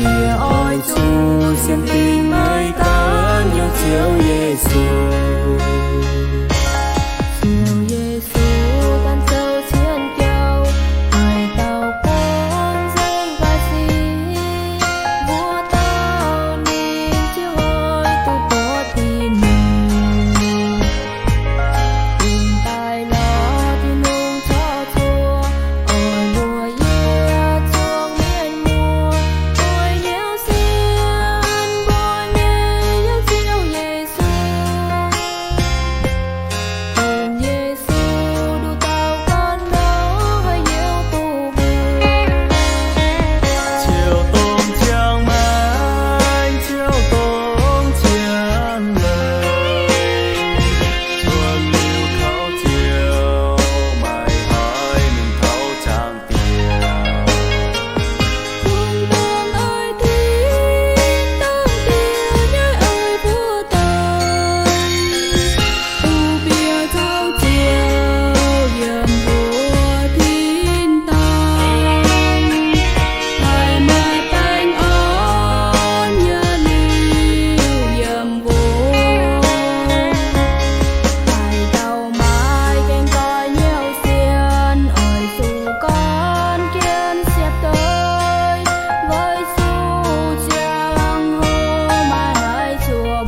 Yie oix zuqc sienx fim meih daaih hnyouv Ziouv Yesu. Ziouv Yesu, daaih zoux cien biauv, haaix dauh gorngv nzengc baac sic, mbuo dauh ninh ziouc oix duqv buoz Tin-Hungh. Dingc daaih lorz Tin-Hungh corc zuoqc, oix mbuox yie zuangx mienh muoz, oix hnyouv sienx mbuo nyei hnyouv Ziouv Yesu. Dongh Yesu nduqc dauh gorn nor, haaix hnyouv duqv mbuo? Ziouv dongh ziangh maengc, Ziouv dongh zien leiz, cuotv liuz kaux Ziouv, maiv haih mingh taux Zaangc Diex. Kungx dongh oix tin-dorngh Diex nyei oix mbuo daaih, bun bieqc caux Ziouv yiem mbuo tin-dorngh, haih maaih baengh orn nyei liuz yiem mbuo. Haaix dauh maaih gaengh doic hnyouv sienx, oix zuqc gorn jienv siepv-doic, weic zuqc ziangh hoc maiv haih zuov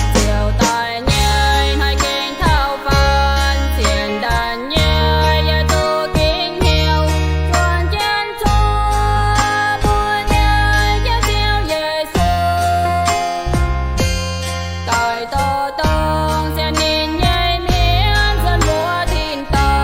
mbuo. Ziouv daic nyei haih gengh taux faanv, cien ndaangc nyei yaac duqv gengh hnyouv, juangc jienv zuov mbuo nyei hnyouv Ziouv Yesu. Daaih dorh dongh sienx ninh nyei mienh nzuonx mbuo tin-dorngh.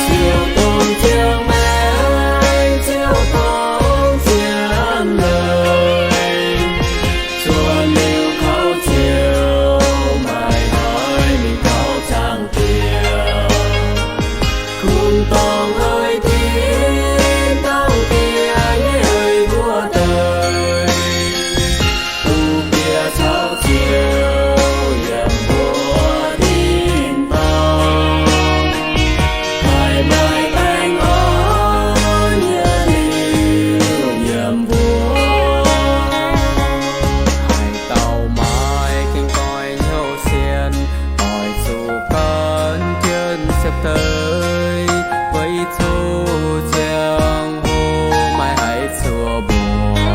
Ziouv dongh ziangh maengc, Ziouv dongh zien leiz, cuotv liuz kaux Ziouv, maiv haih mingh taux Zaangc Diex. Kungx dongh oix tin-dorngh Diex nyei oix mbuo daaih, bun bieqc caux Ziouv yiem mbuo tin-dorngh, haih maaih baengh orn nyei liuz yiem mbuo. Haaix dauh maaih gaengh doic hnyouv sienx, oix zuqc gan jienv siepv-doic, weic zuqc ziangh hoc maiv haih zuov mbuo.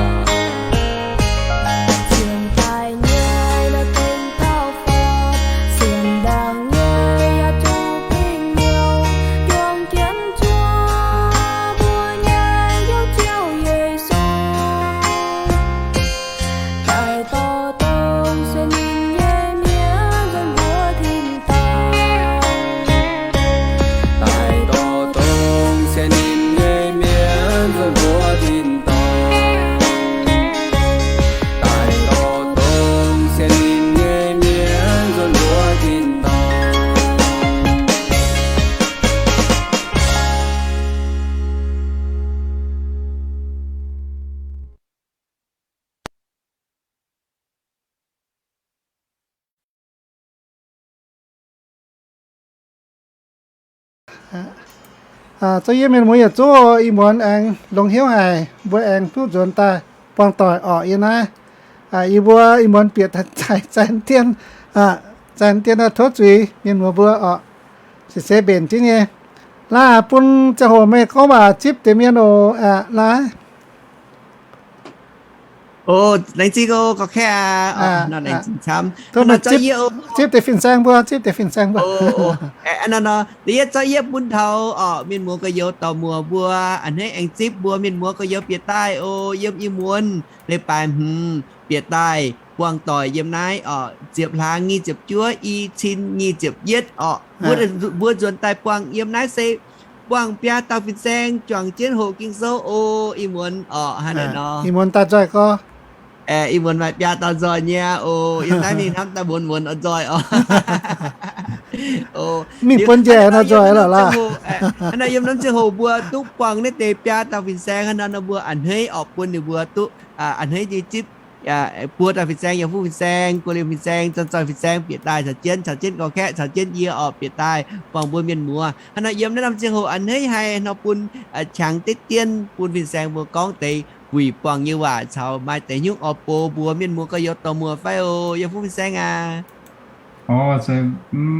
Ziouv daic nyei la'gunh taux faanv, cien ndaangc nyei yaac duqv gengh hnyouv, juangc jienv zuov mbuo nyei hnyouv Ziouv Yesu. Daaih dorh dongh sienx ninh nyei mienh nzuonx mbuo tin-dorngh. Daaih dorh dongh sienx ninh nyei mienh nzuonx mbuo tin-dorngh. Daaih dorh dongh sienx ninh nyei mienh nzuonx mbuo tin-dorngh. Zoux yie mienh muoz yietc zungv, ih muonz aengx longx hnyouv haic, mbuo aengx duqv nzuonx daaih buangh doic orqc. Yie naaiv, yie mbuo ih muonz bieqc daaih zaix dien, zaix dien tov zuiz mienh muoz mbuo orqc. Se se mbenc jienv nyei. Laaix bun ziangh hoc meih gorngv waac zipv deix mienh oc, laaix. O, laengz zingh o, gorqv-kaeqv aac. Zipv deix fin-saeng mbuo, zipv deix fin-saeng mbuo. Nor, da'yietv zorqv yietv bun taux orqc, mienh muoz gorx-youz dorc muoz mbuo a'hneiv aengx zipv mbuo mienh muoz gorx-youz bieqc daaih o, yiem ih muonz leiz-baaix hmz bieqc daaih buangh doic yiem naaiv orqc, ziepc hlaax nyic ziepc juov, i cin nyic ziepc yietv orqc. Mbuo nzuonx daaih buangh yiem naaiv se buangh biaa dauh fin-saeng juangc jienv hoqc Ging-Sou oc. Ih muonz orqc, hnangv naaic nor. Ih muonz daaih nzoih gorx. Ih muonz maaih biaa dauh nzoih nyei oc. Yiem naaiv mingh hnamv daaih muonz-muonz oix nzoih orqc. Mingh bun njiec nor nzoih lorqc laaix. Hnangv naaiv yiem norm ziangh hoc mbuo duqv buangh naaiv deix biaa dauh fin-saeng hnangv nor, mbuo a'hneiv orqc bun ninh mbuo duqv a'hneiv nyei zipv buo dauh fin-saeng, yaac fuqv fin-saeng, guo liemh fin-saeng, zanc-zoih fin-saeng bieqc daaih caux jienv, caux jienv gorx-kaeqv, caux jienv yie orqc bieqc daaih buangh mbuo mienh muoz. Hnangv nor yiem naaiv norm ziangh hoc a'hneiv haic nor bun qangx deix dien bun fin-saeng mbuo gorngv deix wuic buangh nyei waac caux maaih deix nyungc oix bun mbuo mienh muoz gorx-youz dorh muoz fai oc, yaac fuqv fin-saeng aac. Orqc, se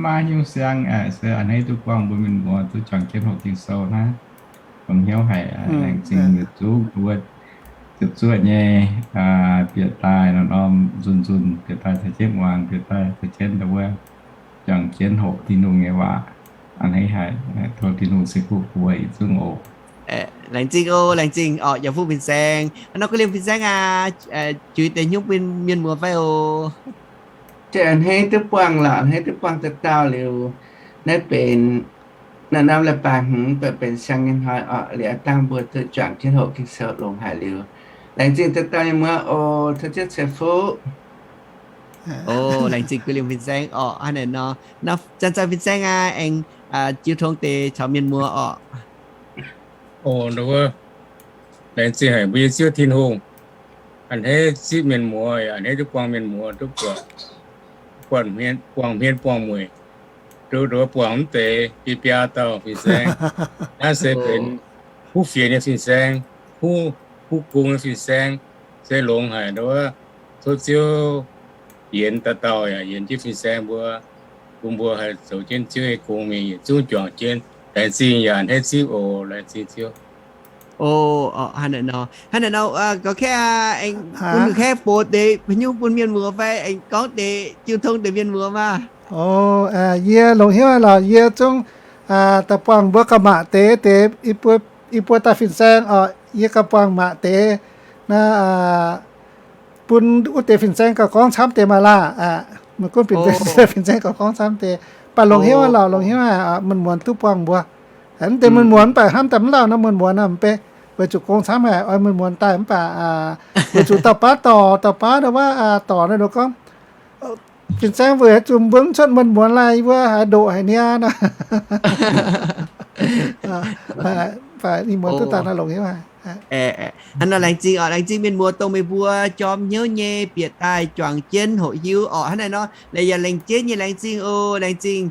maiv nyungc siang aqv, se a'hneiv duqv buangh mbuo mienh muoz duqv juangc jienv hoqc Ging-Sou naaiv. Longx hnyouv haic, laengz zingh yietc zungv wuov, ziepc zuoqv nyei bieqc daaih norm-norm nzunc-nzunc bieqc daaih caux jienv muangx, bieqc daaih caux jienv ndau wuov juangc jienv hoqc Tin-Hungh nyei waac. A'hneiv haic, tov Tin-Hungh ceix fuqv bun yietc zungv oc. Laengz zingh oc, laengz zingh orqc, yaac fuqv fin-saeng. Hnangv nor guo liemh fin-saeng aac, juix deix nyungc bun mienh muoz fai oc. A'hneiv duqv buangh lorqc, a'hneiv duqv buangh dauh dauh liuz, naaiv benx naaiv norm leiz-baaix hmz benx siang nyei hnoi orqc, liuz dangh mbuo duqv juangc jienv hoqc Ging-Sou longx haic liuz, laengz zingh dauh dauh mienh muoz oc, tov Ziouv ceix fuqv. O, laengz zingh guo liemh fin-saeng orqc. Hnangv naaic nor, zanc-zoih fin-saeng aac, aengx jiu tong deix caux mienh muoz orqc. O, laengz zingh haic mbuo nyei Ziouv Tin-Hungh, a'hneiv zipv mienh muoz, yaac a'hneiv duqv buangh mienh muoz duqv buatc, buatc hmien buangh mueic, duqv buangh mv deix biaa biaa dauh fin-saeng. Naaiv se benx huv fienx nyei fin-saeng, huv, huv gong nyei fin-saeng, se longx haic nduov. Tov Ziouv yienx dauh dauh yaac yienx jienv fin-saeng mbuo, bun mbuo haih zoux jienv Ziouv nyei gong mingh yietc zungv juangc jienv. Laengz zingh yaac a'hneiv zipv oc. Laengz zingh Ziouv. O, hnangv naaic nor, hnangv naaic nor, gorx-kaeqv aac, aengx bun gorx-kaeqv box deix haaix nyungc bun mienh muoz fai aengx gorngv deix jiu tong deix mienh muoz maah. O, yie longx hnyouv lorqc, yie zungv daaih buangh mbuo gauh maac deix, deix i buo dauh fin-saeng orqc, yie gauh buangh maac deix naaiv, bun wuov deix fin-saeng gauh gorngv camv deix maah laah. Maiv gunv benx fin-saeng gauh gorngv camv deix, mv baac longx hnyouv lorqc, longx hnyouv aac, mienh muoz duqv buangh mbuo. Mv deix mienh muoz mv baac hnamv daaih mv lauh nor, mienh muoz naaic mv bei, weic zuqc gong camv haic, oix mienh muoz daaih mv baac weic zuqc dauh baav dorc, dauh baav nor wuov dorc naaiv nor gorngv, fin-saeng weic haaix zuqc mbuo mv cuotv mienh muoz laih, yie mbuo haiz ndoqc haic niaa nor. Mv baac mienh muoz duqv daaih nor longx hnyouv haic. Hnangv nor laengz zingh orqc, laengz zingh mienh muoz dongh meih mbuo jorm hnyouv nyei bieqc daaih juangc jienv hoqc hiuv orqc. Hnangv naaic nor, laaix yaac laengz jienv nyei laengz zingh oc, laengz zingh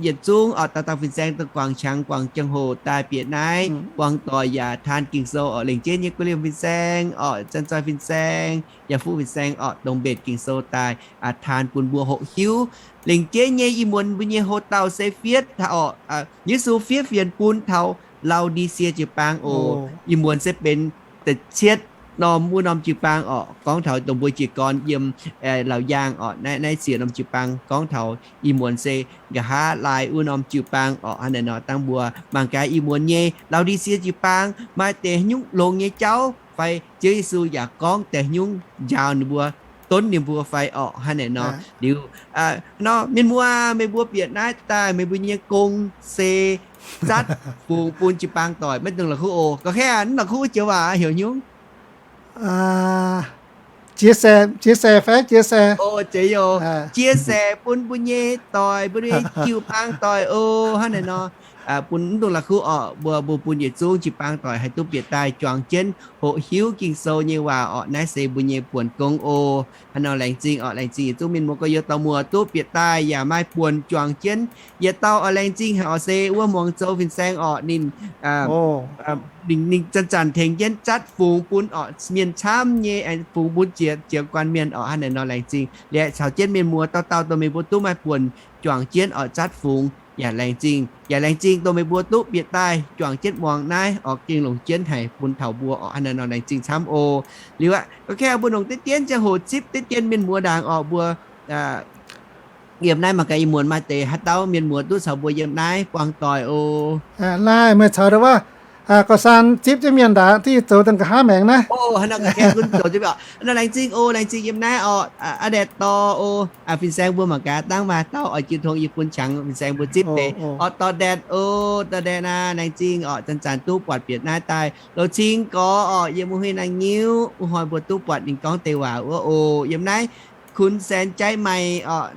yietc zungv orqc, dauh dauh fin-saeng dongh guangc qangx guangc ziangh hoc daaih bieqc naaiv buang doic yaac taan Ging-Sou orqc. Laengz jienv nyei guo liemh fin-saeng orqc, zanc-zoih fin-saeng, yaac fuqv fin-saeng orqc, dongh mbenc Ging-Sou daaih taan bun mbuo hoqc hiuv. Laengz jienv nyei ih muonz mbuo nyei hoc-dauh se fiev taux orqc, Yesu fiev fienx bun taux Lao^ndi^sie jiu-baang oc. Ih muonz se benx da'cietv norm wuov norm jiu-baang orqc, gorngv taux dongh mbuo jiez gorn yiem laauc yaangh orqc, naaiv, naaiv siec norm jiu-baang gorngv taux ih muonz se nqa'haav laai wuov norm jiu-baang orqc. Hnangv naaic nor dangh mbuo mangc gaax ih muonz nyei Lao^ndi^sie jiu-baang maaih deix nyungc longx nyei jauv fai Ziouv Yesu yaac gorngv deix nyungc njaaux ninh mbuo, donv ninh mbuo fai orqc. Hnangv naaic nor liuz, nor mienh muoz, meih mbuo bieqc naaiv daaih meih mbuo nyei gong se zatv fungx bun jiu-baang doic, maiv dungx la'kuqv oc. Gorx-kaeqv aac, mv la'kuqv joux waac heuc hnyungv chia sẻ, chia sẻ fai chia sẻ. O, zeiz oc. Chia sẻ bun mbuo nyei doic, mbuo nyei jiu-baang doic oc. Hnangv naaic nor, bun mv dungx la'kuqv orqc, mbuo, mbuo bun yietc zungv jiu-baang doic haih duqv bieqc daaih juangc jienv hoqc hiuv Ging-Sou nyei waac orqc. Naaiv se mbuo nyei buonc gong oc. Hnangv nor laengz zingh orqc, laengz zingh yietc zungv mienh muoz gorx-youz dorh muoz duqv bieqc daaih yaac maaih buonc juangc jienv. Yietc dauh oix laengz zingh haic orqc se wuov muangx zoux fin-saeng orqc, ninh, ninh, ninh zanc-zanc tengx jienv zatv fungx bun orqc mienh camv nyei, fungx bun jiex, jiex guanh mienh orqc. Hnangv naaic nor laengz zingh. Liuz caux jienv mienh muoz dauh dauh dongh meih mbuo duqv maaih buonc juangc jienv orqc zatv fungx yaac laengz zingh. Yaac laengz zingh dongh meih mbuo duqv bieqc daaih juangc jienv muangx naaiv orqc, gengh longc jienv haic bun taux mbuo orqc. Hnangv naaic nor laengz zingh camv oc. Liuz aqv, gorx-kaeqv mbuo longc deix dien ziangh hoc zipv deix dien mienh muoz ndaangc orqc, mbuo yiem naaiv mangc gaax ih muonz maaih deix haaix dauh mienh muoz duqv caux mbuo yiem naaiv buangh doic oc. Naaiv meih caux ndau wuov Gauh saan zipv jienv mienh ndaangc diuh zoux daaih nqa'haav maengx naaiv. Nor laengz zingh oc, laengz zingh yiem naaiv oc, aa, Ndet Dorh oc, fin-saeng mbuo mangc gaax dangv maaih dauh oix jiu tong yie bun qangx fin-saeng mbuo zipv deix oc. Dorh Ndet oc, Dorh Ndet aac, laengz zingh oc, zanc-zanc duqv buatc bieqc naaiv daaih. Loz Cing Gorx oc, yiem wuov huin naaiv nyiuv, wuov hnoi mbuo duqv buatc ninh gorngv deix waac wuov oc. Yiem naaiv Kun Saen Jaiv Maih oc,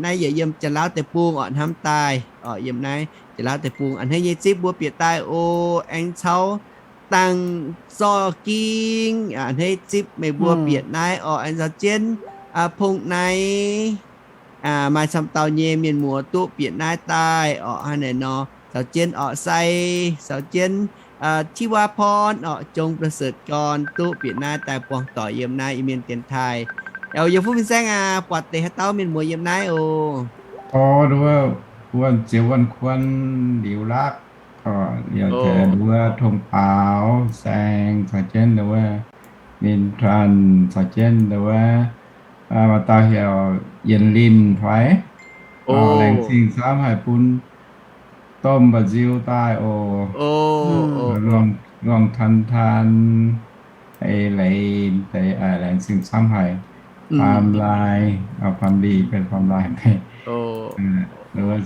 naaiv yaac yiem Janx-Lauv deic-bung oc, hnamv daaih oc, yiem naaiv Janx-Lauv deic-bung, a'hneiv nyei zipv mbuo bieqc daaih oc. Aengx caux Dangh Zorh Ging, a'hneiv zipv meih mbuo bieqc naaiv oc. Aengx caux jienv Pong Naaiv, maaih camv dauh nyei mienh muoz duqv bieqc naaiv daaih oc. Hnangv naaic nor, caux jienv oc Sai, caux jienv Ti Waa Porn oc, Jongประเสริฐ Gorn duqv bieqc naaiv daaih buangh doic yiem naaiv Iu-Mienh dienx taaih. Yaac fuqv fin-saeng aac, buatc deix haaix dauh mienh muoz yiem naaiv oc. Wuonh Ziouv, Wuonh Kuon, Liuz Lakv, nduov Tong Baaux, Saeng, caux jienv nduov Ninh Tuan, caux jienv nduov maaih dauh heuc Yienx Linh fai. Laengz zingh camv haic bun domh mba'nziu daaih oc. Luangh Tan Tan, Leiz deix, laengz zingh camv haic. Faam Lai, Faam Lih, benx Faam Lai,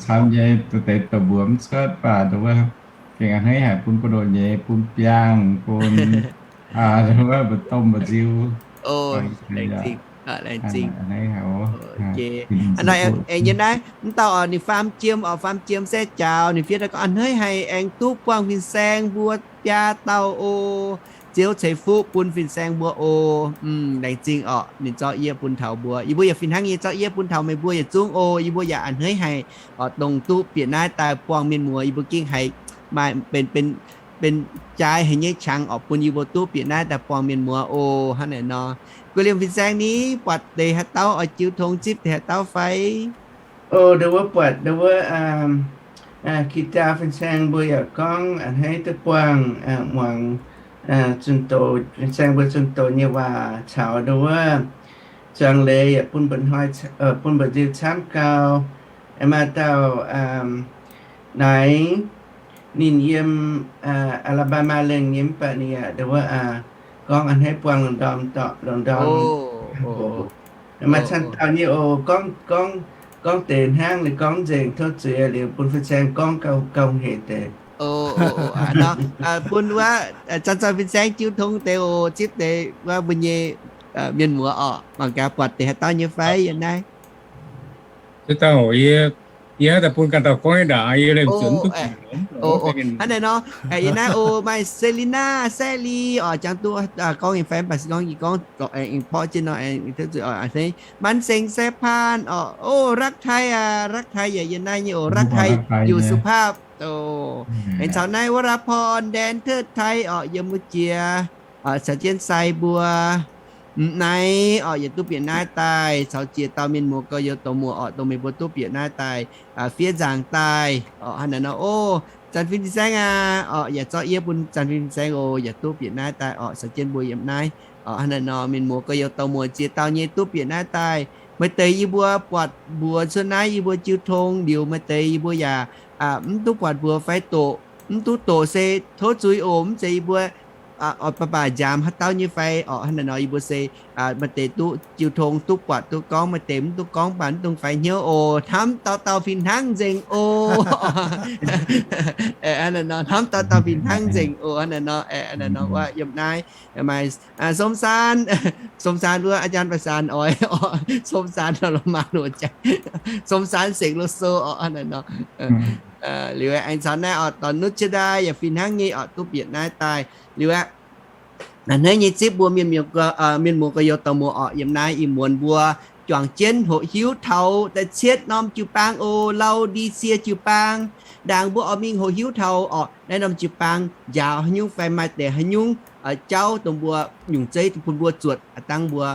camv nyei deix douc mbuo mv cuotv baac nduov gengh a'hneiv haic bun buoz-ndoqv nyei, bun biangh, bun nduov domh mba'nziu. Aengx nyei naaiv, mv dauh oc, ninh Faam Jiem oc, Faam Jiem se jaaux ninh fiev daaih gorngv a'hneiv haic aengx duqv buangh fin-saeng mbuo biaa dauh oc. Ziouv ceix fuqv bun fin-saeng mbuo oc. Laengz zingh oc, ninh zorqv yie bun taux mbuo. Yie mbuo yaac fih hnangv nyei zorqv yie bun taux meih mbuo yietc zungv oc. Yie mbuo yaac a'hneiv haic oc, dongh duqv bieqc naaiv daaih buangh mienh muoz. Yie mbuo gengh haiz maaih benx, benx, benx jaaix haic nyei qangx oc, bun yie mbuo duqv bieqc naaiv daaih buangh mienh muoz oc. Hnangv naaic nor, guei liemh fin-saeng ni, buatc deix haaix dauh oix jiu tong zipv deix haaix dauh fai? O, nduov wuov buatc nduov wuov guitar fin-saeng mbuo yaac gorngv a'hneiv duqv buangh muangx zunh doz, fin-saeng mbuo zunh doz nyei waac caux nduov wuov zuangx leiz yaac bun mba'hnoi, bun mba'nziu camv gau. Maaih dauh naaic ninh yiem Alabama lengh nyei mv baac ninh yaac nduov wuov gorngv a'hneiv buangh lungh ndorm, lungh ndorm. Maaih camv dauh nyei oc, gorngv, gorngv, gorngv deix hnangv, ninh gorngv nzengc tov zuiz liuz bun fin-saeng gorngv gauh, gauh hec deix. Bun wuov zanc-zanc fin-saeng jiu tong deix oc, zipv deix wuov mbuo nyei mienh muoz oc. Mangc gaax buatc deix haaix dauh nyei fai yiem naaiv. Yie, yie haaix dauh bun ganh dauh gorngv nyei ndaangc, yie lengh zuqc mv duqv. Hnangv naaiv nor, yiem naaiv oc, maaih Selina, Sally oc, jangx duqv gorngv nyei fai mv baac se gorngv yie gorngv aengx porv jienv nor, aengx, Man Seng, Sai Paan oc, o, รักไทย aac, รักไทย yaac yiem naaiv nyei oc, รักไทย อยู่สุภาพ oc. Aengx caux naaiv วราพร แดนเทิดไทย oc, yiem wuov jiex caux jienv Sai mbuo, M'Naaiv oc, yaac duqv bieqc naaiv daaih caux ziex dauh mienh muoz gauh youz douz muoz oc, dongh meih mbuo duqv bieqc naaiv daaih fiev nzaangc daaih oc. Hnangv naaic nor, o, Zanc Fin Fin Saeng aac oc, yaac zorqv yie bun Zanc Fin Fin Saeng oc, yaac duqv bieqc naaiv daaih oc, caux jienv mbuo yiem naaiv oc. Hnangv naaic nor, mienh muoz gauh youz douz muoz ziex dauh nyei duqv bieqc naaiv daaih. Meih deix yie mbuo buatc mbuox cuotv naaiv yie mbuo jiu tong liuz, meih deix yie mbuo yaac mv duqv buatc mbuox fai doqc, mv duqv doqc se tov zuiz oc. Mv zeiz yie mbuo oix baac baac nziaamx haaix dauh nyei fai oc. Hnangv naaic nor yie mbuo se maaih deix duqv jiu tong, duqv buatc, duqv gorngv, maaih deix mv duqv gorngv, mv baac mv dungx faix hnyouv oc. Hnamv dauh dauh fih hnangv nzengc oc. Hnamv dauh dauh fih hnangv nzengc oc. Hnangv naaic nor, hnangv naaic nor wuov yiem naaiv maaih Som Saan, Som Saan wuov อาจารย์ประสาน oix oc. Som Saan nor la'maah loz jaax, Som Saan เสกโลโซ oc. Hnangv naaic nor liuz aengx caux naaiv oc, dorh Nutv Jiex Ndaaih yaac fih hnangv nyei oc, duqv bieqc naaiv daaih. Liuz aqv, a'hneiv nyei zipv mbuo mienh, mienh muoz gauh-youz dorh muoz oc, yiem naaiv ih muonz mbuo juangc jienv hoqc hiuv taux da'cietv norm jiu-baang oc, Laodicie jiu-baang. Ndaangc mbuo oix mingh hoqc hiuv taux oc, naaiv norm jiu-baang njaaux haaix nyungc fai maaih deix haaix nyungc jauv dongh mbuo nyungc zeiv bun mbuo zuotc, dangh mbuo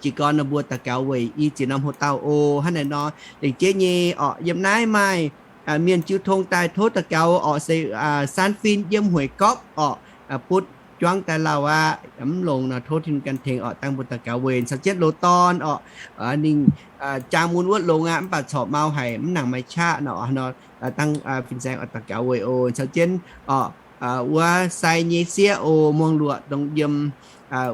jiez gorn nor mbuo daux gaux weic i ziex norm hoc-dauh oc. Hnangv naaic nor, lengc jeiv nyei oc, yiem naaiv maaih mienh jiu tong daaih tov daux gaux oc, se Saan Fin yiem Hueic Gopv oc, butv juangv daaih lauh aqv, mv longx nor tov Tin-Hungh gan tengx oc, dangh mbuo daux gaux weic caux jienv loz-dorn oc. Ninh jaang mun wuov longx aqv, mv baac corc mau haic, mv nangc maaih qaqv nor, dangh fin-saeng oc daux gaux weic oc, caux jienv oc. wuov sai nyei sieqv oc, muangx luoqc dongh yiem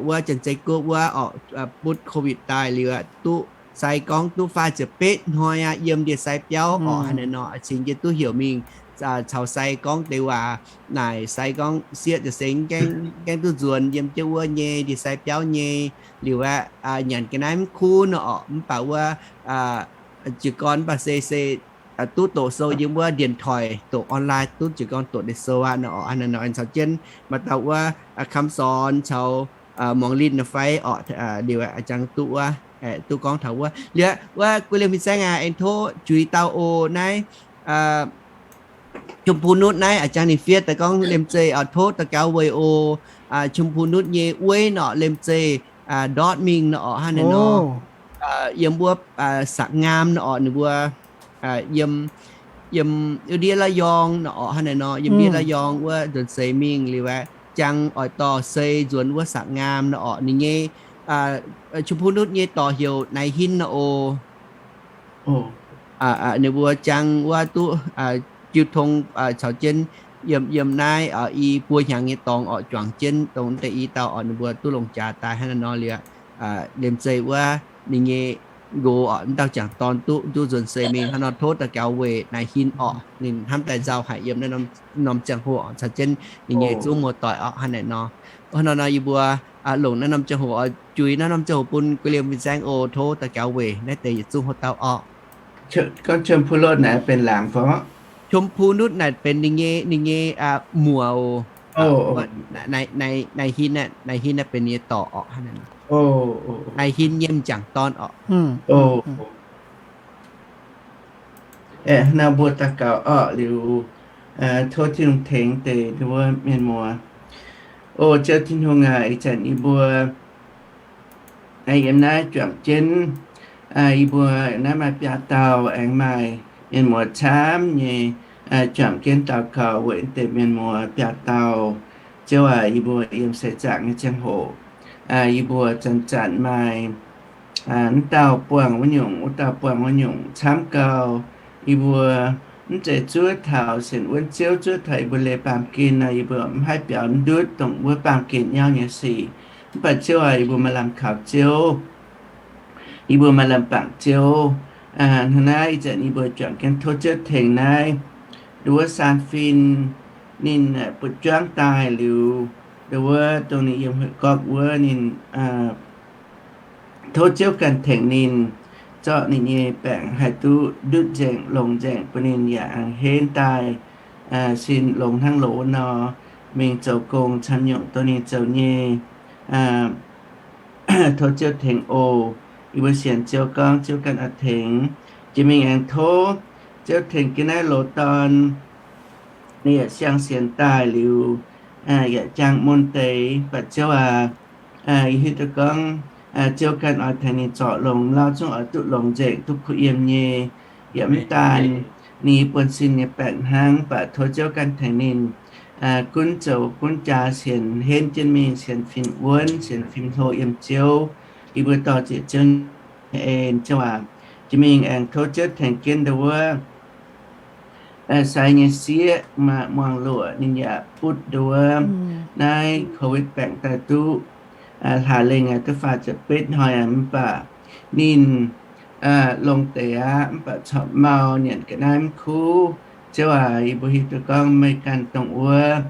wuov Janx-Zei Guoqv wuov orqc, butv COVID daaih liuz aqv, duqv sai gorngv duqv faah ziepc betv hnoi aqv, yiem ndie-sai biauv orqc. Hnangv naaic nor, cingx jienv duqv heuc mingh caux sai gorngv deix waac naaic. Sai gorngv sieqv ziouc se gaengh duqv nzuonx yiem jienv wuov nyei ndie-sai biauv nyei liuz aqv, nyanc ga'naaiv mv kuv nor orqc. Mv baac wuov jiez gorn mv baac se, se duqv doqc sou yiem wuov điện thoại, doqc online duqv jiez gorn doqc deix sou aqv nor orqc. Hnangv naaic nor aengx caux jienv maaih dauh wuov คำสอน caux หมอลิน naaiv fai orqc, liuz aqv, jangx duqv wuov, duqv gorngv taux wuov. Liuz wuov Guei Liemh Fin-Saeng aac, aengx tov juix dauh oc. Naaiv ชมพูนุช naaiv a'jangv ninh fiev daaih gorngv Liemh Zeih oc, tov daux gaux weic oc. ชมพูนุช nyei weiv nor Liemh Zeih ndortv mingh nor orqc. Hnangv naaic nor, yiem wuov Sa'ngaam nor orqc, ninh mbuo yiem, yiem ndiev ระยอง nor orqc. Hnangv naaic nor, yiem ndiev ระยอง wuov nzuonx seix mingh liuz aqv, jangx oix dorh sei nzuonx wuov Sa'ngaam nor orqc. Ninh nyei ชมพูนุช nyei dorc heuc Naix Hin nor oc. Ninh mbuo jangx wuov duqv jiu tong caux jienv yiem, yiem naaiv i buo hnyangx nyei dorngx orqc, juangc jienv dongh deix i dauh orqc, ninh mbuo duqv longc jaax daaih. Hnangv naaic nor liuz, Liemh Zeih wuov ninh nyei nqox orqc, mv dauh jangc dorn duqv, duqv nzuonx seix mingh. Hnangv nor tov daux gaux weic Naix Hin orqc, ninh hnamv daaih nzauh haic yiem naaiv norm ziangh hoc caux jienv ninh nyei zungv muoz-doic orqc. Hnangv naaic nor, hnangv nor nor yie mbuo longc naaiv norm ziangh hoc oix juix naaiv norm ziangh hoc bun Guei Liemh Fin-Saeng oc. Tov daux gaux weic naaiv deix yietc zungv hoc dauh orqc. ชมพูนุช naaic benx laangz fai? ชมพูนุช naaic benx ninh nyei, ninh nyei muoc oc. Naix Hin, Naix Hin naaiv benx ninh nyei dorc orqc. Hnangv naaic nor, Naix Hin nyei m'jangc dorn orqc. Aeqv, hnangv mbuo daux gaux orqc liuz, tov Tin-Hungh tengx deix wuov mienh muoz. O Ziouv Tin-Hungh aac, ih zanc yie mbuo yiem naaiv juangc jienv, yie mbuo naaiv maaih biaa dauh aengx maaih mienh muoz camv nyei juangc jienv daux gaux weic deix mienh muoz biaa dauh. Ziouv aac, yie mbuo yiem seix zaangc nyei ziangh hoc, yie mbuo zanc-zanc maaih wuov dauh buangh wuov nyungc, wuov dauh buangh wuov nyungc camv gau. Yie mbuo mv zeiz zuov taux sienx wuonv Ziouv, zuov taux yie mbuo leiz baamh gen nor, yie mbuo mv haih biaux ndutv dongh wuov baamh gen nyauv nyei sic. Mv baac Ziouv aac, yie mbuo maaih lamh kaux Ziouv, yie mbuo maaih lamh bangc Ziouv. Hnangv naaiv ih zanc yie mbuo juangc jienv tov Ziouv tengx naaiv nduov wuov Saan Fin, ninh butv juangv daaih liuz, nduov wuov dongh ninh yiem Hueqc Gorqv wuov ninh tov Ziouv ganh tengx ninh, zorqv ninh nyei baengc haih duqv ndutv nzengc, longx nzengc, bun ninh yaac aengx henv daaih sin longx hnangv loz nor, mingh zoux gong camv nyungc dongh ninh zoux nyei. Tov Ziouv tengx oc. Yie mbuo sienx Ziouv gorngv Ziouv ganh oix tengx. Jiex mingh aengx tov Ziouv tengx jienv naaiv loz-dorn, ninh yaac siang-sienx daaih liuz, yaac jangx mun deix. Mv baac Ziouv aac, yie hiuv duqv gorngv Ziouv ganh oix tengx ninh zorc longx, lauh zungv oix duqv longx nzengc, duqv kuh yiem nyei. Yaac mv daan ninh nyei buonv-sin nyei baengc hnangv, mv baac tov Ziouv ganh tengx ninh gunv zoux gunv jaax, sienx henv jienv mingh, sienx fim wuonv, sienx fim hlo yiem Ziouv. Yie mbuo dorh ziec Ziouv nyei en, Ziouv aac. Jiex mingh aengx tov Ziouv tengx jienv nduov wuov sai nyei sieqv, maaih muangx luoqc, ninh yaac butv nduov wuov naaiv Covid baengc daaih duqv hlaax lengh aqv, duqv faah ziepc betv hnoi aqv. Mv baac ninh longx deix aqv, mv baac corc mau, nyanc ga'naaiv mv kuv. Ziouv aac, yie mbuo hiuv duqv gorngv meih ganh dongh wuov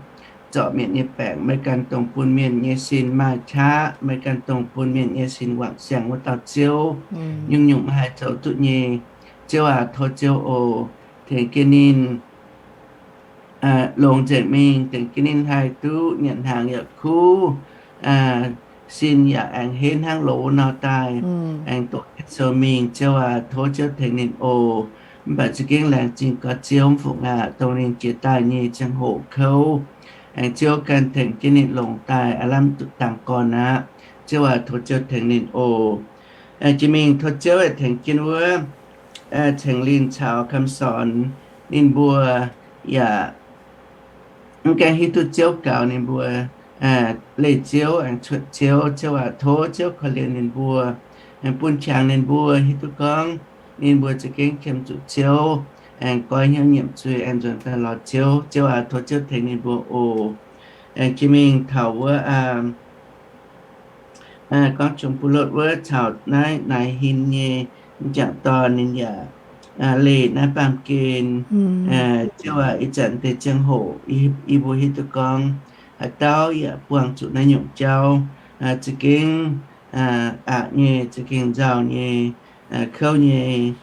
zorc mietc nyei baengc, meih ganh dongh bun mienh nyei sin maaih qaqv, meih ganh dongh bun mienh nyei sin wangc siang wuov dauh Ziouv. Nyungc-nyungc maiv haih zoux duqv nyei. Ziouv aac, tov Ziouv oc, tengx jienv ninh longx nzengc mingh, tengx jienv ninh haih duqv nyanc hnaangx yaac kuv, sin yaac aengx henv hnangv loz nor daaih, aengx doqc sou mingh. Ziouv aac, tov Ziouv tengx ninh oc. Mv baac za'gengh laengz zingh gaax Ziouv mv fungc aac, dongh ninh jiex daaih nyei ziangh hoc kouv, aengx Ziouv ganh tengx jienv ninh longc daaih aav lamh duqv dangx gorn aqv. Ziouv aac, tov Ziouv tengx ninh oc. Jiex mingh tov Ziouv tengx jienv wuov Ceng Linh caux คำสอน ninh mbuo yaac mv gaengh hiuv duqv Ziouv gaux ninh mbuo leih Ziouv aengx cuotv Ziouv. Ziouv aac, tov Ziouv korv-lienh ninh mbuo, aengx bun qangx ninh mbuo hiuv duqv gorngv ninh mbuo za'gengh qiemx zuqc Ziouv, aengx goiv hnyouv nyiemc zuiz, aengx nzuonx daaih lorz Ziouv. Ziouv aac, tov Ziouv tengx ninh mbuo oc. Aengx jiex mingh taux wuov, gorngv Jong Bulotv wuov caux naaiv Naaiv Hin nyei m'jangc dorn ninh yaac leih naaiv baamh gen. Ziouv aac, ih zanc deix ziangh hoc yie mbuo hiuv duqv gorngv haaix dauh yaac buangh zuqc naaiv nyungc jauv za'gengh aqc nyei, za'gengh nzauh nyei, kouv nyei.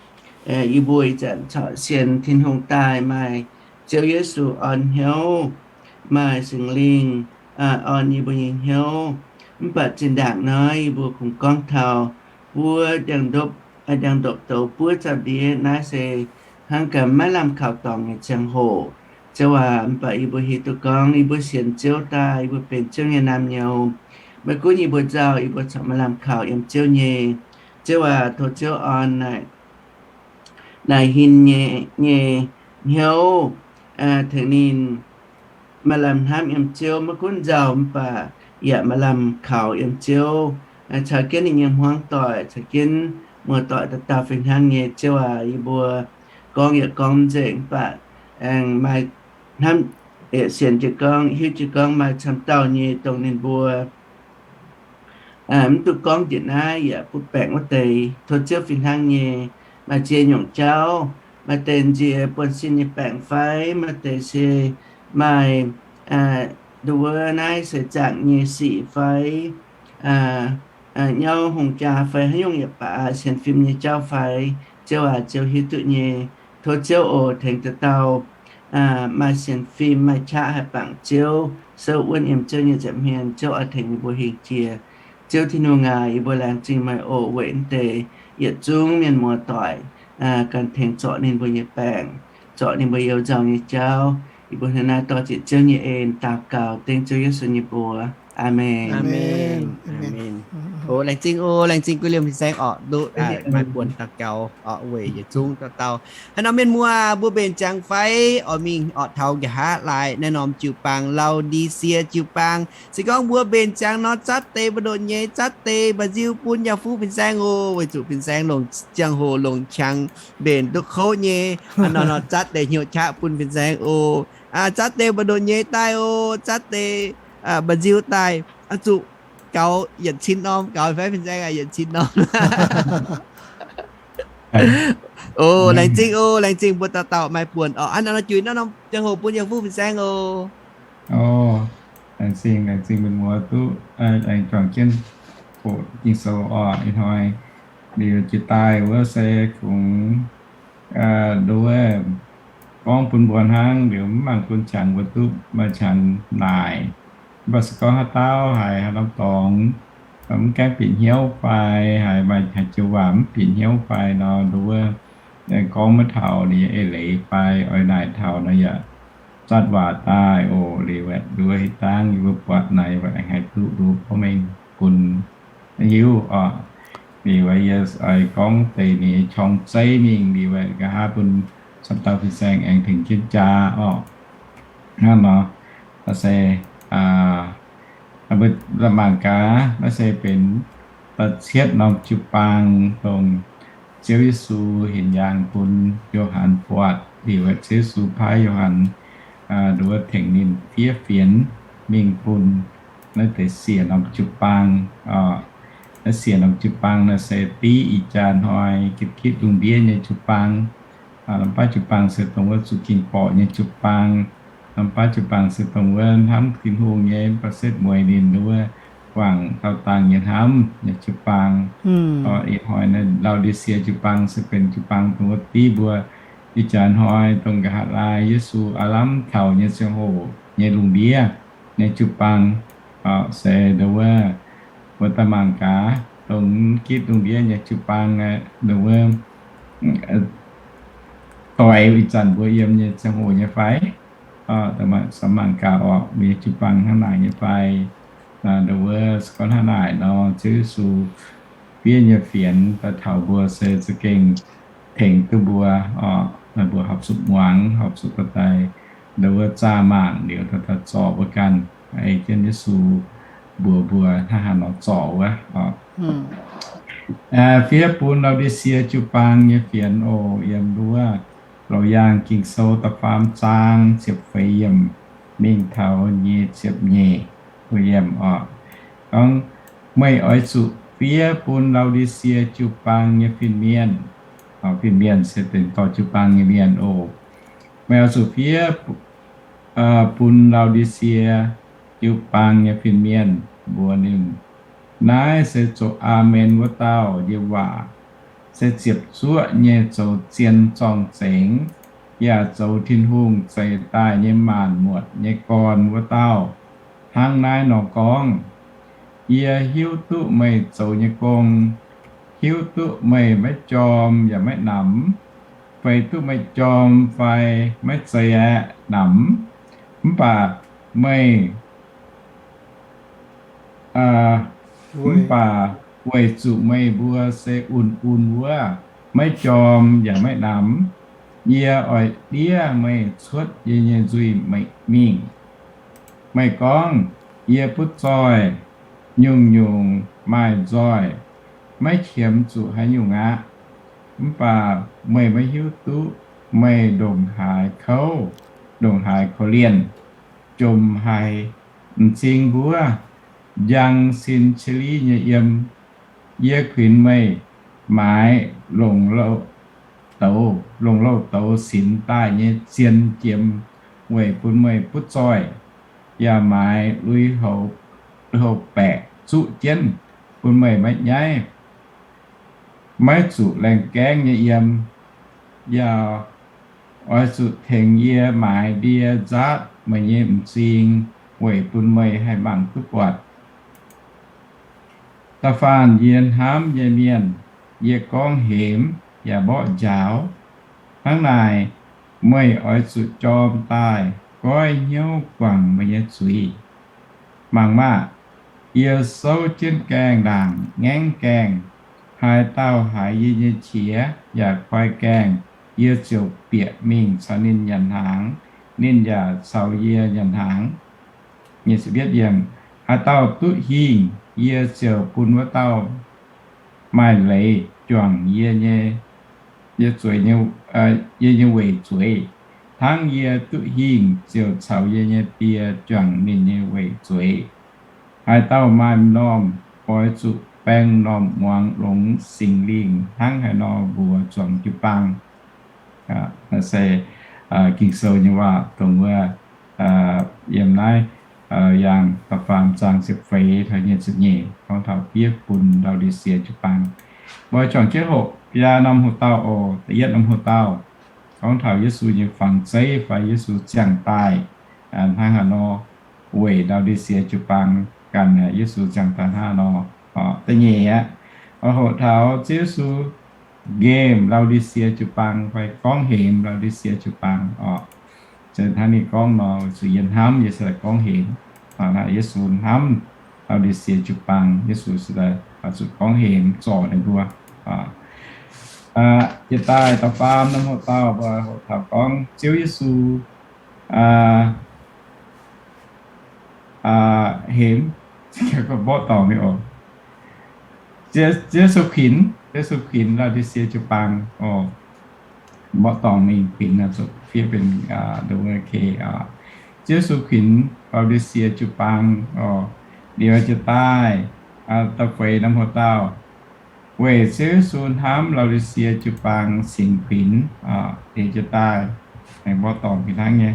Yie mbuo ih zanc corc sienx Tin-Hungh daaih maaih Ziouv Yesu orn hnyouv, maaih Singx Lingh orn yie mbuo nyei hnyouv. Mv baac zinh ndaangc nor yie mbuo kungx gorngv taux buov ndiangx-ndopv, ndiangx-ndopv douz buov zaux-ndiev. Naaiv se hnangv gaax maiv lamh kaux dorngx nyei ziangh hoc, Ziouv aac. Mv baac yie mbuo hiuv duqv gorngv yie mbuo sienx Ziouv daaih, yie mbuo benx Ziouv nyei naamh nyouz. Maiv gunv yie mbuo nzauh, yie mbuo corc maaih lamh kaux yiem Ziouv nyei. Ziouv aac, tov Ziouv orn Naaiv Hin nyei, nyei hnyouv, tengx ninh maaih lamh hnamv yiem Ziouv, maiv gunv nzauh mv baac yaac maaih lamh kaux yiem Ziouv, caux jienv ninh nyei hmuangv doic, caux jienv muoz-doic dauh dauh fih hnangv nyei. Ziouv aac, yie mbuo gorngv yaac gorngv mv nzengc, mv baac aengx maaih hnamv, sienx jiez gorngv, hiuv jiez gorngv maaih camv dauh nyei dongh ninh mbuo mv duqv gorngv njiec naaiv yaac butv baengc wuov deix. Tov Ziouv fih hnangv nyei, maaih ziex nyungc jauv, maaih deix nziex buonv-sin nyei baengc fai, maaih deix se maaih nduov naaiv seix zaangc nyei sic fai, nyauv hungh jaa fai, haaix nyungc yaac baac, sienx fim nyei jauv fai, Ziouv aac, Ziouv hiuv duqv nyei. Tov Ziouv oc tengx dauh dauh maaih sienx fim, maaih qaqv haih bangc Ziouv, souv wuonv yiem Ziouv nyei nza'hmien. Ziouv oix tengx yie mbuo hingh jiex. Ziouv Tin-Hungh aac, yie mbuo laengz zingh meih oc, weic naaiv deix yietc zungv mienh muoz-doic gan tengx zorc ninh mbuo nyei baengc, zorc ninh mbuo youz nzauh nyei jauv. Yie mbuo hnangv naaiv dorh ziec Ziouv nyei en daux gaux dengv Ziouv Yesu nyei mbuox. Aamen. Aamen. Laengz zingh oc, laengz zingh guv liemh fin-saeng orqc, duqv maaih buonc daux gaux orqc weic yietc zungv dauh dauh. Haaix norm mienh muoz mbuo mbenc ziangx fai oix mingh orqc taux nqa'haav laaix naaiv norm jiu-baang Lao^di^sie jiu-baang. Se gorngv mbuo mbenc ziangx nor, zatv deix mbu'ndongx nyei, zatv deix mba'nziu bun yaac fuqv fin-saeng oc, weic zuqc fin-saeng longc ziangh hoc longc qangx mbenc duqv kouv nyei. Aa, nor nor zatv deix hnyouv qaqv bun fin-saeng oc. Zatv deix mbu'ndongx nyei daaih oc, zatv deix mba'nziu daaih. Aa, zuqc gaux yietc cin norm, gaux fai fin-saeng aac, yietc cin norm. Oc, laengz zingh oc, laengz zingh mbuo dauh dauh maaih buonc orqc. Aa, nor nor juix naaiv norm ziangh hoc bun yaac fuqv fin-saeng oc. Laengz zingh, laengz zingh mienh muoz duqv aengx juangc jienv hoqc Ging-Sou orqc. Ih hnoi liuz jiex daaih wuov se kungx nduov gorngv bun mbuo hnangv, liuz mv mangc bun qangx mbuo duqv maaih qangx naaic. Mv baac se gorngv haaix dauh haiz haaix norm dorngx mv gaengh bieqc hnyouv fai haiz maaih haaix joux waac mv bieqc hnyouv fai nor, nduov gorngv maiv taux liuz eix leiz fai oix naaic taux nor yaac zatv waac daaih oc. Liuz nduov hitv dangv yie mbuo buatc naaic aengx haih duqv nduov porv mengh bun hiuv orqc. Liuz yie oix gorngv deix ninh nyei qorng-zeiv mingh liuz nqa'haav bun camv dauh fin-saeng aengx tengx jienv jaa orqc. Hnangv nor, se mbuo mangc gaax, naaiv se benx da'cietv norm jiu-baang dongh Ziouv Yesu hinc yaangh bun Yo^han buatc. Liuz Ziouv Yesu paaiv Yo^han nduov tengx ninh fiev fienx mingh bun naaiv deix siec norm jiu-baang. Naaiv siec norm jiu-baang naaiv se div ih jaax hnoi gitv-gitv lungh ndiev nyei jiu-baang. Norm baav jiu-baang se dongh wuov zuqc ging-borqc nyei jiu-baang. Norm baav jiu-baang se dongh wuov hnamv Tin-Hungh nyei, mv baac setv mueiz ninh wuov guangc dauh dangh nyei hnamv nyei jiu-baang. Ih hnoi naaiv Lao^di^sie jiu-baang se benx jiu-baang dongh wuov div mbuo ih jaax hnoi dongh nqa'haav laai Yesu aav lamh taux nyei ziangh hoc nyei lungh ndiev nyei jiu-baang. Se nduov wuov, mbuo daaih mangc gaax dongh gitv lungh ndiev nyei jiu-baang aeqv, nduov wuov, doix ih zanc mbuo yiem nyei ziangh hoc nyei fai? Mangc gaax orqc, mbuo nyei jiu-baang hnangv naaic nyei fai? Nduov wuov, se gorngv hnangv naaic nor, Ziouv Yesu fiev nyei fienx daaih taux mbuo se za'gengh tengx duqv mbuo, mbuo horpc zuqc muangx, horpc zuqc daaih, nduov wuov, zaah mangc liuz daaih zorc mbuo ganh, ei jienv Yesu mbuox mbuo hnangv haaix nor zorc wuov. Fiev bun Lao^di^sie jiu-baang nyei fienx oc, yiem nduov wuov, Loz-Yaangh Ging-Sou da'faam zaang ziepc feix yiemc mingh taux nyic ziepc nyeic yiemc oc. Gorngv, meih oix zuqc fiev bun Lau^di^sie jiu-baang nyei fin-mienh. Fin-mienh se dengc dorh jiu-baang nyei mienh oc. Meih oix zuqc fiev bun Lau^di^sie jiu-baang nyei fin-mienh mbuox ninh, naaiv se zoux Aamen wuov dauh nyei waac, se ziepc zuoqv nyei zoux zien zorng-zengx, yaac zoux Tin-Hungh zeix daaih nyei maanc muotc nyei gorn wuov dauh. Hnangv naaiv nor gorngv, yie hiuv duqv meih zoux nyei gong, hiuv duqv meih maiv jorm yaac maiv namx, feix duqv meih jorm fai maiv zei aeqv, namx. Mv baac meih mv baac weic zuqc meih mbuo se un-un wuov, maiv jorm yaac maiv namx, yie oix ndiev meih cuotv yie nyei nzuih mingh. Meih gorngv, yie butv zoih, nyungc-nyungc maaih nzoih, maiv qiemx zuqc haaix nyungc aqv. Mv baac meih maiv hiuv duqv meih ndongc haaix kouv, ndongc haaix korv-lienh, jomc haic, m'zing mbuov, njang sin qiex liv nyei yiem. Yie kuinx meih maaiz longc louh douz, longc louh douz sinx daaih nyei zien jiem weic bun meih butv zoih, yaac maaiz lui-houx baeqc zuqv jienv bun meih maiv nyaiv, maiv zuqc laengh gaengv nyei yiem. Yaac oix zuqc tengx yie maaiz ndie nzaatv meih nyei m'zing weic bun meih haih mangc duqv buatc. Da'faanh yie hnamv nyei mienh, yie gorngv hemx yaac mborqv njaaux. Hnangv naaic, meih oix zuqc jorm daaih goiv hnyouv guangc meih nyei zuiz. Mangc maah! Yie souv jienv gaengh ndaangc ngaengv gaengh. Haaix dauh haiz yie nyei qiex yaac koi gaengh, yie ziouc bieqc mingh caux ninh nyanc hnaangx, ninh yaac caux yie nyanc hnaangx. Haaix dauh duqv hingh, yie ziouc bun wuov dauh maaih leiz juangc yie nyei, yie zueiz, yie nyei weic zueiz, hnangv yie duqv hingh ziouc caux yie nyei Die juangc ninh nyei weic zueiz. Haaix dauh maaih m'normh oix zuqc baeng m'normh muangx longx Singx Lingh hnangv haaix nor mbuox zuangx jiu-baang. Se Ging-Sou nyei waac dongh wuov yiem naaiv Yaangh da'faam zaang ziepc feix taux nyic ziepc nyeic gorngv taux fiev bun Lau^di^sie jiu-baang. Mbuo juangc jienv hoqc biaa norm hoc-dauh oc. Da'yietv norm hoc-dauh gorngv taux Yesu nyei fangx zeiv fai Yesu ziangh daaih hnangv haaix nor weic Lau^di^sie jiu-baang ganh, Yesu ziangh daaih hnangv haaix nor. Da'nyeic aqv, hoqc taux Ziouv Yesu nqemh Lau^di^sie jiu-baang fai gorngv hemx Lau^di^sie jiu-baang oc. Se hnangv ninh gorngv nor, weic zuqc yie hnamv, yie se gorngv hemx. Yesu hnamv Lau^di^sie jiu-baang, Yesu se zuqc gorngv hemx zorc ninh mbuo. Jiex daaih da'faam norm hoc-dauh, mbuo hoqc taux gorngv Ziouv Yesu hemx, mborqv dorngc mingh oc. Ziouv Yesu kuinx, Ziouv Yesu kuinx Lau^di^sie jiu-baang oc. Mborqv dorngc mingh kuinx, fiev benx, Ziouv Yesu kuinx Lau^di^sie jiu-baang oc. Liuz jiex daaih da'feix norm hoc-dauh, weic Ziouv Yesu hnamv Lau^di^sie jiu-baang singx kuinx. Liuz jiex daaih, aengx mborqv dorngc fih hnangv nyei.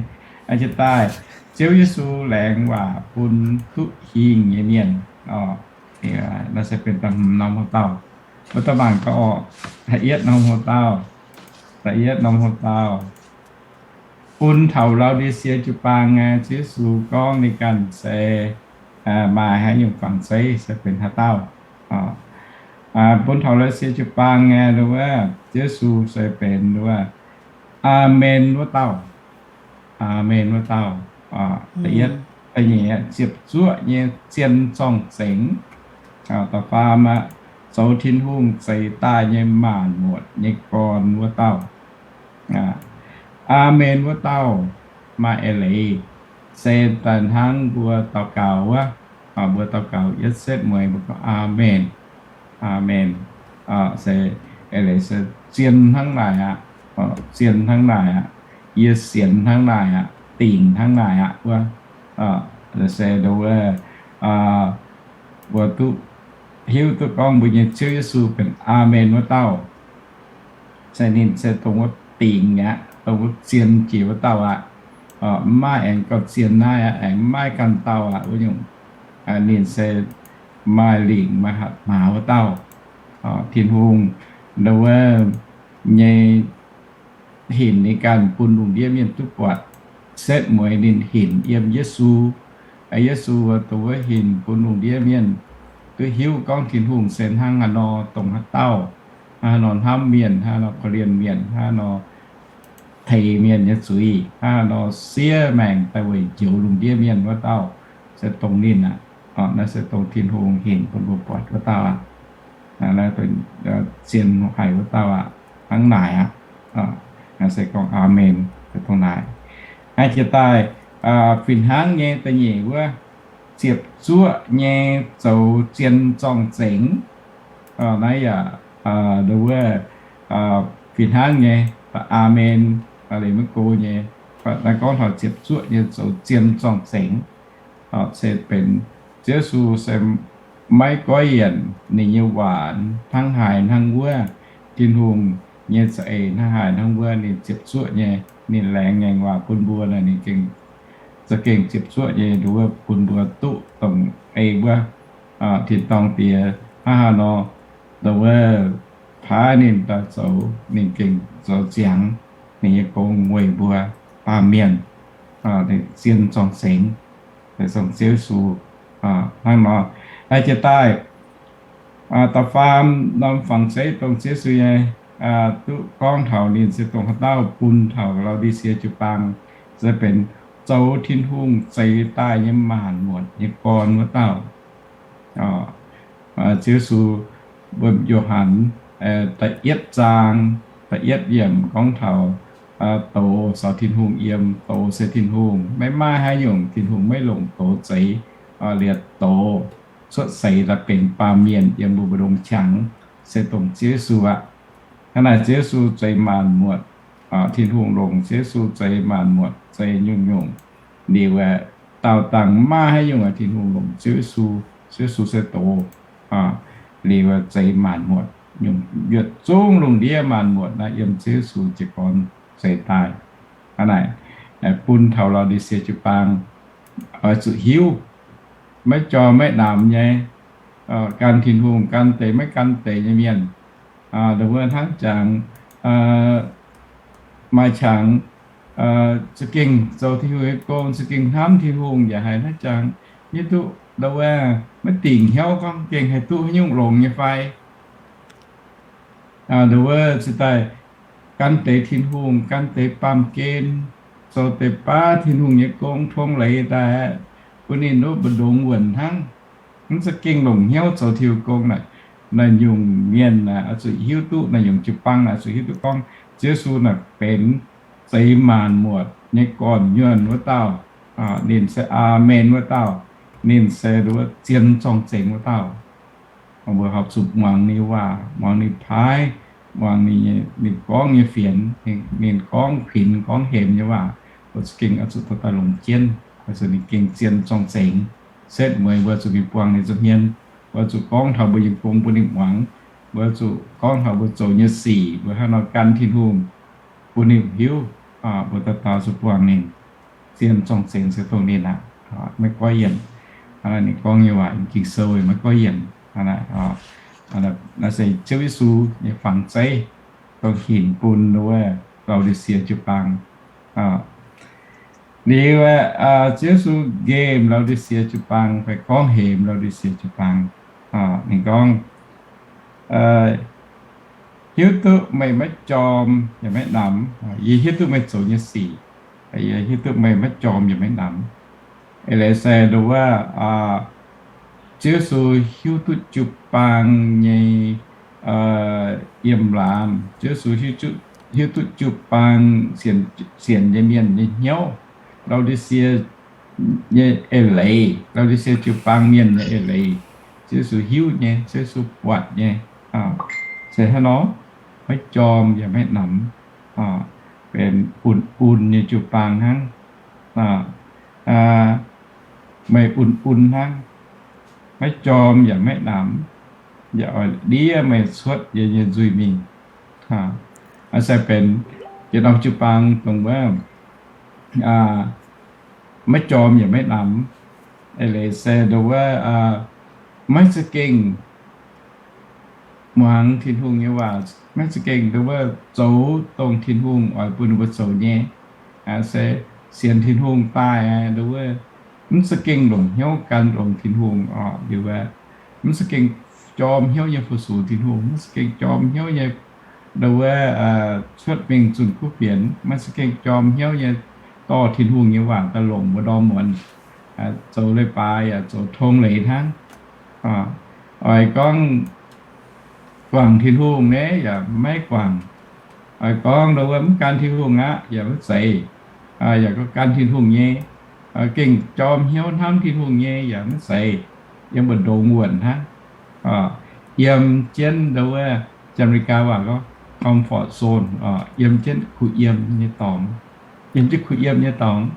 Jiex daaih, Ziouv Yesu laengz waac bun duqv hingh nyei mienh. Naaiv se benx da'hmz norm hoc-dauh. Mbuo daaih mangc gaax oc. Da'yietv norm hoc-dauh, da'yietv norm hoc-dauh bun taux Lau^di^sie jiu-baang nyei, Ziouv Yesu gorngv ninh ganh se maaih haaix nyungc fangx zeiv se benx haaix dauh. Bun taux Lau^di^sie jiu-baang nyei wuov, Ziouv Yesu se benx wuov, Aamen wuov dauh. Aamen wuov dauh. Da'yietv, da'nyeic, ziepc zuoqv nyei zien zorng-zengx. Da'faam aqv, zoux Tin-Hungh zeix daaih nyei maanc muotc nyei gorn wuov dauh. Aamen wuov dauh maaih eix leiz, se daaih hnangv mbuo daux gaux wuov, mbuo daux gaux yietv setv mueiz mbuo gorngv Aamen. Aamen. Se eix leiz se zien hnangv naaic aqv. Zien hnangv naaic aqv. Yie sienx hnangv naaic aqv. Dingc hnangv naaic aqv wuov. Se ndo wuov, mbuo duqv hiuv duqv gorngv mbuo nyei Ziouv Yesu benx Aamen wuov dauh. Se ninh se dongh wuov dingc aqv, dongh wuov zien jiex wuov dauh aqv. Mv maaih aengx gauh zien naaiv aqv, aengx mv maaih ganh dauh aqv wuov nyungc. Ninh se maaih lingc maaih hatc maaz wuov dauh. Tin-Hungh ndo wuov nyei hinc ninh ganh bun lungh ndiev mienh duqv buatc. Setv mueiz ninh hinc yiem Yesu. Yesu dongh wuov hinc bun lungh ndiev mienh duqv hiuv gorngv Tin-Hungh se hnangv haaix nor dongh haaix dauh, hnangv haaix nor hnamv mienh, hnangv haaix nor korv-lienh mienh, hnangv haaix nor teix mienh nyei zuiz, hnangv haaix nor siev maengc daaih weic njoux lungh ndiev mienh wuov dauh, se dongh ninh aqv. Naaiv se dongh Tin-Hungh hinc bun mbuo buatc wuov dauh aqv. Zien haic wuov dauh aqv. Hnangv naaic aqv. Se gorngv Aamen dongh naaic. Jiex daaih, fih hnangv nyei da'nyeic wuov, ziepc zuoqv nyei zoux zien zorng-zengx. Naaiv yaac wuov fih hnangv nyei, Aamen, liuz maiv go nyei. Naaiv gorngv taux ziepc zuoqv nyei zoux zien zorng-zengx. Se benx Ziouv Yesu se maiv goiv yienc, ninh nyei waac hnangv haaix hnangv wuov, Tin-Hungh nyei za'eix hnangv haaix hnangv wuov, ninh ziepc zuoqv nyei. Ninh laengz ngaengc waac bun mbuo naaic, ninh gengh za'gengh ziepc zuoqv nyei ndo wuov bun mbuo duqv dongh ei wuov tin-dorngh Diex hnangv haaix nor, ndo wuov paaiv ninh daaih zoux, ninh gengh zoux ziangx ninh nyei gong weic mbuo baamh mienh, zien zorng-zengx, dongh Ziouv Yesu hnangv nor. Jiex daaih, da'faam norm fangx zeiv dongh Ziouv Yesu nyei, duqv gorngv taux ninh se dongh haaix dauh bun taux Lau^ndi^sie jiu-baang, se benx zoux Tin-Hungh zeix daaih nyei maanc muotc nyei gorn wuov dauh. Ziouv Yesu, mbuo Yo^han da'yietv zaang da'yietv yiemc gorngv taux doz caux Tin-Hungh yiem, doz se Tin-Hungh. Maiv maaih haaix nyungc Tin-Hungh maiv longc doz zeix. Liuz doz cuotv seix daaih benx baamh mienh yiem mbuo mbu'ndongx qangx, se dongh Ziouv Yesu aqv. Hnangv naaic Ziouv Yesu zeix maanc muotc. Tin-Hungh longc Ziouv Yesu zeix maanc muotc, zeix nyungc-nyungc. Liuz aeqv, daauh dangh maiv maaih haaix nyungc aeqv, Tin-Hungh longc Ziouv Yesu. Ziouv Yesu se doz, liuz zeix maanc muotc. Nyungc yietc zungv lungh ndiev maanc muotc naaiv yiem Ziouv Yesu jiez gorn zeix daaih. Hnangv naaic, bun taux Lau^ndi^sie jiu-baang oix zuqc hiuv, maiv jorm maiv namx nyei, gan Tin-Hungh gan deix maiv gan deix nyei mienh, ndo wuov hnangv jangx maaih qangx za'gengh zoux Tin-Hungh nyei gong, za'gengh hnamv Tin-Hungh, yaac haiz hnangv jangx hiuv duqv ndo wuov maiv dingc hnyouv gorngv gengh haih duqv haaix nyungc longx nyei fai. Ndo wuov cingx daaih gan deix Tin-Hungh, gan deix baamh gen, zoux deix baav Tin-Hungh nyei gong tong leiz daaih, bun ninh ndov mbu'ndongx wuonc hnangv. Mv za'gengh longc hnyouv zoux Tin-Hungh gong naaic, naaiv nyungc mienh naaic oix zuqc hiuv duqv, naaiv nyungc jiu-baang naaic oix zuqc hiuv duqv gorngv Ziouv Yesu naaic benx zeix maanc muotc nyei gorn-nyuonh wuov dauh. Ninh se Aamen wuov dauh. Ninh se ndo wuov zien zorng-zengx wuov dauh. Mbuo horpc zuqc muangx ninh waac, muangx ninh paaiv, muangx ninh, ninh gorngv nyei fienx, ninh gorngv kuinx gorngv hemx nyei waac, mbuo za'gengh oix zuqc dorh daaih longc jienv, oix zuqc ninh gengh zien zorng-zengx. Setv mueiz mbuo zuqc mingh buangh ninh nza'hmien, mbuo zuqc gorngv taux mbuo nyei gong bun ninh muangx, mbuo zuqc gorngv taux mbuo zoux nyei sic, mbuo hnangv nor gan Tin-Hungh, bun ninh hiuv, mbuo dauh dauh zuqc buangh ninh. Zien zorng-zengx se dongh ninh aqv, maiv goiv yienc. Ninh gorngv nyei waac Ging-Sou maiv goiv yienc. Naaiv se Ziouv Yesu nyei fangx zeiv, dongh hinc bun wuov Lau^ndi^sie jiu-baang. Liuz, Ziouv Yesu nqemh Lau^ndi^sie jiu-baang fai gorngv hemx Lau^ndi^sie jiu-baang, ninh gorngv, hiuv duqv meih maiv jorm yaac maiv namx. Yie hiuv duqv meih zoux nyei sic. Yie hiuv duqv meih maiv jorm yaac maiv namx. Eix leiz se ndo wuov, Ziouv Yesu hiuv duqv jiu-baang nyei yiem laamz. Ziouv Yesu hiuv duqv jiu-baang sienx nyei mienh nyei hnyouv. Lau^ndi^sie nyei eix leiz, Lau^ndi^sie jiu-baang mienh nyei eix leiz, Ziouv Yesu hiuv nyei, Ziouv Yesu buatc nyei. Se hnangv nor, maiv jorm yaac maiv namx. benx un-un nyei jiu-baang hnangv. Meih un-un hnangv, maiv jorm yaac maiv namx, yaac oix ndiev meih cuotv yie nyei nzuih mingh. Se benx yietc norm jiu-baang dongh wuov maiv jorm yaac maiv namx. Eix leiz se ndo wuov maiv za'gengh muangx Tin-Hungh nyei waac, maiv za'gengh ndo wuov zoux dongh Tin-Hungh oix bun ninh mbuo zoux nyei. Se sienx Tin-Hungh daaih ndo wuov mv za'gengh longc hnyouv gan longx Tin-Hungh oc. Liuz mv za'gengh jorm hnyouv nyei fu-sux Tin-Hungh, mv za'gengh jorm hnyouv nyei ndo wuov cuotv mingh zunh kuv fienx, maiv za'gengh jorm hnyouv nyei dorh Tin-Hungh nyei waac daaih longc mbuo ndorm muonz, zoux leiz-baaix yaac zoux tong leiz hnangv. Oix gorngv guangc Tin-Hungh nyei yaac maiv guangc. Oix gorngv ndo wuov mv gan Tin-Hungh aqv yaac maiv zeiz. Yaac gorngv gan Tin-Hungh nyei, gengh jorm hnyouv hnamv Tin-Hungh nyei yaac maiv zeiz. Yiem mbu'ndongx wuonh hnangv. Yiem jienv ndo wuov Janx-America waac gorngv comfort zone, yiem jienv kuh yiem nyei dorngx. Yiem jienv kuh yiem nyei dorngx,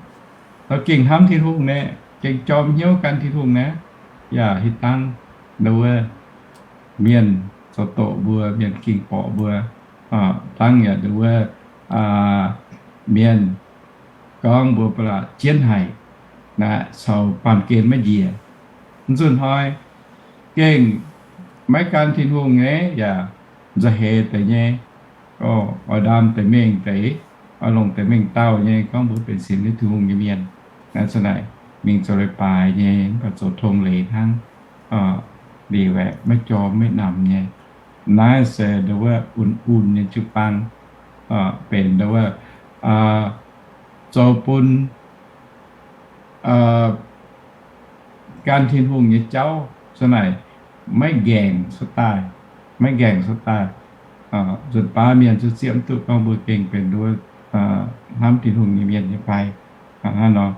za'gengh hnamv Tin-Hungh naaic, gengh jorm hnyouv gan Tin-Hungh naaic, yaac hitv dangv ndo wuov mienh zoux doqc mbuo, mienh gengh borqc mbuo, dangv yaac ndo wuov mienh gorngv mbuo ba'laqc jienv haic, naaic caux baamh gen maiv njiec. Mv zunh hnoi gengh maiv gan Tin-Hungh nyei yaac nzauh heix deix nyei, oix ndaam deix mengh deix, oix longc deix mengh dauh nyei gorngv mbuo benx sienx Tin-Hungh nyei mienh. Naaiv za'naaic mingh zoux leiz-baaix nyei, mv baac zoux tong leiz hnangv. Liuz aeqv, maiv jorm maiv namx nyei. Naaiv se ndo wuov un-un nyei jiu-baang, benx ndo wuov zoux bun gan Tin-Hungh nyei jauv za'naaic maiv nqaengc cuotv daaih, maiv nqaengc cuotv daaih. Nzunc baav mienh zuqc ziemv duqv gorngv mbuo gengh benx ndo wuov hnamv Tin-Hungh nyei mienh nyei fai. Hnangv nor,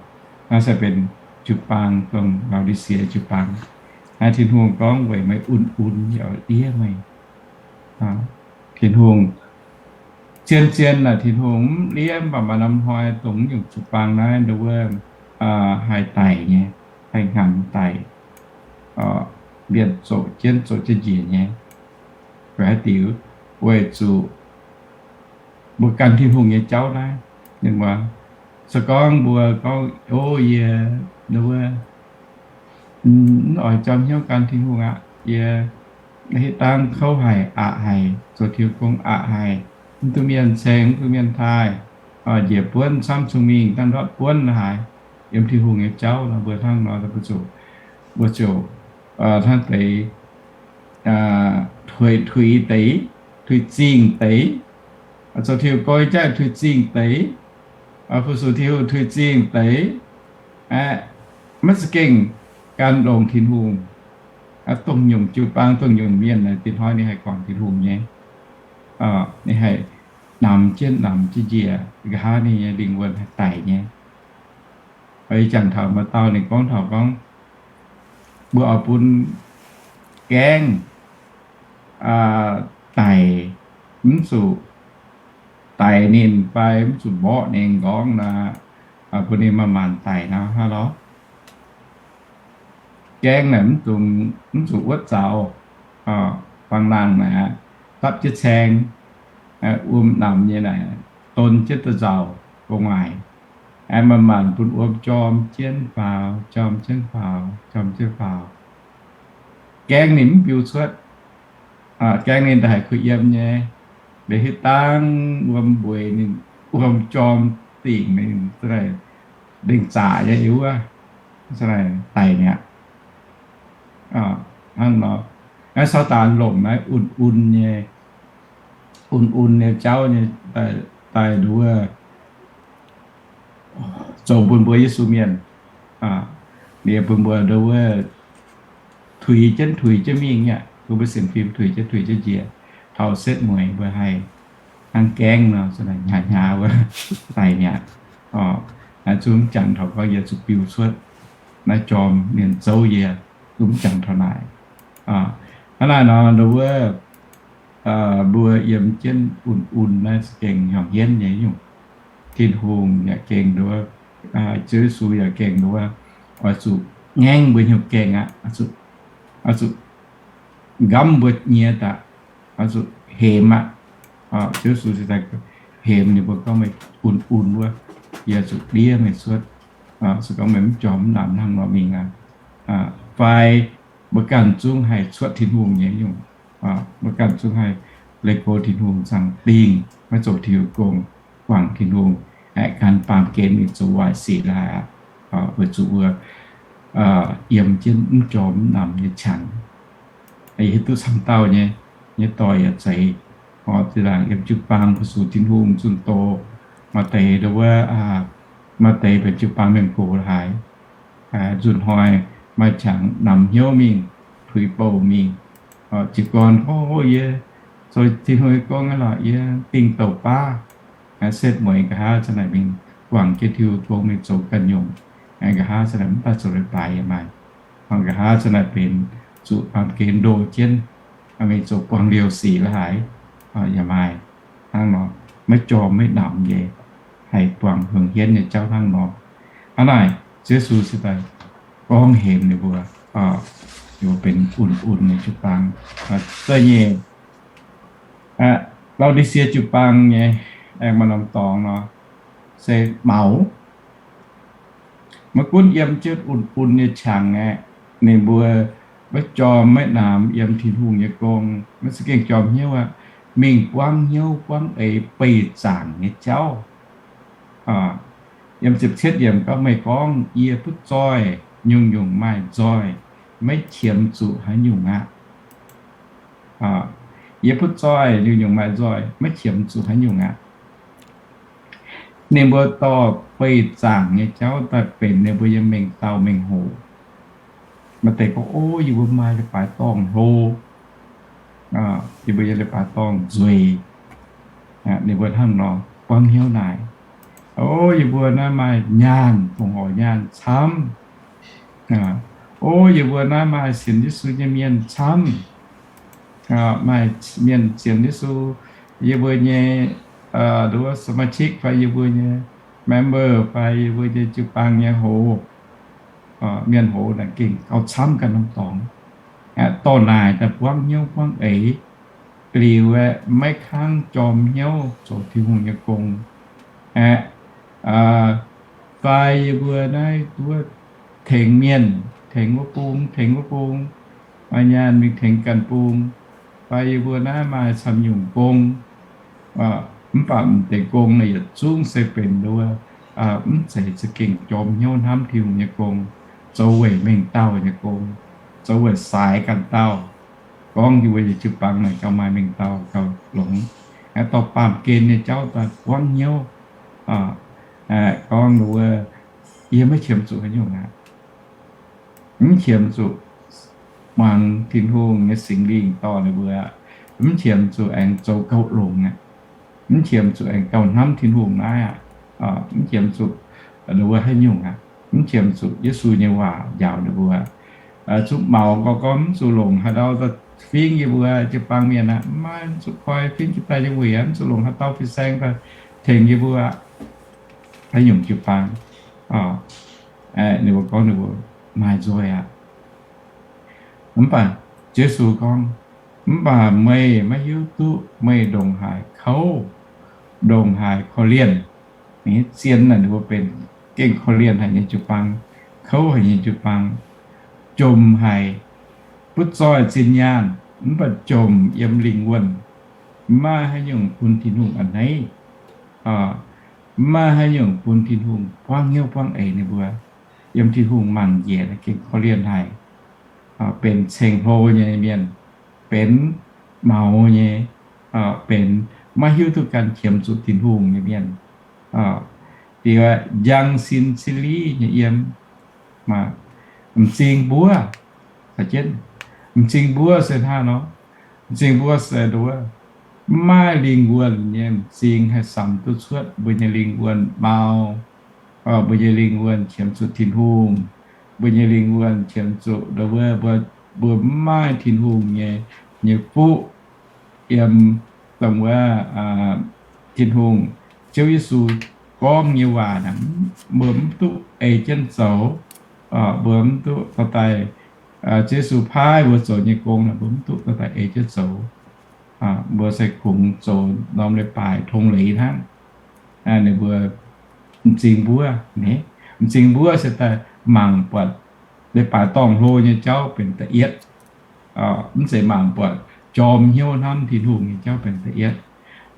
naaiv se benx jiu-baang dongh Laodicea jiu-baang. Naaiv Tin-Hungh gorngv weic meih un-un yaac ndiev meih. Tin-Hungh zien zien naaic Tin-Hungh mv ndiev, mv baac maaih norm hnoi dongh mv nyungc jiu-baang naaiv ndo wuov haih daic nyei, haih hngangx daic, mienh zoqc jienv zoqc jienv njiec nyei. Weic haaix diuc? Weic zuqc mbuo gan Tin-Hungh nyei jauv naaiv. Ninh mbuo se gorngv mbuo gorngv, o, yie ndo wuov mv oix jorm hnyouv gan Tin-Hungh aqv. Yie hitv dangv kouv haic, aqc haic, zoux Tin-Hungh gong aqc haic, mv duqv mienh ceng, mv duqv mienh taaih, njiec buonv camv cun-mengh dangh ndortv buonv haic. Yiem Tin-Hungh nyei jauv nor mbuo hnangv nor, mbuo ziouc, mbuo ziouc hnangv deix tuix, tuix deix, tuix zingh deix, zoux Tin-Hungh gong jaav tuix zingh deix, fu-sux Tin-Hungh tuix zingh deix, maiv za'gengh gan longx Tin-Hungh. Dongh nyungc jiu-baang, dongh nyungc mienh naaic, dinh hnoi ninh haih guangc Tin-Hungh nyei. Ninh haih namx jienv namx jienv njiec, nqa'haav ninh nyei lingh wuonh haih daic nyei. Ih jangx taux maaih dauh ninh gorngv taux gorngv, mbuo oix bun gaengh daic, mv zuqc daic ninh fai mv zuqc mborqv ninh nqorngv nor, bun ninh manc-manc daic nor hnangv lorqc. Gaengh naaic mv zuqc, mv zuqc wuotv zaux, fangx-laangh naaic, dapv jienv caeng, wuom namx nyei naaic, don jienv da'nzauc gu'nguaaic, aengx manc-manc bun wuom jorm jienv faaux, jorm jienv faaux, jorm jienv faaux. Gaengh ninh mv biux cuotv, gaengh ninh daaih haiz kuh yiem nyei, liuz hitv dangv wuom mbueix ninh, wuom jorm dingc ninh, ndengc zaqc nyei wuov, daic mi'aqv. Hnangv nor, naaiv Saadaan longc naaiv un-un nyei, un-un nyei jauv nyei daaih nduov zoux bun mbuo Yesu mienh, liuz bun mbuo nduov tuix jienv tuix jienv mingh aqv, bun mbuo sienx fim tuix jienv tuix jienv njiec, taux setv mueiz mbuo haih hnangv gaengh nor, hnangv hnyangx wuov daic mi'aqv. Naaiv zungv jangx taux gorngv yie zuqc biux cuotv naaiv jorm mienh zouv yie, zungv jangx taux naaic. Hnangv naaic nor, nduov mbuo yiem jienv un-un naaiv za'gengh hnyangx-hienv nyei nyungc. Tin-Hungh yaac gengh nduov, Ziouv Yesu yaac gengh nduov, oix zuqc ngaengv mbuo hnyouv gaengh aqv, oix zuqc nqamv mbuo nyei daaih, oix zuqc hemx aqv. Ziouv Yesu se daaih hemx ninh mbuo gorngv meih un-un wuov, yie zuqc ndiev meih cuotv. Se gorngv meih mv jorm mv namx hnangv nor mingh aqv, fai mbuo ganh zungv haih cuotv Tin-Hungh nyei nyungc, mbuo ganh zungv haih leih go Tin-Hungh zaangc dingh, maiv zoux Tin-Hungh gong, guangc Tin-Hungh, aengx gan baamh gen mingh zoux waaic sic laaix aqv. Weic zuqc mbuo yiem jienv mv jorm mv namx nyei qangx. Hiuv duqv camv dauh nyei, nyei doic yaac zeiz, zinh ndaangc yiem jiu-baang fu-sux Tin-Hungh zunh doz, maaih deix nduov, maaih deix benx jiu-baang mienh gox laaix, nzunc hnoi maaih qangx namx hnyouv mingh, puix bouh mingh, jiez gorn gorngv, Yie zoux Tin-Hungh nyei gong aqv lorqc, yie dingh douc baav, setv mueiz nqa'haav za'naaic mingh guangc jienv Tin-Hungh gong mingh zoux ganh nyungc, nqa'haav za'naaic mv baac zoux leiz-baaix yaac maaih. Nqa'haav za'naaic benx zuqc baamh gen ndoh jienv mingh zoux buangh liouh sic laaix yaac maaih. Hnangv nor, maiv jorm maiv namx nyei, haih buangh hnyangx-hienv nyei jauv hnangv nor. Hnangv naaic, Ziouv Yesu se daaih gorngv hemx ninh mbuo, ninh mbuo benx un-un nyei jiu-baang. Da'nyeic, Laodicea jiu-baang nyei aengx maaih norm dorngx nor, se maux. Maiv gunv yiem jienv un-un nyei qangx aeqv, ninh mbuo maiv jorm maiv namx yiem Tin-Hungh nyei gong, maiv za'gengh jorm hnyouv aqv, mingh buangv hnyouv buangv eix beih zaangc nyei jauv. Yiem ziepc cietv yiemc gorngv, Meih gorngv, Yie butv zoih, nyungc-nyungc maaih nzoih, maiv qiemx zuqc haaix nyungc aqv. Yie butv zoih, nyungc-nyungc maaih nzoih, maiv qiemx zuqc haaix nyungc aqv. Ninh mbuo dorh beih zaangc nyei jauv daaih benx ninh mbuo nyei mengh dauh mengh hoc. Maaih deix gorngv, O, yie mbuo maaih leiz-baaix dorngh hlo, yie mbuo nyei leiz-baaix dorngh nzueic. Ninh mbuo hnangv nor buangv hnyouv naaic. O, yie mbuo naaiv maaih nyaanh, dongh horc nyaanh camv. O, yie mbuo naaiv maaih sienx Yesu nyei mienh camv. Maaih mienh sienx Yesu, yie mbuo nyei nduov สมาชิก fai yie mbuo nyei member fai yie mbuo nyei jiu-baang nyei hoz, mienh hoz naaic gengh gauh camv ganh norm dorngx. Dorh naaic daaih buangv hnyouv buangv eix, liuz aeqv, maiv kangv jorm hnyouv zoux Tin-Hungh nyei gong. Aeqv, fai yie mbuo naaiv duov tengx mienh, tengx wuov bung, tengx wuov bung, maaih nyaanh mingh tengx ganh bung, fai yie mbuo naaiv maaih camv nyungc gong, mv baac m'deix gong naaic yietc zungv se benx nduov mv zeiz za'gengh jorm hnyouv hnamv Tin-Hungh nyei gong, zoux weic mengh dauh nyei gong, zoux weic saaix ganh dauh. Gorngv yie mbuo nyei jiu-baang naaic gauh maaih mengh dauh gauh longx, aeqv, dorh baamh gen nyei jauv daaih buangv hnyouv, gorngv nduov, Yie maiv qiemx zuqc haaix nyungc aqv. Mv qiemx zuqc muangx Tin-Hungh nyei Singx Lingh dorh ninh mbuo aqv. Mv qiemx zuqc aengx zoux gauh longx aqv. Mv qiemx zuqc aengx gauh hnamv Tin-Hungh naaiv aqv. Mv qiemx zuqc nduov haaix nyungc aqv. Mv qiemx zuqc Yesu nyei waac njaaux ninh mbuo. Zuqc maux gorx gorx mv zuqc longc haaix dauh fingx yie mbuo jiu-baang mienh aqv. Mv maaih, mv zuqc koi fingx jiex daaih nyei weic aqv. Mv zuqc longc haaix dauh fin-saeng daaih tengx yie mbuo aqv. Haaix nyungc jiu-baang, ninh mbuo gorngv ninh mbuo maaih nzoih aqv. Mv baac Yesu gorngv, Mv baac meih maiv hiuv duqv meih ndongc haaix kouv, ndongc haaix korv-lienh. Ninh zien naaic ninh mbuo benx gengh korv-lienh haic nyei jiu-baang, kouv haic nyei jiu-baang, jomc haic, butv zoih zinh nyaanh, mv baac jomc yiem lingh wuonh, mv maaih haaix nyungc bun Tin-Hungh a'hneiv. Mv maaih haaix nyungc bun Tin-Hungh buangv hnyouv buangv eix ninh mbuo. Yiem Tin-Hungh mangc njiec gengh korv-lienh haic, benx ceng-hlo nyei mienh, benx maux nyei, benx maiv hiuv duqv gan qiemx zuqc Tin-Hungh nyei mienh. Diex njang sin cili nyei yiem, m'zing mbuov, m'zing mbuov se hnangv nor, m'zing mbuov se nduov, mv maaih lingh wuonh nyei m'zing haih samx duqv cuotv mbuo nyei lingh wuonh mau, mbuo nyei lingh wuonh qiemx zuqc Tin-Hungh, mbuo nyei lingh wuonh qiemx zuqc nduov, mbuo mv maaih Tin-Hungh nyei, nyei fuqv. yiem dongh wuov Tin-Hungh, Ziouv Yesu gorngv nyei waac naaic, mbuo mv duqv ei jienv zoux. Mbuo mv duqv dorh daaih, Ziouv Yesu paaiv mbuo zoux nyei gong naaic, mbuo mv duqv dorh daaih ei jienv zoux. Mbuo se kungx zoux norm leiz-baaix tong leiz hnangv. Ninh mbuo m'zing mbuov, m'zing mbuov se daaih mangc buatc leiz-baaix dorngh hlo nyei jauv benx da'yietv. Mv zeiz mangc buatc jorm hnyouv hnamv Tin-Hungh nyei jauv benx da'yietv.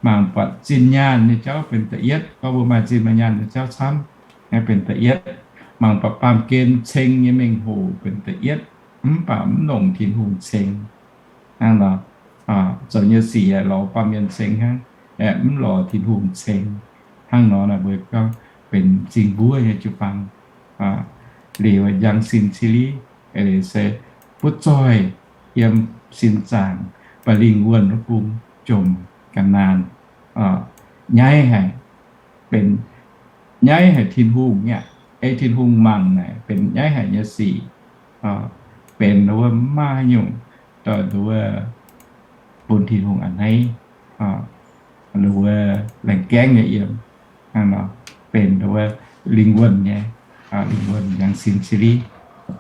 Mangc buatc zinh nyaanh nyei jauv benx da'yietv. Gorngv mbuo maaih zinh maaih nyaanh nyei jauv camv, naaiv benx da'yietv. Mangc buatc baamh gen ceng nyei mengh hoc benx da'yietv, mv baac mv longc Tin-Hungh ceng. Hnangv nor, zoux nyei sic lorz baamh mienh ceng hnangv, mv lorz Tin-Hungh ceng. Hnangv nor naaic mbuo gorngv benx m'zing mbuov nyei jiu-baang. Liuz njang sin cili, se butv zoih yiem sin zaangc ba'lingh wuonh wuov bung jomc ga'naanh, nyaiv haic, benx nyaiv haic Tin-Hungh nyei, ei Tin-Hungh mangc naaic benx nyaiv haic nyei sic, benx wuov mv maaih haaix nyungc doix wuov bun Tin-Hungh a'hneiv, wuov laengh gaengv nyei yiem, benx wuov lingh wuonh nyei, lingh wuonh njang sin cili,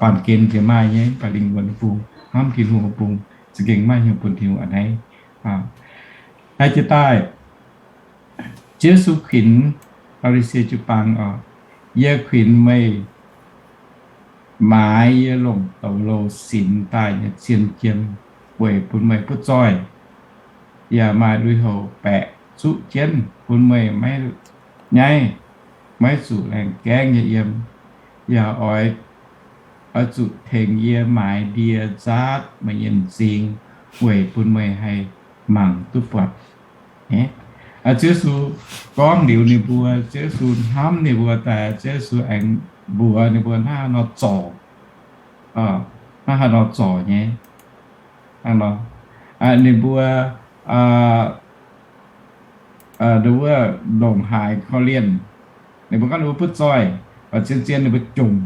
baamh gen jiex maaih nyei, mv baac lingh wuonh bung, hnamv Tin-Hungh bung, za'gengh maiv haaix nyungc bun Tin-Hungh a'hneiv. Haiz jiez daaih, Ziouv Yesu kuinx Lau^di^sie jiu-baang oc, yie kuinx meih maaiz yie longc douz-louh sinx daaih nyei zien jiem weic bun meih butv zoih, yaac maaih lui-houx baeqc zuqv jienv bun meih maiv nyaiv, maiv zuqc laengh gaengv nyei yiem, yaac oix, oix zuqc tengx yie maaiz ndie nzaatv meih nyei m'zing weic bun meih haih mangc duqv buatc. Ziouv Yesu gorngv liuz ninh mbuo, Ziouv Yesu hnamv ninh mbuo daaih, Ziouv Yesu aengx mbuox ninh mbuo hnangv haaix nor zorc, hnangv haaix nor zorc nyei. Ninh mbuo, wuov, ndongc haaix korv-lienh, ninh mbuo gorngv ninh mbuo butv zoih, zien-zien ninh mbuo jomc,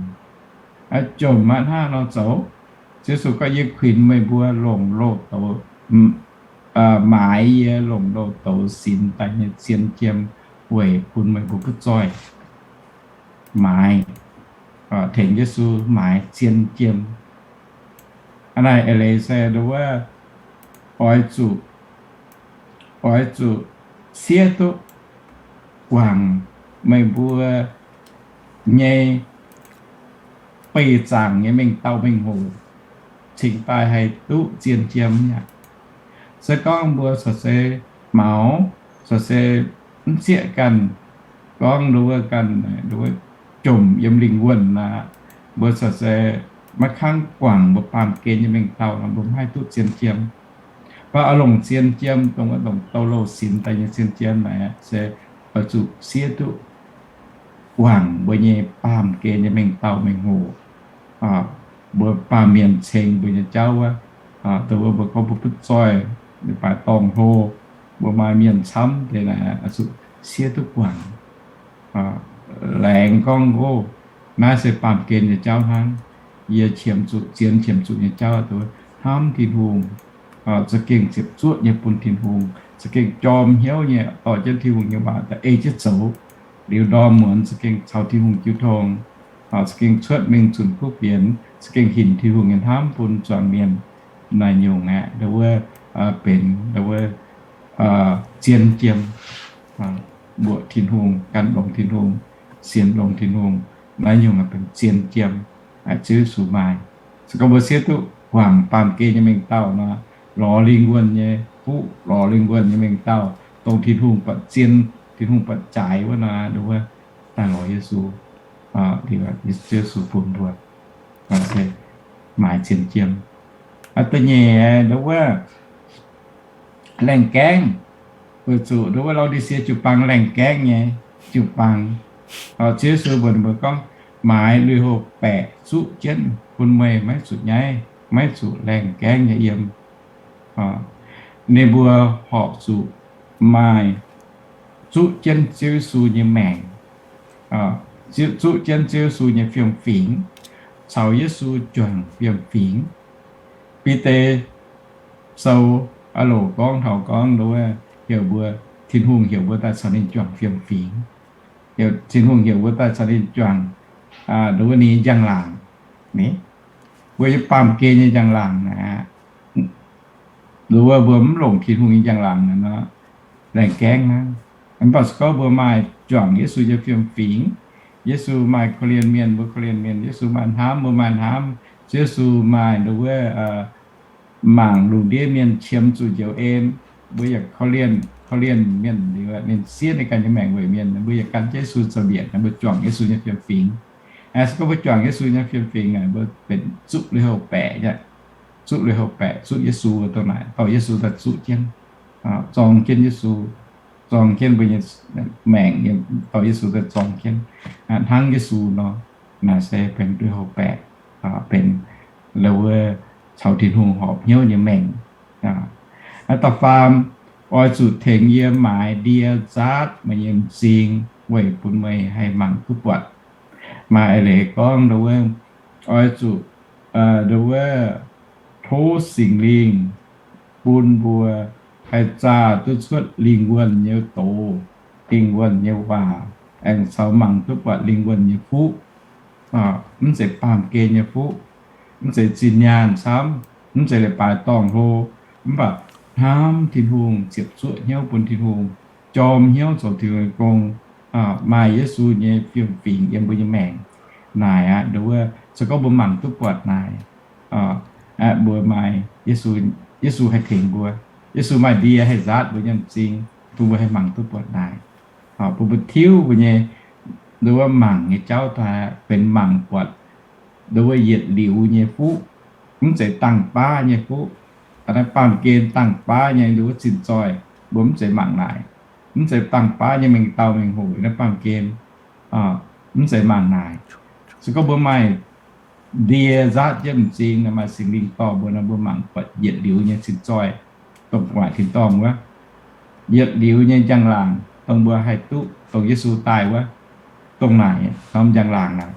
jomc aqv, hnangv haaix nor zoux? Ziouv Yesu gorngv, yie kuinx meih mbuo longc loz-douz, maaiz yie longc loz-douz sinx daaih nyei zien jiem weic bun meih mbuo butv zoih. Maaiz, tengx Yesu maaiz zien jiem. Hnangv naaic eix leiz se wuov, oix zuqc, oix zuqc siev duqv guangc meih mbuo nyei beih zaangc nyei mengh dauh mengh hoc cingx daaih haih duqv zien jiem aqv. Se gorngv mbuo corc se maux, corc se mv zieqv ganh, gorngv nduov ganh, nduov jomc yiem lingh wuonh aqv, mbuo corc se maiv kangv guangc mbuo baamh gen nyei mengh dauh nor, mbuo maiv haih duqv zien jiem. Mv baac oix longc zien jiem, dongh wuov longc douz-louh sinx daaih nyei zien jiem naaic se oix zuqc siev duqv guangc mbuo nyei baamh gen nyei mengh dauh mengh hoc, mbuo baamh mienh ceng mbuo nyei jauv wuov, dongh wuov mbuo gorngv mbuo butv zoih, leiz-baaix dorngh hlo, mbuo maaih mienh camv deix naaic, oix zuqc siev duqv guangc. Laengz gorngv, Ov, naaiv se baamh gen nyei jauv hnangv. Yie qiemx zuqc zien qiemx zuqc nyei jauv, hnamv Tin-Hungh, za'gengh ziepc zuoqv nyei bun Tin-Hungh, za'gengh jorm hnyouv nyei dorh jienv Tin-Hungh nyei waac daaih ei jienv zoux. Liuz ndorm muonz za'gengh caux Tin-Hungh jiu tong, za'gengh cuotv mingh zunc kuv fienx, za'gengh hinc Tin-Hungh nyei hnamv bun zuangx mienh. Naaiv nyungc aeqv, wuov benx wuov zien jiem, mbuoqc Tin-Hungh, gan longx Tin-Hungh, sienx longx Tin-Hungh. Naaiv nyungc benx zien jiem, Ziouv Yesu maaih. Se gorngv mbuo siev duqv guangc baamh gen nyei mengh dauh nor, lorz lingh wuonh nyei fuqv, lorz lingh wuonh nyei mengh dauh, dongh Tin-Hungh buatc zien, Tin-Hungh buatc jaaix wuov nor, wuov daaih lorz Yesu, Ziouv Yesu bun mbuo se maaiz zien jiem. Da'nyeic, wuov laengh gaengv, weic zuqc nduov wuov Laodicea jiu-baang laengh gaengv nyei jiu-baang. Ziouv Yesu mbuox ninh mbuo gorngv, maaiz lui-houx baeqc zuqv jienv bun meih maiv zuqc nyaiv, maiv zuqc laengh gaengv nyei yiem. Ninh mbuo horpc zuqc maaih zuqv jienv Ziouv Yesu nyei maengc, zuqv jienv Ziouv Yesu nyei fiem-fingx, caux Yesu juangc fiem-fingx. Bide Sou Baulo gorngv taux gorngv nduov heuc mbuo, Tin-Hungh heuc mbuo daaih caux ninh juangc fiem-fingx. Tin-Hungh heuc mbuo daaih caux ninh juangc, nduov ninh njang-laangc. Mbuo nyei baamh gen nyei njang-laangc naaic aqv, nduov mbuo mv longc Tin-Hungh nyei njang-laangc naaic nor, laengz gaengh hnangv. Mv baac se gorngv mbuo maaih juangc Yesu nyei fiem-fingx, Yesu maaih korv-lienh mienh, mbuo korv-lienh mienh, Yesu maaih hnamv, mbuo maaih hnamv, Yesu maaih nduov mangc lungh ndiev mienh qiemx zuqc njoux en, mbuo yaac korv-lienh, korv-lienh mienh liuz, ninh siev ninh ganh nyei maengc weic mienh, mbuo yaac gan Yesu zoux mbienc, mbuo juangc Yesu nyei fiem-fingx. Se gorngv mbuo juangc Yesu nyei fiem-fingx, mbuo benx zuqv lui-houx baeqc, zuqv lui-houx baeqc, zuqv Yesu dongh naaic, dorh Yesu daaih zuqv jienv, zorng jienv Yesu, zorng jienv mbuo nyei maengc, dorh Yesu daaih zorng jienv, hnangv Yesu nor, naaic se benx lui-houx baeqc, benx wuov caux Tin-Hungh horpc hnyouv nyei maengc. Da'faam, oix zuqc tengx yie maaiz ndie nzaatv meih nyei m'zing weic bun meih haih mangc duqv buatc. Maaih eix leiz gorngv nduov, oix zuqc nduov tov Singx Lingh bun mbuo haih zaah duqv cuotv lingh wuonh nyei doz, lingh wuonh nyei waac, aengx caux mangc duqv buatc lingh wuonh nyei fuqv. Mv zeiz baamh gen nyei fuqv, mv zeiz zinh nyaanh camv, mv zeiz leiz-baaix dorngh hlo, mv baac hnamv Tin-Hungh, ziepc zuoqv hnyouv bun Tin-Hungh, jorm hnyouv zoux Tin-Hungh nyei gong, maaih Yesu nyei fiem-fingx yiem mbuo nyei maengc. Naaic aqv, nduov se gorngv mbuo mangc duqv buatc naaic, mbuo maaih Yesu, Yesu haih tengx mbuo. Yesu maaih ndie haih nzaatv mbuo nyei m'zing, bun mbuo haih mangc duqv buatc naaic, bun mbuo tiuv mbuo nyei nduov mangc nyei jauv daaih benx mangc buatc nduov yietc liuz nyei fuqv, mv zeiz dangh baav nyei fuqv. Naaiv baamh gen dangh baav nyei nduov zinh zoih, mbuo mv zeiz mangc naaic. Mv zeiz dangh baav nyei mengh dauh mengh hoc naaiv baamh gen, mv zeiz mangc naaic. Se gorngv mbuo maaih ndie nzaatv jienv m'zing, maaih Singx Lingh dorh mbuo nor, mbuo mangc buatc yietc liuz nyei zinh zoih, dongh gu'nguaaic tin-dorngh wuov, yietc liuz nyei njang-laangc, dongh mbuo haih duqv, dongh Yesu daaih wuov, dongh naaic norm njang-laangc naaic.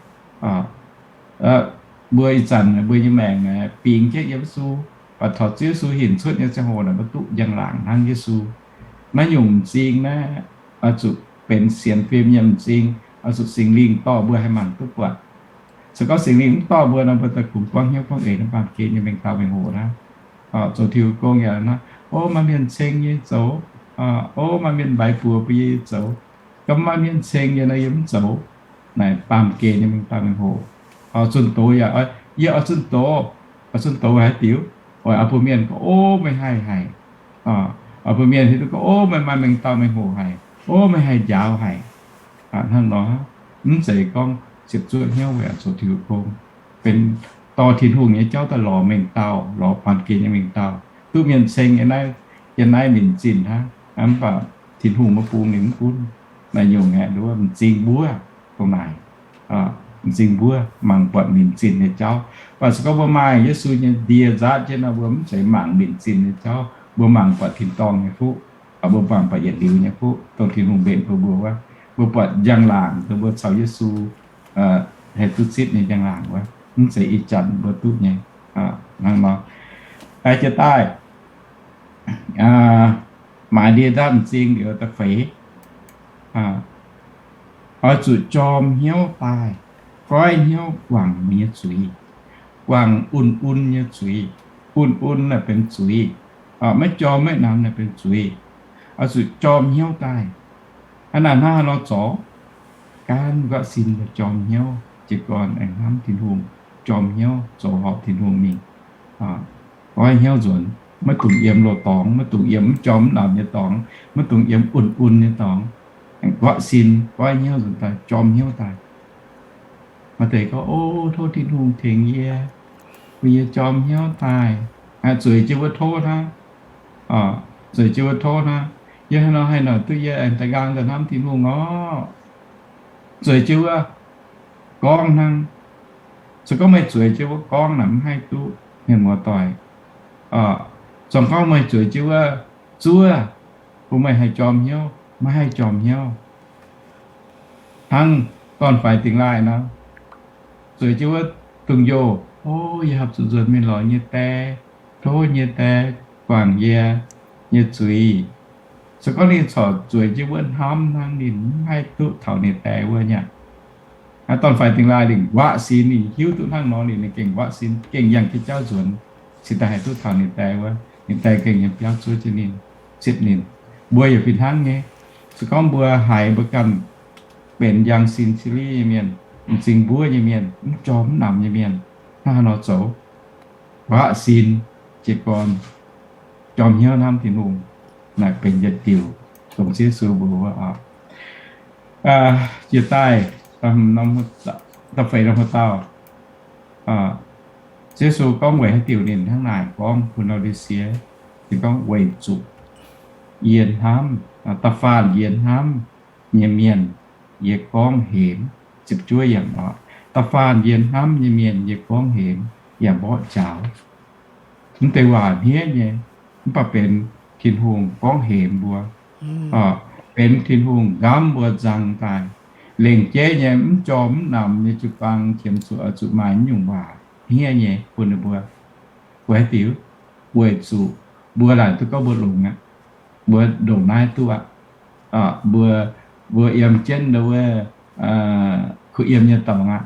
Mbuo ih zanc mbuo nyei maengc bingx jienv yiem Yesu, baac taux Ziouv Yesu hinc cuotv nyei ziangh hoc naaic, mbuo duqv njang-laangc hnangv Yesu. Naaiv nyungc m'zing naaiv oix zuqc benx sienx fim nyei m'zing, oix zuqc Singx Lingh dorh mbuo haih mangc duqv buatc. Se gorngv Singx Lingh mv dorh mbuo nor, mbuo daaih kungx buangv hnyouv buangv eix naaiv baamh gen nyei mengh dauh mengh hoc naaiv. Zoux Tin-Hungh gong yaac naaiv, o, maaih mienh ceng yie zoux, o, maaih mienh mbaix buoz bun yie zoux, gorngv maaih mienh ceng yie nor yie mv zoux. Naaic baamh gen nyei mengh dauh mengh hoc. Zunh doz yaac, yie oix zunh doz, oix zunh doz haaix diuc? Oix bun mienh gorngv, o, meih haih haic. Oix bun mienh hiuv duqv gorngv, o, meih maaih mengh dauh mengh hoc haic, o, meih haih njaaux haic. Hnangv nor, mv zeiz gorngv ziepc zuoqv hnyouv weic zoux Tin-Hungh gong, benx dorh Tin-Hungh nyei jauv daaih lorz mengh dauh, lorz baamh gen nyei mengh dauh, duqv mienh ceng yiem naaiv, yiem naaiv minc zinh hnangv. Mv baac Tin-Hungh maiv bung ninh mv gunv. Naaiv nyungc aeqv, nduov m'zing mbuov dongh naaic, m'zing mbuov mangc buatc minc zinh nyei jauv. Mv baac se gorngv mbuo maaih Yesu nyei ndie nzaatv jienv nor, mbuo mv zeiz mangc minc zinh nyei jauv, mbuo mangc buatc tin-dorngh nyei fuqv, mbuo mangc buatc yietc liuz nyei fuqv, dongh Tin-Hungh mbenc bun mbuo wuov. Mbuo buatc njang-laangc, dongh mbuo caux Yesu haih duqv zipv nyei njang-laangc wuov, mv zeiz ih zanc mbuo duqv nyei. Hnangv nor, jiex daaih, maaiz ndie nzaatv m'zing liuz da'feix, oix zuqc jorm hnyouv daaih, goiv hnyouv guangc mbuo nyei zuiz, guangc un-un nyei zuiz. Un-un naaic benx zuiz, maiv jorm maiv namx naaic benx zuiz. Oix zuqc jorm hnyouv daaih. Hnangv naaic hnangv haaix nor zorc? Gaanv nqoqv sin jorm hnyouv, jiez gorn aengx hnamv Tin-Hungh, jorm hnyouv zoux horpc Tin-Hungh mingh. Goiv hnyouv nzuonx, maiv dungx yiem loz-dorngx, maiv dungx yiem mv jorm mv namx nyei dorngx, maiv dungx yiem un-un nyei dorngx. Nqoqv sin, goiv hnyouv nzuonx daaih, jorm hnyouv daaih. Maaih deix gorngv, o, tov Tin-Hungh tengx yie, bun yie jorm hnyouv daaih. Zueiz jienv wuov tov hnangv. Zueiz jienv wuov tov hnangv. Yie haaix nor haih noic duqv yie aengx da'nqaang daaih hnamv Tin-Hungh orqc? Zueiz jienv wuov gorngv hnangv. Se gorngv meih zueiz jienv wuov gorngv naaic mv haih duqv, mienh muoz-doic. Zong gorngv meih zueiz jienv wuov zuov, bun meih haih jorm hnyouv, maiv haih jorm hnyouv. Hnangv dorn-faix dingx laaih nor, zueiz jienv wuov dungz-njoh, o, yie haih zuqc nzuonx mingh lorz nyei die, tov nyei die guangc yie. nyei zuiz. Se gorngv ninh corc zueiz jienv wuov hnamv hnangv, ninh mv haih duqv taux ninh die wuov nyei aqv. Dorn-faix dingh laaih ninh nquaqv sin, ninh hiuv duqv hnangv nor, ninh gengh nquaqv sin, gengh yangh jienv jauv nzuonx, cingx daaih haih duqv taux ninh die wuov. Ninh die gengh yiem biauv zuov jienv ninh, zipv ninh. Mbuo yaac fih hnangv nyei. Se gorngv mbuo haiz mbuo ganh benx njang sin cili nyei mienh, m'zing mbuov nyei mienh, mv jorm mv namx nyei mienh, hnangv haaix nor zoux? Nquaqv sin, jiez gorn, jorm hnyouv hnamv Tin-Hungh, naaic benx yietc diuc dongh Yesu mbuox wuov oc. Jiex daaih, da'feix norm haaix dauh, Yesu gorngv weic haaix diuc ninh hnangv naaic gorngv bun Lao^di^sie? Ninh gorngv, weic zuqc yie hnamv, da'faanh yie hnamv nyei mienh, yie gorngv hemx. Ziepc juov yiemc oc. Da'faanh yie hnamv nyei mienh, yie gorngv hemx yaac mborqv njaaux. Mv deix waac hniev nyei, mv baac benx Tin-Hungh gorngv hemx mbuo, benx Tin-Hungh nqamv mbuo nzang daaih. Lengc jeiv nyei mv jorm mv namx nyei jiu-baang qiemx zuqc oix zuqc maaih naaiv nyungc waac hniev nyei bun ninh mbuo. Weic haaix diuc? Weic zuqc mbuo laaic duqv gorngv mbuo longx aqv. Mbuo ndongc naaiv duqv aqv. Mbuo, mbuo yiem jienv ndau wuov kuh yiem nyei dorngx aqv.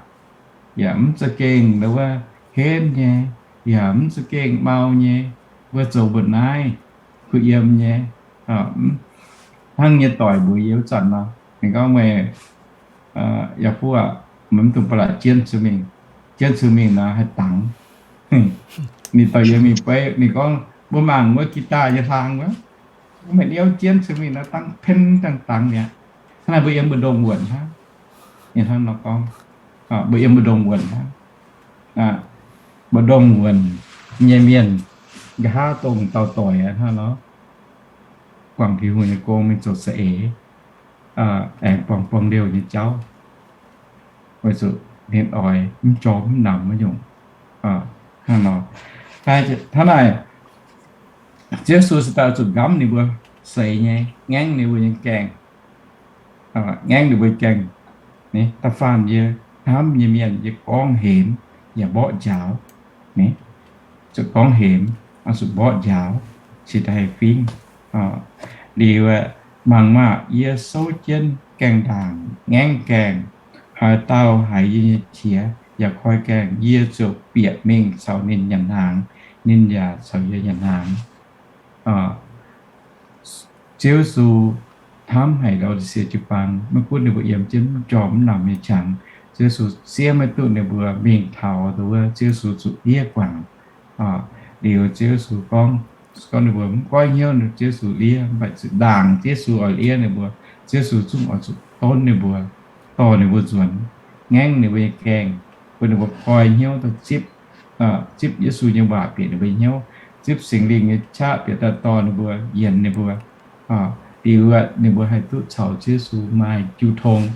Yaac mv za'gengh ndau wuov henv nyei, yaac mv za'gengh mau nyei. Mbuo zoux mbu'naaiv kuh yiem nyei, hnangv nyei doic mbuox yie wuov zanc nor, ninh gorngv, meih yaac buov, meih mv dungx ba'laqc jienv cui mingh. Jienv cui mingh nor haih dangx. Ninh dorh yie mingh beiv, ninh gorngv, mbuo mangc wuov guitar nyei hlaang wuov, meih niouv jienv cui mingh nor dangx pen dangx dangx mi'aqv. Hnangv naaic mbuo yiem mbu'ndongx wuonc hnangv. Ninh hnangv nor gorngv, mbuo yiem mbu'ndongx wuonc hnangv. Mbu'ndongx wuonc nyei mienh, nqa'haav dongh dauh doic hnangv nor, guangc Tin-Hungh nyei gong mingh zoux za'eix, aengx buangh buangh liouh nyei jauv, weic zuqc ninh oix mv jorm mv namx wuov nyungc. Hnangv nor, hnangv naaic, Ziouv Yesu se daaih zuqc nqamv ninh mbuo seix nyei, ngaengv ninh mbuo nyei gaengh, ngaengv ninh mbuo gaengh. Da'faanh yie hnamv nyei mienh yie gorngv hemx yaac mborqv njaaux. Zuqc gorngv hemx, zuqc mborqv njaaux, cingx daaih haih fingv. Liuz, mangc maah! Yie souv jienv gaengh ndaangc, ngaengv gaengh. Haaix dauh haiz yie nyei qiex yaac koi gaengh, yie ziouc bieqc mingh caux ninh nyanc hnaangx, ninh yaac caux yie nyanc hnaangx. Ziouv Yesu hnamv haic Laodicea jiu-baang, maiv gunv ninh mbuo yiem jienv mv jorm mv namx nyei qangx, Ziouv Yesu siev maiv duqv ninh mbuo mingh taux wuov Ziouv Yesu zuqc ndiev guangc. Liuz Ziouv Yesu gorngv, gorngv ninh mbuo mv goiv hnyouv Ziouv Yesu ndiev, mv baac zuqc ndaangc Ziouv Yesu oix ndiev ninh mbuo, Ziouv Yesu zungv oix zuqc donv ninh mbuo, dorh ninh mbuo nzuonx, ngaengv ninh mbuo nyei gaengh, bun ninh mbuo koi hnyouv daaih zipv, zipv Yesu nyei waac bieqc ninh mbuo nyei hnyouv, zipv Singx Lingh nyei qaqv bieqc daaih dorh ninh mbuo, yienx ninh mbuo. Liuz ninh mbuo haih duqv caux Ziouv Yesu maaih jiu tong,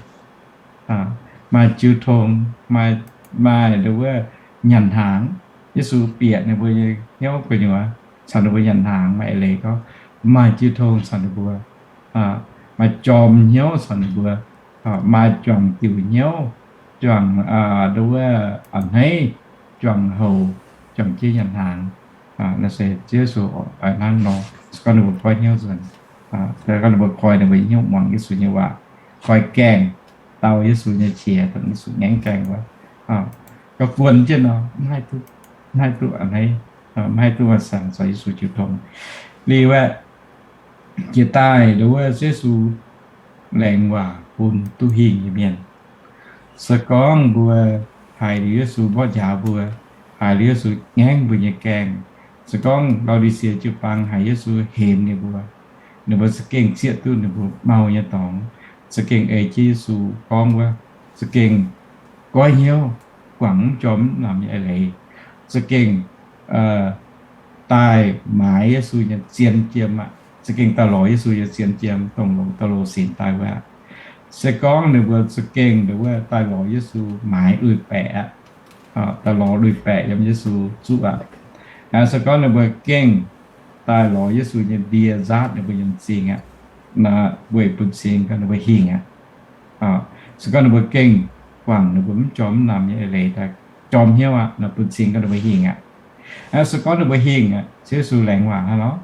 maaih jiu tong, maaih, maaih nduov nyanc hnaangx. Yesu bieqc ninh mbuo nyei hnyouv gu'nyuoz, caux ninh mbuo nyanc hnaangx, maaih eix leiz gorngv maaih jiu tong caux ninh mbuo, maaih jorm hnyouv caux ninh mbuo, maaih juangc diuc hnyouv, juangc nduov a'hneiv, juangc houc, juangc jienv nyanc hnaangx. Naaiv se Ziouv Yesu oix hnangv nor, se gorngv ninh mbuo goiv hnyouv nzuonx, se gorngv ninh mbuo koi ninh mbuo hnyouv muangx Yesu nyei waac, koi gaengh dau Yesu nyei qiex, dongh Yesu ngaengv gaengh wuov, gauh guon jienv nor, mv haih duqv, mv haih duqv a'hneiv, mv haih duqv maaih saangx caux Yesu jiu tong. Liuz aeqv, jiex daaih nduov Yesu laengz waac bun duqv hingh nyei mienh. Se gorngv mbuo haiz liuz Yesu mborqv njaaux mbuo, haiz liuz Yesu ngaengv mbuo nyei gaengh, se gorngv Laodicea jiu-baang haiz Yesu hemx ninh mbuo, ninh mbuo za'gengh zieqv duqv ninh mbuo mau nyei dorngx, za'gengh ei jienv Yesu gorngv wuov, za'gengh goiv hnyouv, guangc mv jorm mv namx nyei eix leiz, za'gengh daaih maaiz Yesu nyei zien jiem aqv. Za'gengh daaih lorz Yesu nyei zien jiem, dongh longc da'lov sinx daaih wuov aqv. Se gorngv ninh mbuo za'gengh nduov daaih lorz Yesu maaiz lui-baeqc aqv, daaih lorz lui-baeqc yiem Yesu zuqv aqv. Se gorngv ninh mbuo gengh daaih lorz Yesu nyei ndie nzaatv ninh mbuo nyei m'zing aqv, weic bun cing gaax ninh mbuo hingh aqv. Se gorngv ninh mbuo gengh guangc ninh mbuo mv jorm mv namx nyei eix leiz daaih jorm hnyouv aqv, bun cing gaax ninh mbuo hingh aqv. Se gorngv ninh mbuo hingh aqv, Ziouv Yesu laengz waac hnangv nor,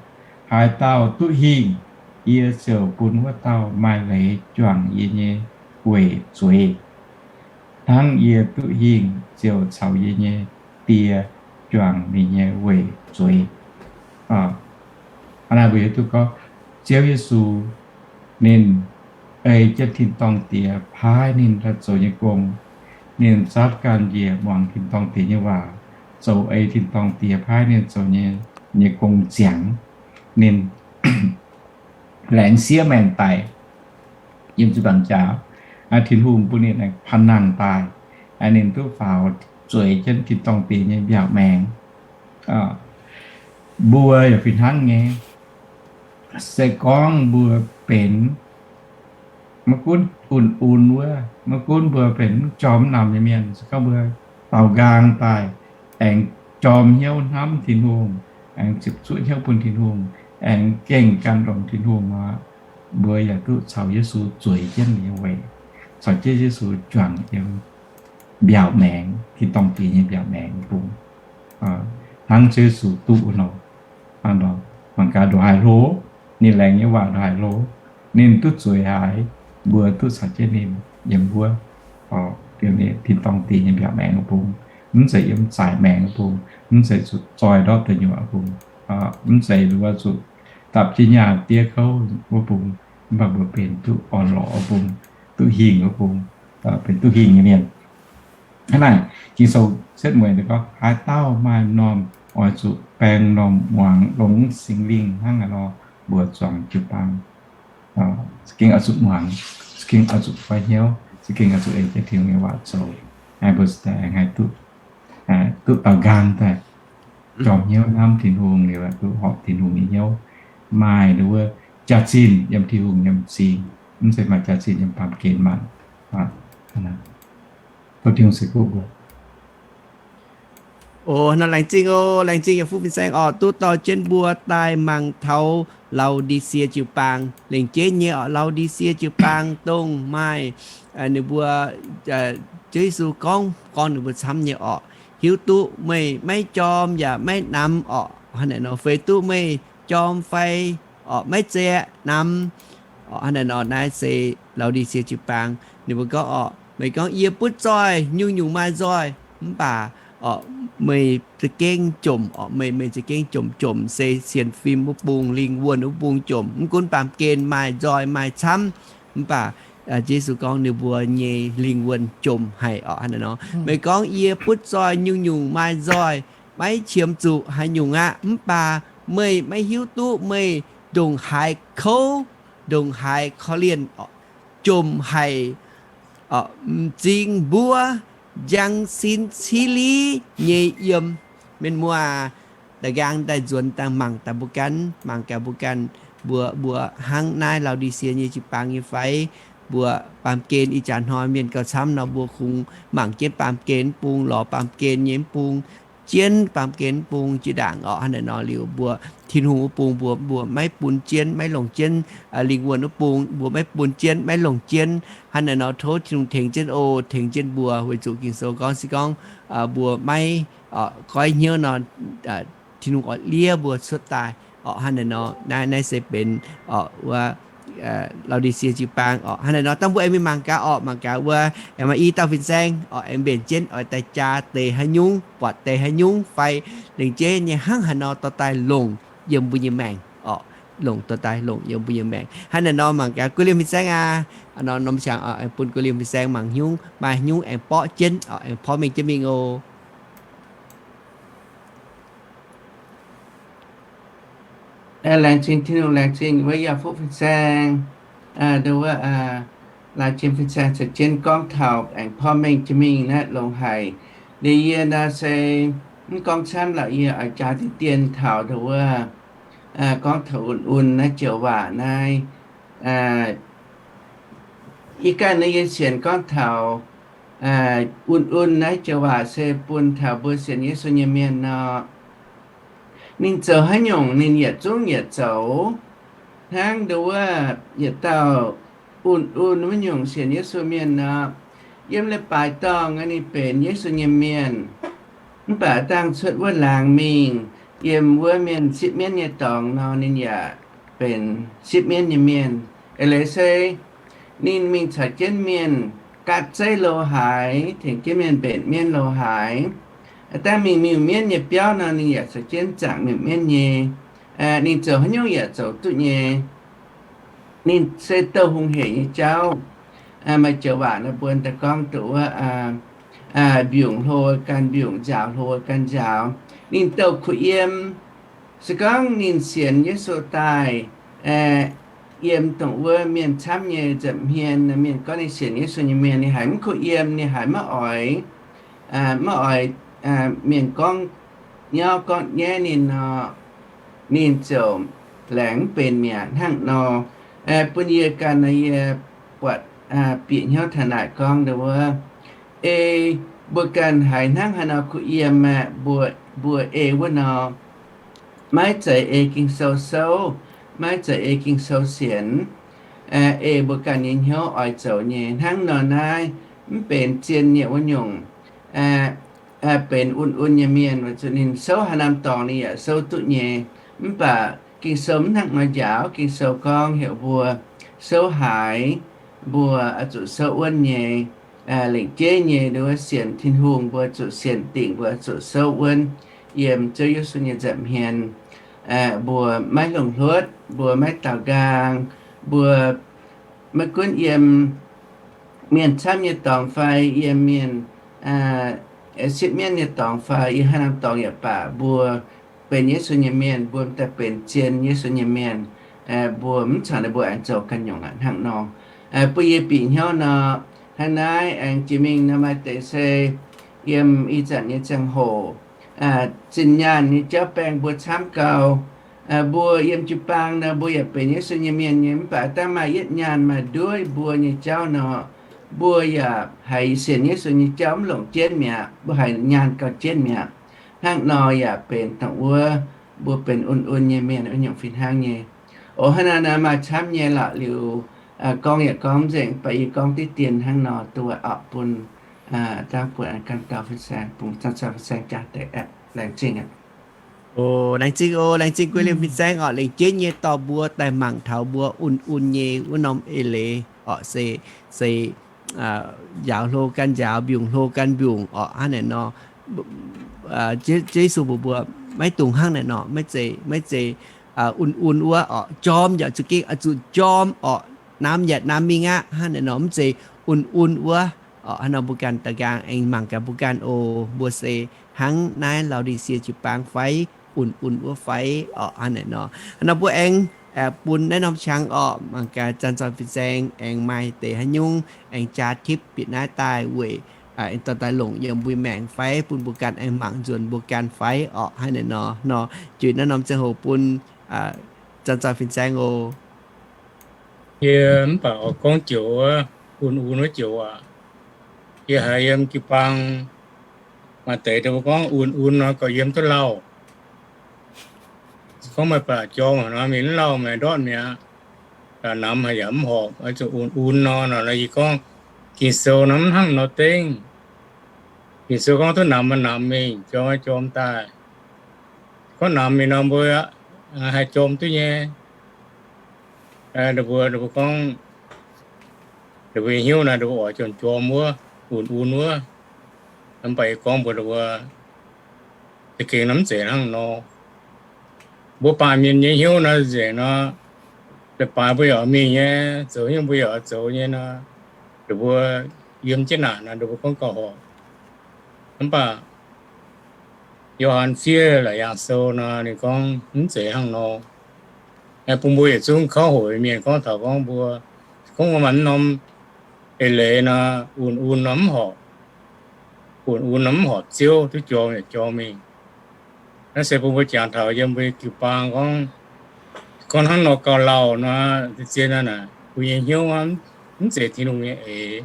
Haaix dauh duqv hingh, yie ziouc bun wuov dauh maaih leiz juangc yie nyei weic zueiz. Hnangv yie duqv hingh ziouc caux yie nyei Die juangc ninh nyei weic zueiz. Hnangv naaic mbuo hiuv duqv gorngv Ziouv Yesu ninh ei jienv tin-dorngh Diex paaiv ninh daaih zoux nyei gong. Ninh zatv ganh njiec muangx tin-dorngh Diex nyei waac, zoux ei tin-dorngh Diex paaiv ninh zoux nyei, nyei gong ziangx. Ninh laengz siev maengc daic yiem ziepc nzaangc jaax. Tin-Hungh bun ninh aengx panh nangh daaih, ninh duqv faaux zueiz jienv tin-dorngh Diex nyei mbiaauc maengx. Mbuo yaac fih hnangv nyei. Se gorngv mbuo benx maiv gunv un-un wuov, maiv gunv mbuo benx mv jorm mv namx nyei mienh, se gorngv mbuo daaux nqaang daaih aengx jorm hnyouv hnamv Tin-Hungh, aengx ziepc zuoqv hnyouv bun Tin-Hungh, aengx gengh gan longx Tin-Hungh nor, mbuo yaac duqv caux Yesu zueiz jienv ninh nyei weic, caux jienv Yesu juangc yiem mbiaauc maengx, tin-dorngh Diex nyei mbiaauc maengx bung. Hnangv Ziouv Yesu duqv wuov nor, mangc gaax ndongc haaix hlo, ninh laengz nyei waac ndongc haaix hlo, ninh duqv zueiz haaix, mbuo duqv caux jienv ninh yiem wuov, tin-dorngh Diex nyei mbiaauc maengx wuov bung. Mv zeiz yiem zaaic maengx wuov bung, mv zeiz zuqc zoi ndortv deic nyuoqc wuov bung, mv zeiz zuqc dapv jienv nyaah diev kouv wuov bung. Mv baac mbuo benx duqv orn-lorqc wuov bung, duqv hingh wuov bung, benx duqv hingh nyei mienh. Hnangv naaic, Ging-Sou setv mueiz gorngv, haaix dauh maaih m'normh oix zuqc baeng m'normh muangx longx Singx Lingh hnangv naaiv nor, mbuox zuangx jiu-baang. Za'gengh oix zuqc muangx, za'gengh oix zuqc goiv hnyouv, za'gengh oix zuqc ei jienv Tin-Hungh nyei waac zoux, mbuo aengx haih duqv, duqv daaux nqaang daaih jorm hnyouv hnamv Tin-Hungh liuz, duqv horpc Tin-Hungh nyei hnyouv, maaih nduov wuov jaax-zinh yiem Tin-Hungh nyei m'zing, mv zeiz maaih jaax-zinh yiem baamh gen maanc. Tov Tin-Hungh ceix fuqv mbuo. O, nor laengz zingh o, laengz zingh yaac fuqv fin-saeng orqc, duqv dorh jienv mbuo daaih mangc taux Lao^ndi^sie jiu-baang. Lengc jeiv nyei orqc, Lao^ndi^sie jiu-baang dongh maaih ninh mbuo, Ziouv Yesu gorngv, gorngv ninh mbuo camv nyei orqc. Hiuv duqv meih maiv jorm yaac maiv namx orqc, hnangv naaic nor, feix duqv meih jorm fai orqc maiv zeqc namx orqc, hnangv naaic nor. Naaiv se Lao^ndi^sie jiu-baang. Ninh mbuo gorngv orqc, meih gorngv, yie butv zoih, nyungc-nyungc maaih nzoih, mv baac orqc meih za'gengh jomc orqc, meih, meih za'gengh jomc, jomc se sienx fim wuov bung, lingh wuonh wuov bung jomc. Mv gunv baamh gen maaih nzoih maaih camv, mv baac Ziouv Yesu gorngv ninh mbuo nyei lingh wuonh jomc haic orqc, hnangv naaic nor. Meih gorngv, yie butv zoih, nyungc-nyungc maaih nzoih, maiv qiemx zuqc haaix nyungc aqv, mv baac meih maiv hiuv duqv meih ndongc haaix kouv, ndongc haaix korv-lienh orqc, jomc haic, m'zing mbuov, njang sin ciev liv nyei yiem. Mienh muoz, da'nqaang daaih nzuonx daaih mangc daaih mbuo ganh, mangc gaax mbuo ganh, mbuo, mbuo hnangv naaiv Lao^ndi^sie nyei jiu-baang nyei fai? Mbuo baamh gen ih jaax hnoi mienh gauh camv nor, mbuo kungx mangc jienv baamh gen mv bung, lorz baamh gen nyei mv bung, jienv baamh gen mv bung jiex ndaangc orqc. Hnangv naaic nor liuz, mbuo Tin-Hungh wuov bung mbuo, mbuo maiv bun jienv, maiv longc jienv. Lingh wuonh wuov bung mbuo maiv bun jienv, maiv longc jienv. Hnangv naaic nor tov Tin-Hungh tengx jienv oc, tengx jienv mbuo, weic zuqc Ging-Sou gorngv se gorngv mbuo maiv goiv hnyouv nor, Tin-Hungh oix liev mbuo cuotv daaih orqc. Hnangv naaic nor, naaiv, naaiv se benx orqc wuov Lao^ndi^sie jiu-baang orqc. Hnangv naaic nor, dangh mbuo aengx mingh mangc gaax orqc, mangc gaax wuov aengx maaih i dauh fin-saeng orqc, aengx mbenc jienv oix daaih jaa deix haaix nyungc, buatc deix haaix nyungc fai lengc jeiv nyei hnangv haaix nor dorh daaih longc yiem mbuo nyei maengc orqc, longc dorh daaih longc yiem mbuo nyei maengc. Hnangv naaic nor mangc gaax gu'liemh fin-saeng aac, norm qangx aengx bun gu'liemh fin-saeng mangc haaix nyungc, maaih haaix nyungc aengx borqv jienv orqc, aengx porv mengh jienv mingh oc. Laengz zingh Tin-Hungh, laengz zingh wuov yaac fuqv fin-saeng, nduov wuov, laaix jiem fin-saeng caux jienv gorngv taux aengx porv mengh jienv mingh naaiv longx haic. Liuz yie nor se mv gorngv camv lorqc, yie oix jaax diqv dien taux nduov wuov, gorngv taux un-un naaiv joux waac naaiv. Ih ganh naaiv yie sienx gorngv taux un-un naaiv joux waac se bun taux mbuo sienx Yesu nyei mienh nor, ninh zoux haaix nyungc ninh yietc zungv yietc zoux. Hnangv nduov wuov yietc dauh un-un wuov nyungc sienx Yesu mienh nor, yiem leiz-baaix dorngh ninh benx Yesu nyei mienh, mv baac dangh cuotv wuov laangz mingh, yiem wuov mienh sipv mienv nyei dorngx nor, ninh yaac benx sipv mienv nyei mienh. Eix leiz se ninh mingh caux jienv mienh gaatv zeiv lo haaix, tengx jienv mienh mbenc mienv lo haaix. Dangh mingh miuc-mienv nyei biauv nor, ninh yaac caux jienv zaangc miuc-mienv nyei. Ninh zoux haaix nyungc yaac zoux duqv nyei. Ninh se douh hungh hec nyei jauv. Maaih joux waac naaiv mbuo daaih gorngv duqv wuov, mbiungc hlo ganh mbiungc, nziaaux hlo ganh nziaaux. Ninh douh kuh yiem. Se gorngv ninh sienx Yesu daaih, yiem dongh wuov mienh camv nyei nza'hmien, mienh gorngv ninh sienx Yesu nyei mienh, ninh haiz mv kuh yiem, ninh haiz maiv oix, maiv oix mienh gorngv nyauv gorngv nyaiv ninh nor, ninh ziouc laengz mv benx mi'aqv. Hnangv nor, bun yie ganh nor, yie buatc bieqc hnyouv taux naaic gorngv wuov, ei mbuo ganh haiz hnangv haaix nor kuh yiem aeqv, mbuo, mbuo ei wuov nor, maiv zeiz ei Ging-Sou souv, maiv zeiz ei Ging-Sou sienx, ei mbuo ganh nyei hnyouv oix zoux nyei. Hnangv nor naaiv mv benx zien nyei wuov nyungc, benx un-un nyei mienh, weic zuqc ninh souv haaix norm dorngx ninh yaac souv duqv nyei. Mv baac Ging-Sou mv hnangv nor njaaux. Ging-Sou gorngv heuc mbuo souv haaix, mbuo oix zuqc souv wuonv nyei. Lengc jeiv nyei nduov sienx Tin-Hungh, mbuo zuqc sienx dingc, mbuo zuqc souv wuonv yiem Ziouv Yesu nyei nza'hmien. Mbuo maiv longc hluotv, mbuo maiv daaux nqaang, mbuo maiv gunv yiem mienh camv nyei dorngx fai yiem mienh sipv mienv nyei dorngx fai yiem haaix norm dorngx yaac baac, mbuo benx Yesu nyei mienh, mbuo daaih benx zien Yesu nyei mienh. Mbuo mv caux ninh mbuo aengx zoux ganh nyungc aqv. Hnangv nor, bun yie bieqc hnyouv nor, hnangv naaiv aengx jiex mingh nor maaih deix se yiem ih zanc nyei ziangh hoc, zinh nyaanh nyei jauv baeng mbuo camv gau. Mbuo yiem jiu-baang nor, mbuo yaac benx Yesu nyei mienh nyei, mv baac dangh maaih yietv nyaanh maaih nduov mbuo nyei jauv nor, mbuo yaac haiz sienx Yesu nyei jauv mv longc jienv mi'aqv, mbuo haiz nyaanh gauh jienv mi'aqv. Hnangv nor yaac benx dongh wuov mbuo benx un-un nyei mienh wuov nyungc fih hnangv nyei. Oc, hnangv naaiv maaih camv nyei lorqc liuz, gorngv yaac gorngv mv nzengc, baac yie gorngv diqv dien hnangv nor duqv orqc bun, dangh bun ganh dauh fin-saeng, bun zanc-zanc fin-saeng jaax deix aeqv, laengz zingh aqv. Oc, laengz zingh oc, laengz zingh guei liemh fin-saeng orqc, lengc jeiv nyei dorh mbuo daaih mangc taux mbuo un-un nyei wuov norm eix leiz orqc, se, se nziaaux hlo ganh nziaaux, mbiungc hlo ganh mbiungc orqc, hnangv naaic nor. Ziouv Yesu mbuox mbuo maiv dungx hnangv naaic nor, maiv zeiz, maiv zeiz un-un wuov orqc, jorm yaac zuqc gengh oix zuqc jorm orqc, namx yaac namx mingh aqv, hnangv naaic nor, mv zeiz un-un wuov orqc. Hnangv nor mbuo ganh da'nqaang aengx mangc gaax mbuo ganh oc, mbuo se hnangv naaiv Lao^di^sie jiu-baang fai un-un wuov fai orqc, hnangv naaic nor. Hnangv nor mbuo aengx bun naaiv norm qangx orqc, mangc gaax zanc-zanc fin-saeng aengx maaih deix haaix nyungc aengx jaa tipv bieqc naaiv daaih weic aengx dorh daaih longc yiem mbuo maengc fai bun mbuo ganh aengx mangc nzuonx mbuo ganh fai orqc, hnangv naaic nor. Nor, juix naaiv norm ziangh hoc bun zanc-zanc fin-saeng oc. Yie mv baac oix gorngv joux wuov, un-un wuov joux aac. Yie haiz yiem jiu-baang maaih deix mbuo gorngv un-un nor gorqv yiem duqv lauh. Gorngv meih baac jorm haic nor, mingh mv lauh, meih ndortv mi'aqv. Namx haic yaac mv horpc, oix zuqc un-un nor. Nor yie gorngv, Ging-Sou nor mv hnangv nor dengv. Ging-Sou gorngv duqv namx maiv namx mingh, jorm maiv jorm daaih. Gorngv namx mingh nor mbuo haih jorm duqv nyei. Ninh mbuo, ninh mbuo gorngv, ninh mbuo nyei hnyouv naaiv, ninh mbuo oix jorm-jorm wuov, un-un wuov. Mv baac yie gorngv mbuox ninh mbuo, za'gengh nor mv zeiz hnangv nor. Mbuo baamh mienh nyei hnyouv naaiv nzengc nor, leiz-baaix mbuo yaac mingh nyei, zoux hnyouv mbuo yaac zoux nyei nor, ninh mbuo yiem jienv naaic nor, ninh mbuo gorngv gauh horpc. Mv baac Yo^han fiev Laauc Yaangh Sou nor, ninh gorngv mv zeiz hnangv nor. Bun mbuo yietc zungv kauv hoic mienh gorngv taux gorngv mbuo, gorngv mbuo maaih mv norm eix leiz nor, un-un nor mv horpc. Un-un nor mv horpc Ziouv, duqv jorm yaac jorm mingh. Naaiv se bun mbuo jangx taux yiem mbuo jiu-baang gorngv, gorngv hnangv nor gauh lauh nor, zien nor naaic, mbuo nyei hnyouv mv zeiz Tin-Hungh nyei eix.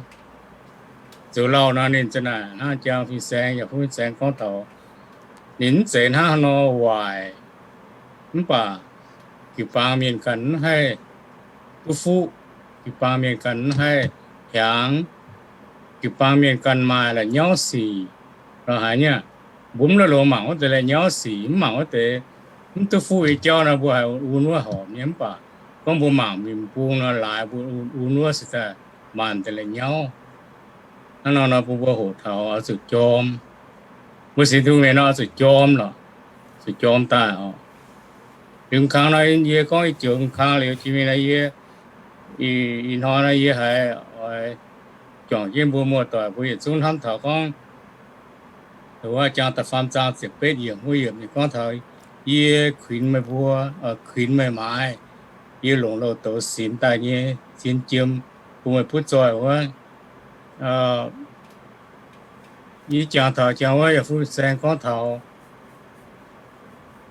Zoux lauh nor ninh za'naaic hnangv jang fin-saeng yaac kuv fin-saeng gorngv taux, ninh mv zeiz hnangv haaix nor waaic, mv baac jiu-baang mienh ganh mv haih duqv fuqv, jiu-baang mienh ganh mv haih hiaangx, jiu-baang mienh ganh maaih la'nyauv sic lorz haaix nyungc. mbuo mv longx mangc wuov deix la'nyauv sic, mv mangc wuov deix, mv duqv fuqv nyei jauv nor, mbuo haiz wuom wuov horpc nyei. Mv baac gorngv mbuo mangc mingh bung nor, laaix mbuo wuom wuov se daaih maanc deix la'nyauv. Hnangv nor nor bun mbuo hoqc taux oix zuqc jorm. Mbuo sienx Tin-Hungh mienh nor oix zuqc jorm lorqc, zuqc jorm daaih oc. Liuz kang nor yie gorngv ih joux kang liuz jiex mingh nor yie, ih hnoi nor yie haiz oix juangc jienv mbuo muoz-doic mbuo yietc zungv hnamv taux gorngv, wuov Jangx da'faam zaang ziepc betv yiemc wuov yiemc ninh gorngv taux, yie kuinx meih mbuo, kuinx meih maaiz yie longc louh douz sinx daaih nyei zien jiem bun meih butv zoih wuov. Yie jangx taux jangx wuov yaac fu saeng gorngv taux,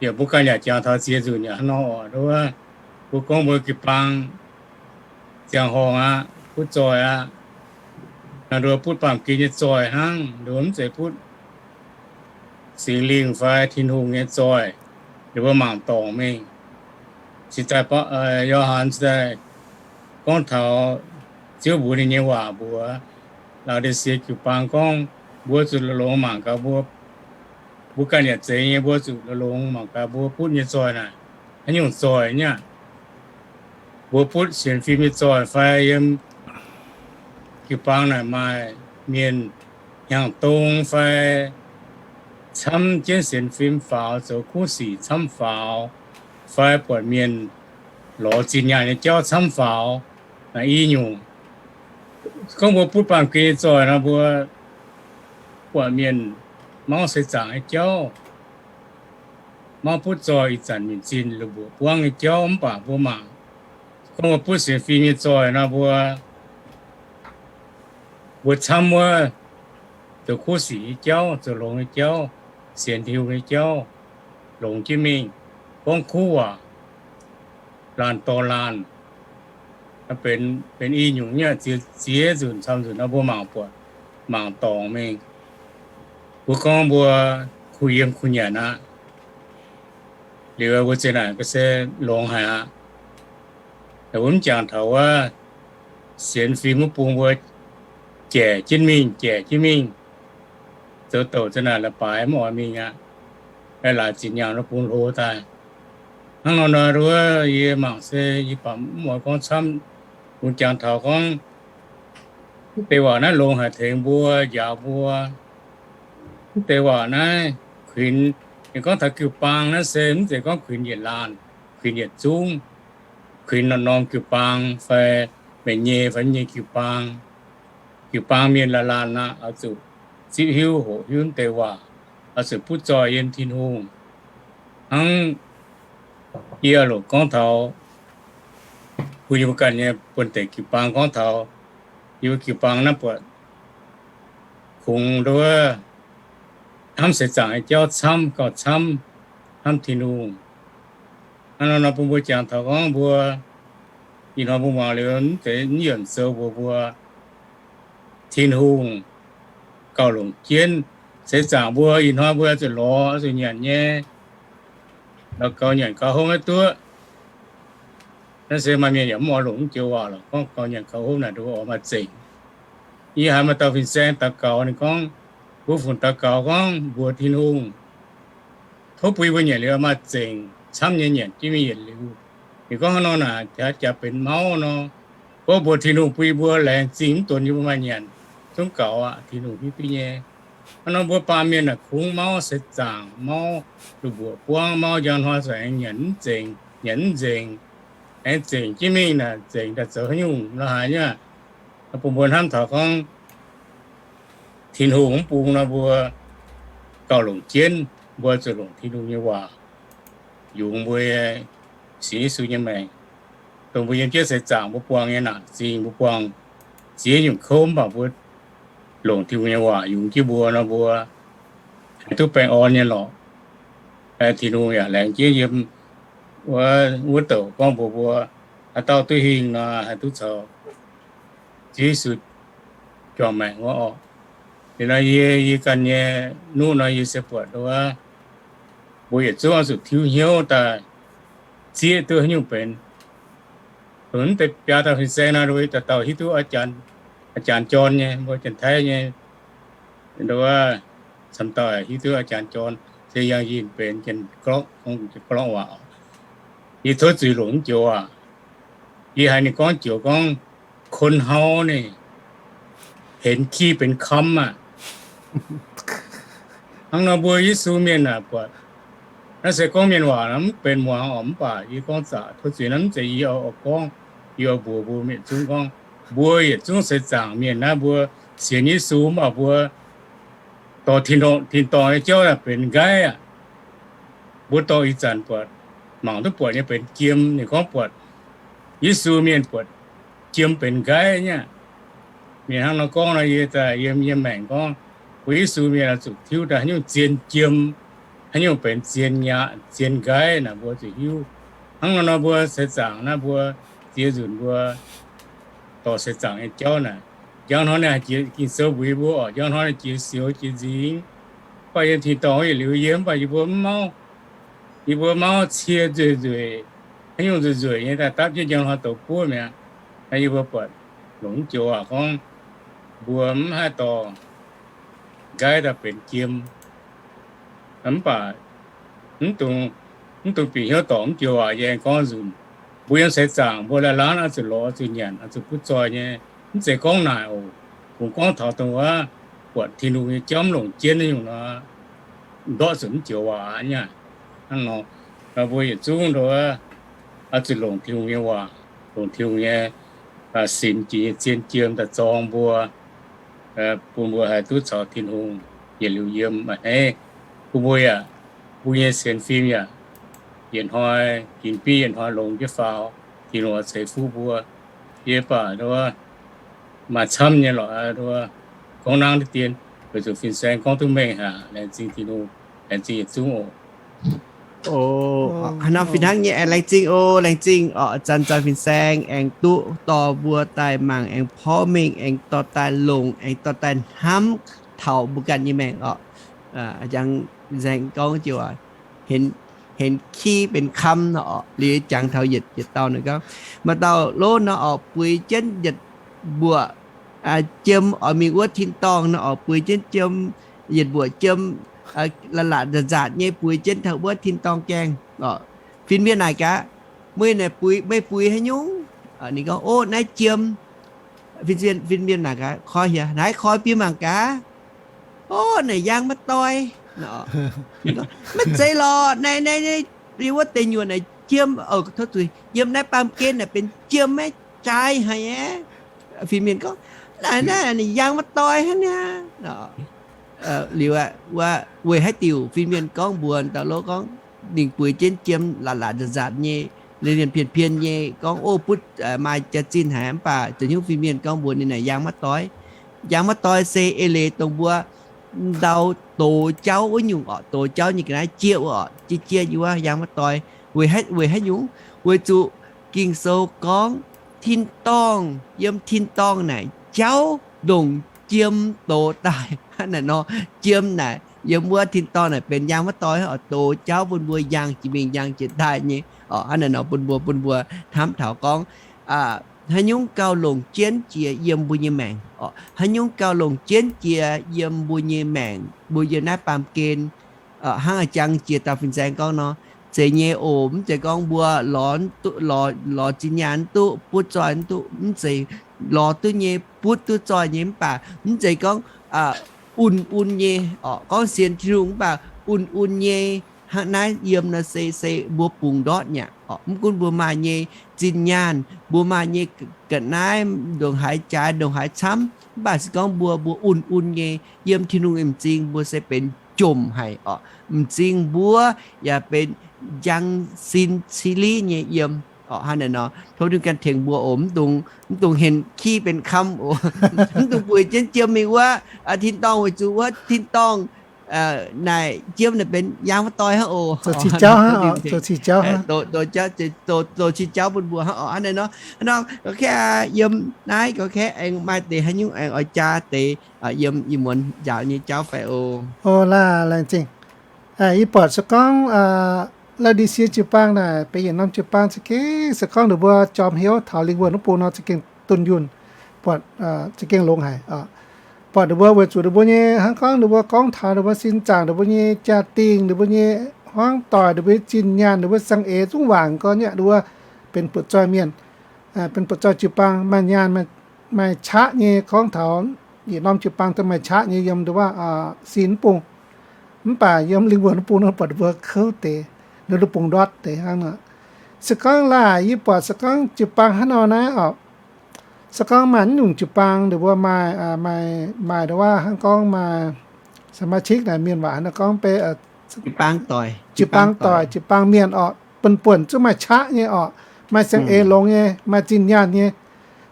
yaac mbuo ganh yaac jangx taux ziex nzunc yaac hnangv nor oc. Wuov, mbuo gorngv mbuo jiu-baang ziangh horngh aqv, butv zoih aqv. Naaiv nduov butv baamh gen nyei zoih hnangv, nduov mv zeiz butv Singx Lingh fai Tin-Hungh nyei zoih, ninh mbuo mangc dorngc mingh. Cingx daaih Yo^han cingx daaih gorngv taux Ziouv mbuox ninh nyei waac mbuox Laodicea jiu-baang gorngv, mbuo zuqc longx mangc gaax mbuo, mbuo ganh yaac zeiz nyei, mbuo zuqc longx mangc gaax mbuo butv nyei zoih naaic, haaix nyungc zoih nyei aqv. Mbuo butv sienx fim nyei zoih fai yiem jiu-baang naaic maaih mienh hnyangx-dong fai camv jienv sienx fim faaux, zoux kuv sic camv faaux, fai buatc mienh lorz zinh nyaanh nyei jauv camv faaux, naaic i nyungc. Gorngv mbuo butv baamh gen nyei zoih nor, mbuo buatc mienh mauv seix zaangc nyei jauv, mauv butv zoih ih zanc mienh zinh la'mbuoqc buangv nyei jauv mv baac mbuo mangc, gorngv mbuo butv sienx fim nyei zoih nor, mbuo, mbuo camv wuov zoux kuv sic nyei jauv, zoux longx nyei jauv, sienx Tin-Hungh nyei jauv, longx jienv mingh, gorngv kuv waac, laanh dorh laanh, benx i nyungc nyei. Ziex nzunc camv nzunc nor mbuo mangc buatc, mangc dorngc mingh. Mbuo gorngv mbuo kuh yiem kuh nyanc aqv. Liuz mbuo zinh naaic se longx haic aqv. Mbuo mv jangx taux wuov sienx fim wuov bung mbuo jaic jienv mingh, jaic jienv mingh, zoux douc zinh naaic la'baaix mv oix mingh aqv. Laaix zinh nyaanh wuov bung hlo daaih. Hnangv nor nor wuov yie mangc se yie baac mv oix gorngv camv. Mbuo jangx taux gorngv mv deix waac naaiv longx haic tengx mbuo, njaaux mbuo. Mv deix waac naaiv kuinx, ninh gorngv taux jiu-baang naaiv se mv zeiz gorngv kuinx yietc laanh, kuinx yietc zungv, kuinx norm-norm jiu-baang fai meih nyei fai yie nyei jiu-baang. Jiu-baang mienh laanh laanh aqv oix zuqc zipv hiuv hoqc hiuv mv deix waac, oix zuqc butv zoih yiem Tin-Hungh. Hnangv yie longc gorngv taux bun yie mbuo ganh nyei buonv-deic jiu-baang gorngv taux yie mbuo jiu-baang naaiv buatc kungx nduov hnamv seix zaangc nyei jauv camv gauh camv hnamv Tin-Hungh. Hnangv nor nor bun mbuo jangx taux gorngv mbuo ih hnoi mbuo muangx liuz mv deix yiemc sou mbuox mbuo, Tin-Hungh gauh longc jienv. Seix zaangc mbuo ih hnoi mbuo zuqc lorz zuqc nyanc nyei, lorz gaux nyanc gaux hopv maiv duqv. Naaiv se maaih mienh yaac mv oix longc mv joux waac lorqc, gorngv gaux nyanc gaux hopv naaic nduov oix maaih zengc. Yie haiz maaih dauh fin-saeng daux gaux ninh gorngv, mbuo fungc daux gaux gorngv mbuox Tin-Hungh, tov bun yie mbuo nyanc liuz maaih zengc camv nyei nyanc jienv mingh yietc liuz. Ninh gorngv hnangv nor naaic jaax benx mauv nor, gorngv mbuox Tin-Hungh bun yie mbuo laengz zingh mv donx yie mbuo maaih nyanc zungv gaux aqv, Tin-Hungh hiuv duqv nyei. Hnangv nor mbuo baamh mienh naaic kungx mauv seix zaangc, mauv lungh mbuoqc buangv, mauv njang hnoi zuqc aengx nyanc mv zengc, nyanc mv nzengc, aengx zengc jienv mingh naaic zengc daaih zoux haaix nyungc la'haaix nyungc. Bun mbuo hnamv taux gorngv Tin-Hungh mv bung nor mbuo gauh longc jienv, mbuo zuqc longc Tin-Hungh nyei waac yungz mbuo nyei, sienx Yesu nyei maengc, dongh mbuo yiem jienv seix zaangc mbuo buangh nyei naanc zingh, mbuo buangh ziex nyungc kouv mv baac mbuo longc Tin-Hungh nyei waac yungz jienv mbuo nor mbuo haih duqv baengh orn nyei lorqc. Tin-Hungh yaac laengz jienv yiem wuov douc gorngv mbuox mbuo, haaix dauh duqv hingh nor haih duqv caux Yesu juangc maengc wuov orqc. Liuz nor yie, yie ganh nyei nuqv nor yie se buatc wuov, mbuo yietc zungv oix zuqc tiuv hnyouv daaih zieqv duqv haaix nyungc benx. Dongh mv deix biaa dauh fin-saeng nor, dauh dauh hiuv duqv a'jangx jorn nyei, mbuo Janx-Taiv nyei, wuov, camv dauh hiuv duqv a'jangx jorn, se yangh yinh benx jienv gorngv waac. Yie tov zuiz longc mv joux waac. Yie haiz ninh gorngv joux gorngv, Kun hnau ninh henx ki benx kamv aqv. Hnangv nor mbuo Yesu mienh aah, buatc naaiv se gorngv mienh waac nor mv benx muangx oc, mv baac yie gorngv zaqc tov zuiz naaiv mv zeiz yie oix gorngv, yie oix mbuox mbuo mienh zungv gorngv, mbuo yietc zungv seix zaangc mienh naaiv mbuo sienx Yesu mv baac mbuo dorh tin-dorngh nyei jauv benx nqaiv aqv. Mbuo dorh ih zanc buatc, mangc duqv buatc nyei benx jiem. Ninh gorngv buatc Yesu mienh buatc jiem benx nqaiv nyei aqv. Mienh hnangv nor gorngv nor, yie daaih yiem yie maengc gorngv, mbuo Yesu mienh oix zuqc tiuv daaih haaix nyungc zien jiem, haaix nyungc benx zien nyaqc zien nqaiv naaic mbuo zuqc hiuv. Hnangv nor nor mbuo seix zaangc naaiv mbuo ziex nzunc mbuo dorh seix zaangc nyei jauv naaic, njang hnoi ninh haih jiex Ging-Sou mbuox yie mbuo oc, njang hnoi ninh jiex sioux jiex nzingx. Mv baac yiem tin-dorngh yietc liuz yie, mv baac yie mbuo mv mauv. Yie mbuo mauv cie nzueic nzueic, haaix nyungc nzueic nzueic nyei daaih dapv jienv njang hnoi douz buov mi'aqv. Naaiv yie mbuo buatc longc mv joux waac gorngv, mbuo mv haih dorh nqaiv daaih benx jiem. Mv baac mv dungx bieqc hnyouv dorngc mv joux waac. Yie aengx gorngv nzunc, mbuo yiem seix zaangc mbuo laih laanh oix zuqc lorz, oix zuqc nyanc, oix zuqc butv zoih nyei. Mv zeiz gorngv naaic oc. Kungx gorngv taux dongh wuov buatc Tin-Hungh nyei jauv mv longc jienv nyungc nor, ndortv zuqc mv joux waac aqv. Hnangv nor, mbuo yietc zungv ndo oix zuqc longc Tin-Hungh nyei waac, longc Tin-Hungh nyei sinx jiex nyei zien jiem daaih zorng mbuo, bun mbuo haih duqv caux Tin-Hungh yietc liuz yiem a'hneiv. Bun mbuo yaac, mbuo nyei sienx fim yaac yietc hnoi ginx bieiv yietc hnoi longx jienv faaux, Tin-Hungh oix ceix fuqv mbuo. Yie baac maaih camv nyei lorqc, gorngv nangv deix dien, weic zuqc fin-saeng gorngv duqv mengh haic. Laengz zingh Tin-Hungh, laengz zingh yietc zungv oc. Haaix nor fih hnangv nyei, aengx laengz zingh oc, laengz zingh oc, zanc zanc fin-saeng aengx duqv dorh mbuo daaih mangc, aengx porv mengh, aengx dorh daaih longc, aengx dorh daaih hnamv taux mbuo ganh nyei maengc oc. Jang fin-saeng gorngv joux, henx ki benx kamv nor oc, liuz jangx taux yietc dauh naaic gorngv, maaih dauh lov nor oc, bueix jienv yietc mbuoqc jiem oix mingh wuov tin-dorngh nor oc, bueix jienv jiem, yietc mbuoqc jiem, la'latc nzatc nzatc nyei bueix jienv taux wuov tin-dorngh gaengh. Fin-mienh naaic gaax, meih naaic bueix, meih bueix haaix nyungc? Ninh gorngv, Ov, naaiv jiem. Fin-mienh naaic gaax, Koi hieh? Naaiv koi bun mangc gaax. Ov, naaic yaang maiv doix. Maiv zeiz lorqc, naaiv, naaiv, naaiv wuov deix nyuoqc naaic jiem, tov zuiz, yiem naaiv baamh gen naaic benx jiem maiv jaaix haic aqv. Fin-mienh gorngv, Naaiv, naaiv ninh yaang maiv doix hnangv niaa. Liuz, weic haaix diuc fin-mienh gorngv mbuox dauh lov gorngv ninh bueix jienv jiem la'latc nzatc nzatc nyei, liemh pien-pien nyei, gorngv, Ov, butv maaih jaax-zinh haic, mv baac zoux hnyouv fin-mienh gorngv mbuox ninh naaic yaang maiv doix. Yaang maiv doix se eix leiz dongh mbuo ndau dox jauv wuov nyungc oc, dox jauv nyei ga'naaiv jieqv wuov oc, jieqv jieqv nyei wuov yaang maiv doix. Weic haaix nyungc? Weic zuqc Ging-Sou gorngv tin-dorngh, yiem tin-dorngh naaic jauv ndongc jiem dox daaih. Hnangv naaic nor, jiem naaic yiem wuov tin-dorngh naaic benx yaang maiv doix oc, dox jauv bun mbuo yaangh jiex mingh yaangh jiex daaih nyei oc. Hnangv naaic nor bun mbuo, bun mbuo hnamv taux gorngv, haaix nyungc gauh longc jienv jiex yiem mbuo nyei maengc oc, haaix nyungc gauh longc jienv jiex yiem mbuo nyei maengc, mbuo yiem naaiv baamh gen. Hnangv a'jang jiex dauh fin-saeng gorngv nor, zeiz nyei oc. Mv zeiz gorngv mbuo lorz zinh nyaanh mv duqv, butv zoih mv duqv, mv zeiz. Lorz duqv nyei, butv duqv zoih nyei, mv baac mv zeiz gorngv un-un nyei oc. Gorngv sienx Tin-Hungh mv baac un-un nyei. Hnangv naaiv yiem nor se, se mbuo bungx ndortv nyei oc. Mv gunv mbuo maaih nyei zinh nyaanh, mbuo maaih nyei ga'naaiv ndongc haaix jaaix ndongc haaix camv, mv baac se gorngv mbuo, mbuo un-un nyei yiem Tin-Hungh m'zing, mbuo se benx jomc haic oc. M'zing mbuo yaac benx njang sin ciliv nyei yiem oc. Hnangv naaic nor, tov Tin-Hungh ganh tengx mbuo oc. Mv dungx, mv dungx henx ki benx kamv oc. Mv dungx bueix jienv jiem mingh wuov tin-dorngh, weic zuqc wuov tin-dorngh naaic jiem naaic benx yaang maiv doix hnangv oc. Zoux cing jauv hnangv oc, zoux cing jauv hnangv. Zoux cing jauv bun mbuo hnangv oc. Hnangv naaic nor, hnangv nor gorngv kaeqv yiem naaiv gorngv kaeqv aengx maaih deix haaix nyungc aengx oix jaa deix yiem ih muonz njaaux nyei jauv fai oc. Oc, laengz zingh. Yie buatc se gorngv Laodicea jiu-baang naaic benx yietc norm jiu-baang za'gengh se gorngv ninh mbuo jorm hnyouv taux lingh wuonh wuov bung nor za'gengh dunh yunh, buatc za'gengh longx haic. buatc ninh mbuo weic zuqc ninh mbuo nyei hnangv gorngv ninh mbuo gorngv taux ninh mbuo sin zaangc, ninh mbuo nyei jaa-dingh, ninh mbuo nyei hmuangv doic, ninh mbuo nyei zinh nyaanh, ninh mbuo nyei saeng-eix zungv waanc gorn nyei, ninh mbuo benx butv-zoih mienh, benx butv-zoih jiu-baang maaih nyaanh maaih qaqv nyei. Gorngv taux yietc norm jiu-baang daaih maaih qaqv nyei yiem ndongc waac sin mv bung. Mv baac yiem lingh wuonh mv bung nor buatc ninh mbuo kouv deix, ninh mbuo bungx ndortv deix hnangv nor. Se gorngv laaic yie buatc se gorngv jiu-baang hnangv nor naaiv oc, se gorngv maaih naaiv nyungc jiu-baang ninh mbuo maaih, maaih ndongc waac hnangv gorngv maaih สมาชิก naaic mienh waac hnangv gorngv beiv jiu-baang doic, jiu-baang mienh oc, buonc-buonc zungv maaih qaqv nyei oc, maaih saeng-eix longx nyei, maaih zinh nyaanh nyei.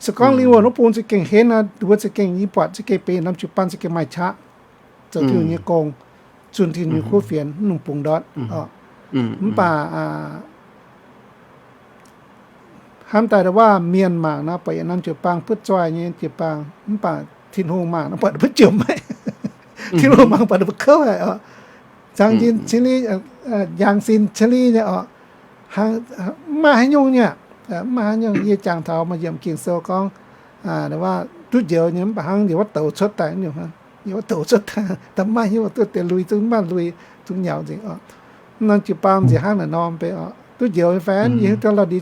Se gorngv lingh wuonh wuov bung za'gengh henv nor, ninh mbuo za'gengh, yie buatc za'gengh benx norm jiu-baang za'gengh maaih qaqv zoux Tin-Hungh nyei gong, zunh Tin-Hungh nyei kuv fienx, mv nungx bungx ndortv oc. Mv baac hnamv daaih ndongc waac mienh mangc nor buatc yietc norm jiu-baang butv-zoih nyei jiu-baang, mv baac Tin-Hungh mangc nor buatc ninh mbuo jomc haic. Tin-Hungh mangc buatc ninh mbuo kouv haic oc. Zangc jin cin li, njang sin cin li nyei oc. Mv maaih haaix nyungc nyei, mv maaih haaix nyungc. Yie jangx taux maaih yiemc Ging-Sou gorngv, duqv njoux nyei mv baac hnangv yie wuov douz cuotv daaih nyungc, yie wuov douz cuotv daaih, da'maaih hnyouv duqv deix lui, zungv maaih lui, zungv nyaux nzengc oc. Mv norm jiu-baang nziex hnangv naaic norm beiv oc, duqv njoux nyei fai yie hiuv duqv lorh ndie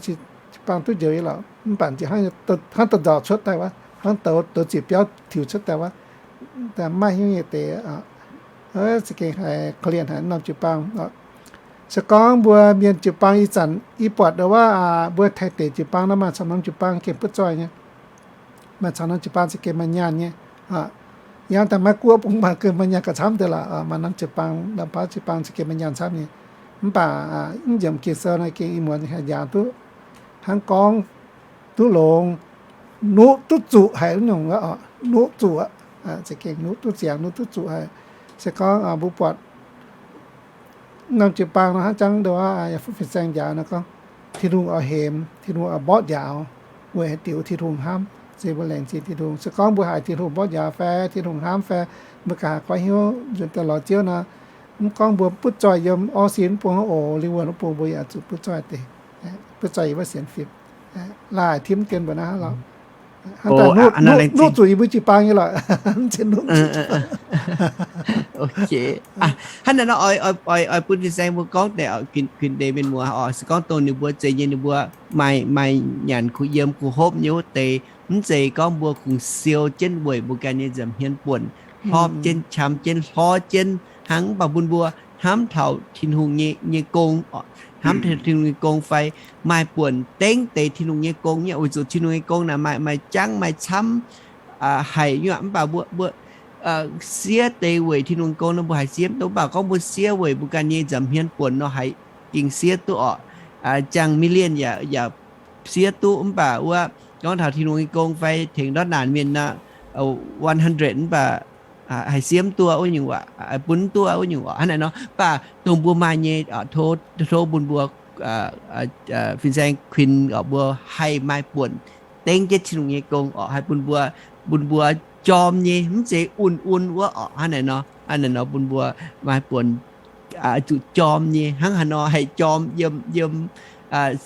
jiu-baang duqv njoux nyei lorqc, mv baac nziex hnangv, hnangv da'nzauc cuotv daaih wuov, hnangv douz, douz ziec biauv tiux cuotv daaih wuov, mv maaih hnyouv nyei deix. Za'gengh haiz korv-lienh haic norm jiu-baang. Se gorngv mbuo mienh jiu-baang ih zanc yie buatc ndongc waac mbuo Taiv deic jiu-baang nor maaih camv norm jiu-baang gengh butv-zoih nyei, maaih camv norm jiu-baang za'gengh maaih nyaanh nyei. Yangh daaih maiv guoqv bung maaih gengh maaih nyaanh gauh camv deix lorqc. Maaih norm jiu-baang, norm baav jiu-baang za'gengh maaih nyaanh camv nyei. Mv baac mv yiemc Ging-Sou naaiv gengh ih muonz haih njaaux duqv, hnangv gorngv duqv longx, nuqv duqv zuqc haic nyungc, nuqv zuqc, za'gengh nuqv duqv ziangx, nuqv duqv zuqc haic. Se gorngv mbuo buatc norm jiu-baang nor hnangv jangv ndo aqv, yaac fuqv fin-saeng njaaux nor gorngv, Tin-Hungh oix hemx, Tin-Hungh oix mborqv njaaux, weic haaix diuc Tin-Hungh hnamv, se mbuo laengz zingh Tin-Hungh. Se gorngv mbuo haiz Tin-Hungh mborqv njaaux fai Tin-Hungh hnamv fai, mbuo ganh haih goiv hnyouv nzuonx daaih lorz Ziouv nor, mv gorngv mbuo butv-zoih yiem orv sin mv bung oc, lingh wuonh mv bung mbuo yaac zuqc butv-zoih deix, butv-zoih yiem wuov sienx fim. Laaih timv dien mbuo naaiv lorqc. Hnangv daaih nuqv zuqc yie mbuo jiu-baang nyei lorqc. Hnangv naaic nor, oix bun fin-saeng mbuo gorngv deix kuinx deix mienh muoz oc, se gorngv dongh ninh mbuo zeiz nyei ninh mbuo maaih, maaih nyanc kuh yiem kuh hopv nyei wuov deix, mv zeiz gorngv mbuo kungx siou jienv weic mbuo ganh nyei nza'hmien buonc, hlorpv jienv, qam jienv, hlorv jienv hnangv. Mv baac bun mbuo hnamv taux Tin-Hungh nyei, nyei gong, hnamv taux Tin-Hungh nyei gong fai maaih buonc dengv deix Tin-Hungh nyei gong nyei, weic zuqc Tin-Hungh nyei gong naaic maaih, maaih jangv maaih camv haic nyei. Mv baac mbuo, mbuo siev deix weic Tin-Hungh gong nor mbuo haiz siev duqv, mv baac gorngv mbuo siev weic mbuo ganh nyei nza'hmien buonc nor haiz gengh siev duqv oc. Ziangh million yaac, yaac siev duqv, mv baac wuov gorngv taux Tin-Hungh nyei gong fai tengx ndortv naanc mienh nor, one hundred mv baac haiz siev mv duqv wuov nyungc, bun mv duqv wuov nyungc oc. Hnangv naaic nor, mv baac dongh mbuo maaih nyei, tov, tov bun mbuo fin-saeng kuinx oc, mbuo haih maaih buonc dengv jienv Tin-Hungh nyei gong oc, haih bun mbuo, bun mbuo jorm nyei, mv zeiz un-un wuov oc. Hnangv naaic nor, hnangv naaic nor bun mbuo maaih buonc zuqc jorm nyei. Hnangv haaix nor haih jorm? Yiem, yiem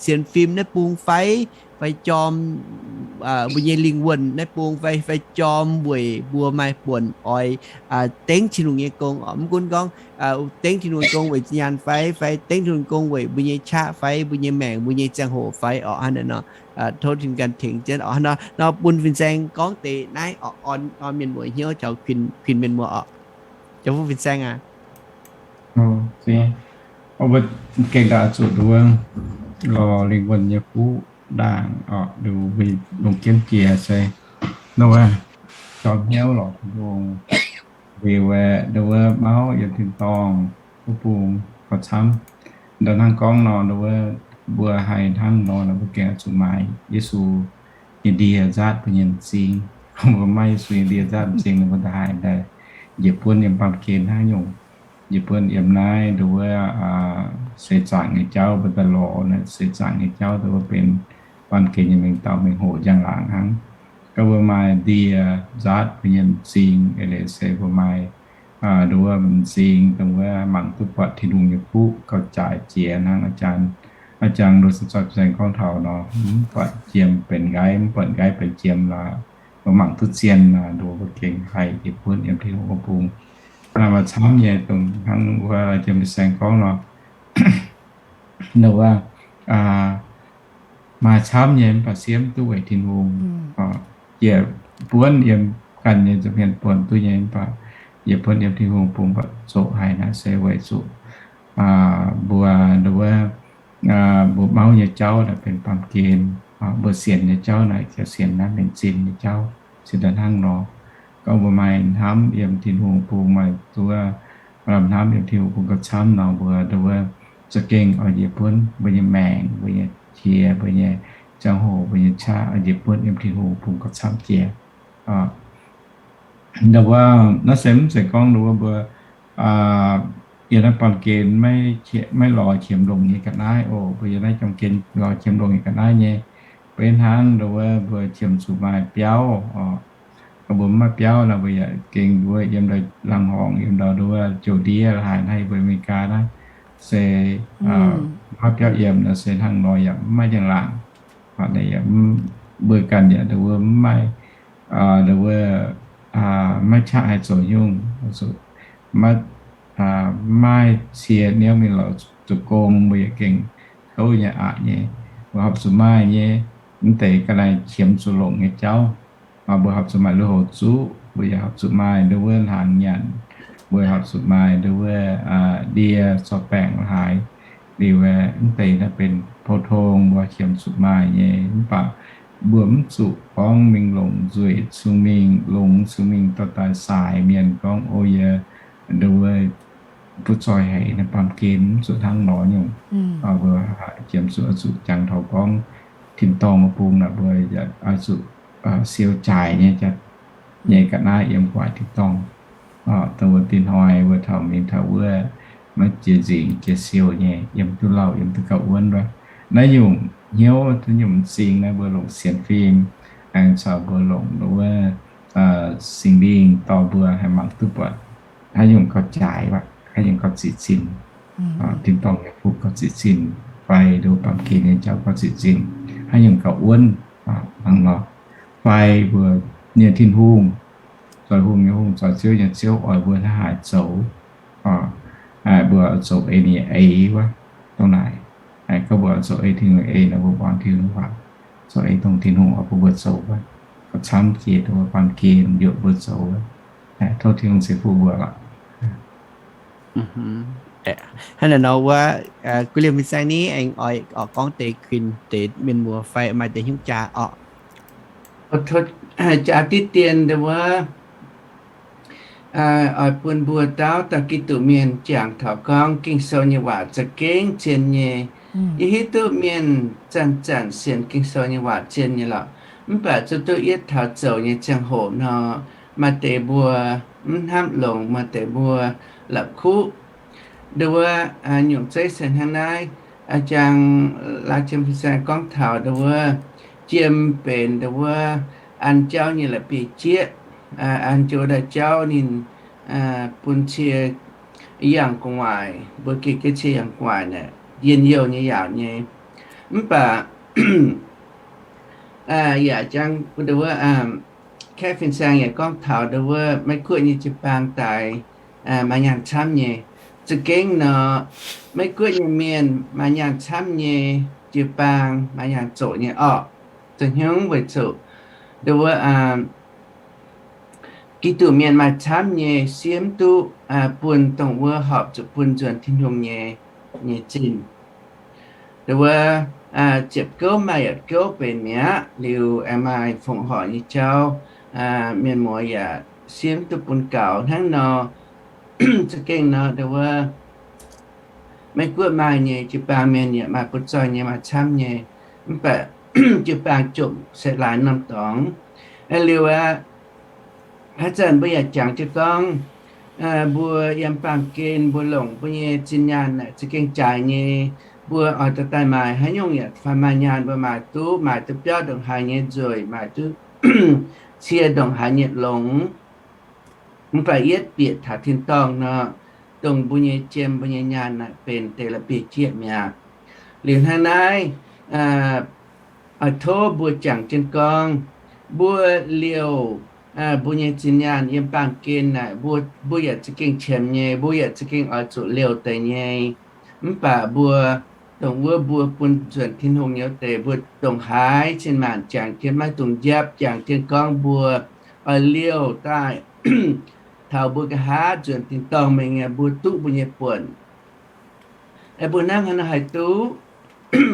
sienx fim naaiv bung fai, fai jorm mbuo nyei lingh wuonh naaiv bung fai, fai jorm weic mbuo maaih buonc oix dengv Tin-Hungh nyei gong oc. Mv gunv gorngv dengv Tin-Hungh nyei gong weic zinh nyaanh fai, fai dengv Tin-Hungh nyei gong weic mbuo nyei qaqv fai, mbuo nyei maengc, mbuo nyei ziangh hoc fai oc. Hnangv naaic nor, tov Tin-Hungh ganh tengx jienv oc. Hnangv nor, nor bun fin-saeng gorngv deix naaiv oc, orn, orn mienh muoz hnyouv caux kuinx, kuinx mienh muoz oc. Jauv fuqv fin-saeng aac. Mbuo gengh daaih zuqc nduov lorz lingh wuonh nyei fuqv ndaangc oc, nduov lungh jienv jiex se nduov jorm hnyouv lorz Tin-Hungh, liuz aeqv, nduov mauv yiem tin-dorngh wuov bung gauh camv. Nduov hnangv gorngv nor, nduov mbuo haih hnangv nor, mbuo gengh zuqc maaih Yesu nyei ndie nzaatv mbuo nyei m'zing. Mbuo maiv maaih Yesu nyei ndie nzaatv m'zing nor, mbuo da'haiz daaih njiec buonv yiem baamh gen hnangv nyungc. Njiec buonv yiem naaiv nduov seix zaangc nyei jauv, mbuo daaih lorz naaiv seix zaangc nyei jauv nduov benx baamh gen nyei mengh dauh mengh hoc njang-laangc hnangv. Gorngv mbuo maaih ndie nzaatv mbuo nyei m'zing, eix leiz se mbuo maaih nduov m'zing dongh wuov mangc duqv buatc Tin-Hungh nyei fuqv gauh jaaix jiex hnangv a'jang, a'jang nduov se zoih fin-saeng gorngv taux nor, mv buatc jiem benx nqaiv, mv buatc nqaiv benx jiem lorqc. mbuo mangc duqv zien nor, nduov mbuo gengh haih yietc buonv yiem Tin-Hungh wuov bung. Maaih camv nyei, dongh hnangv wuov jiem saeng gorngv nor, nduov, maaih camv nyei mv baac siemv duqv weic Tin-Hungh. Yietc buonv yiem ganh nyei nza'hmien buonc duqv nyei mv baac yietc buonv yiem Tin-Hungh bung baac zoqc haic naaiv se weic zuqc mbuo nduov, mbuo mauv nyei jauv naaic benx baamh gen, mbuo sienx nyei jauv naaic ziouc sienx naaiv mengh zinh nyei jauv. Se daaih hnangv nor, gorngv mbuo maaih hnamv yiem Tin-Hungh bung, maaih duqv lamh hnamv yiem Tin-Hungh bung gauh camv nor, mbuo nduov za'gengh oix njiec buonv mbuo nyei maengc, mbuo nyei qiex, mbuo nyei ziangh hoc, mbuo nyei qaqv oix njiec buonv yiem Tin-Hungh bung gauh camv jiex. Nduov, naaiv se mv zeiz gorngv nduov mbuo yiem naaiv baamh gen maiv lorz qiemx longc nyei ga'naaiv oc. Mbuo yiem naaiv baamh gen lorz qiemx longc nyei ga'naaiv nyei. Beiv hnangv nduov mbuo qiemx zuqc maaih biauv oc. Mbuo mv maaih biauv nor, mbuo yaac gengh nduov yiem ndau laangz horngc, yiem ndau nduov joux ndiev la'haaix naaiv, mbuo America naaiv se mv maaih biauv yiem nor se hnangv nor yaac mv maaih njang-laangc. Mbuo ganh yaac nduov mv maaih, nduov maiv qaqv haih zoux nyungc, maiv, maaih cie niouv mingh lorz zoux gong, mbuo yaac gengh kouv nyei aqc nyei. Mbuo horpc zuqc maaih nyei, mv deix ga'naaiv qiemx zuqc longc nyei jauv. Mbuo horpc zuqc maaih lui-houx zuqv, mbuo yaac horpc zuqc maaih nduov wuov hnaangx nyanc, mbuo horpc zuqc maaih nduov wuov ndie corc baengc la'haaix. Liuz mv deix naaiv benx pou-tong mbuo qiemx zuqc maaih nyei. Mv baac mbuo mv zuqc gorngv mingh longc nzueic cun-mingh, longx cun-mingh dorh daaih saaix mienh gorngv, O, yie nduov wuov butv zoih haic, naaiv baamh gen mv zuqc hnangv nor nyungc. Mbuo qiemx zuqc, zuqc jangx taux gorngv tin-dorngh wuov bung naaic, mbuo yaac oix zuqc siou jaaix nyei, nyei ga'naaiv yiem gu'nguaaic tin-dorngh. Dongh wuov dinh hnoi mbuo taux mingh taux wuov maiv jiex nzingc jiex siou nyei, yiem duqv lauh yiem duqv gauh wuonv wuov. Naaiv nyungc hnyouv, naaiv nyungc m'zing naaiv mbuo longc sienx fim, aengx caux mbuo longc wuov Singx Lingh dorh mbuo haih mangc duqv buatc haaix nyungc gauh jaaix, haaix nyungc gauh ziqc zinh, tin-dorngh nyei fuqv gauh ziqc zinh, fai nduov baamh gen nyei jauv gauh ziqc zinh, haaix nyungc gauh wuonv, hnangv nor. Fai mbuo nyei Tin-Hungh, zoih hungh nyei Hungh, zoih ziouv nyei Ziouv oix mbuo hnangv haaix zoux, mbuo zoux ei ninh nyei eix wuov, dongh naaic. Gorngv mbuo zoux ei Tin-Hungh eix nor, mbuo muangx Tin-Hungh waac, zoux ei dongh Tin-Hungh oix bun mbuo zoux wuov, gauh camv jiex dongh wuov baamh gen yaac mbuo zoux wuov. Tov Tin-Hungh ceix fuqv mbuo lorqc. Hnangv naaic nor wuov, guv liemh fin-saeng ni aengx oix gorngv deix kuinx deix mienh muoz fai maaih deix hnyouv jaa orqc? Jaax diqv dien dongh wuov, oix bun mbuo dauh dauh Giduc mienh jangx taux gorngv Ging-Sou nyei waac za'gengh zien nyei. Yie hiuv duqv mienh zanc-zanc sienx Ging-Sou nyei waac zien nyei lorqc. Mv baac zuqc duqv yietv taux zoux nyei ziangh hoc nor, maaih deix mbuo mv hnamv longx, maaih deix mbuo la'kuqv. Dongh wuov nyungc zeiv se hnangv naaiv, jang laaix jiem fin-saeng gorngv taux dongh wuov jiem benx dongh wuov an jauv nyei la'bieiv-jieqv, an joux daaih jauv ninh bun cie yangh gu'nguaaic, mbuo gengh jienv cie yangh gu'nguaaic naaic, njien-youh nyei yaauc nyei. Mv baac yaac jang dongh wuov kaeqv fin-saeng yaac gorngv taux dongh wuov Meiv-Guoqv nyei jiu-baang daaih maaih nyaanh camv nyei. Za'gengh nor, Meiv-Guoqv nyei mienh maaih nyaanh camv nyei, jiu-baang maaih nyaanh zoqc nyei orqc. Za'hnyungv weic zuqc dongh wuov Giduc mienh maaih camv nyei siemv duqv bun dongh wuov horpc zuqc bun nzuonx Tin-Hungh nyei, nyei zinh. Dongh wuov ziepc gouv maaih yietc gouv benx mi'aqv. Liuz aengx maaih fongc horc nyei jauv, mienh muoz yaac siemv duqv bun gaux hnangv nor. Za'gengh nor dongh wuov Meiv-Guoqv maaih nyei jiu-baang mienh yaac maaih butv zoih nyei maaih camv nyei. Mv baac jiu-baang jomc se laaix norm dorngx. Liuz aqv, haaix zanc mbuo yaac jangx jienv gorngv, mbuo yiem baamh gen mbuo longc mbuo nyei zinh nyaanh naaic za'gengh jaaix nyei. Mbuo oix dorh daaih maaiz haaix nyungc yaac fai maaih nyaanh mbuo maaiz duqv, maaiz duqv biauv ndongc haaix nyei nzueic, maaiz duqv cie ndongc haaix nyei longx. Mv baac yietv bieqc taux tin-dorngh nor, dongh mbuo nyei jiem mbuo nyei nyaanh naaic benx deix la'bieiv-jieqv mi'aqv. Liuz hnangv naaiv, oix tov mbuo jangx jienv gorngv, mbuo liouh mbuo nyei zinh nyaanh yiem baamh gen naaic, mbuo, mbuo yaac za'gengh qiemx nyei, mbuo yaac za'gengh oix zuqc liouh deix nyei. Mv baac mbuo dongh wuov mbuo bun nzuonx Tin-Hungh nyei deix, mbuo dongh haaix cin-maanc jangx jienv, maiv dungx njapv, jangx jienv gorngv mbuo oix liouh daaih taux mbuo nqa'haav nzuonx tin-dorngh mingh, mbuo duqv mbuo nyei buonc. Mbuo hnangv haaix nor haih duqv?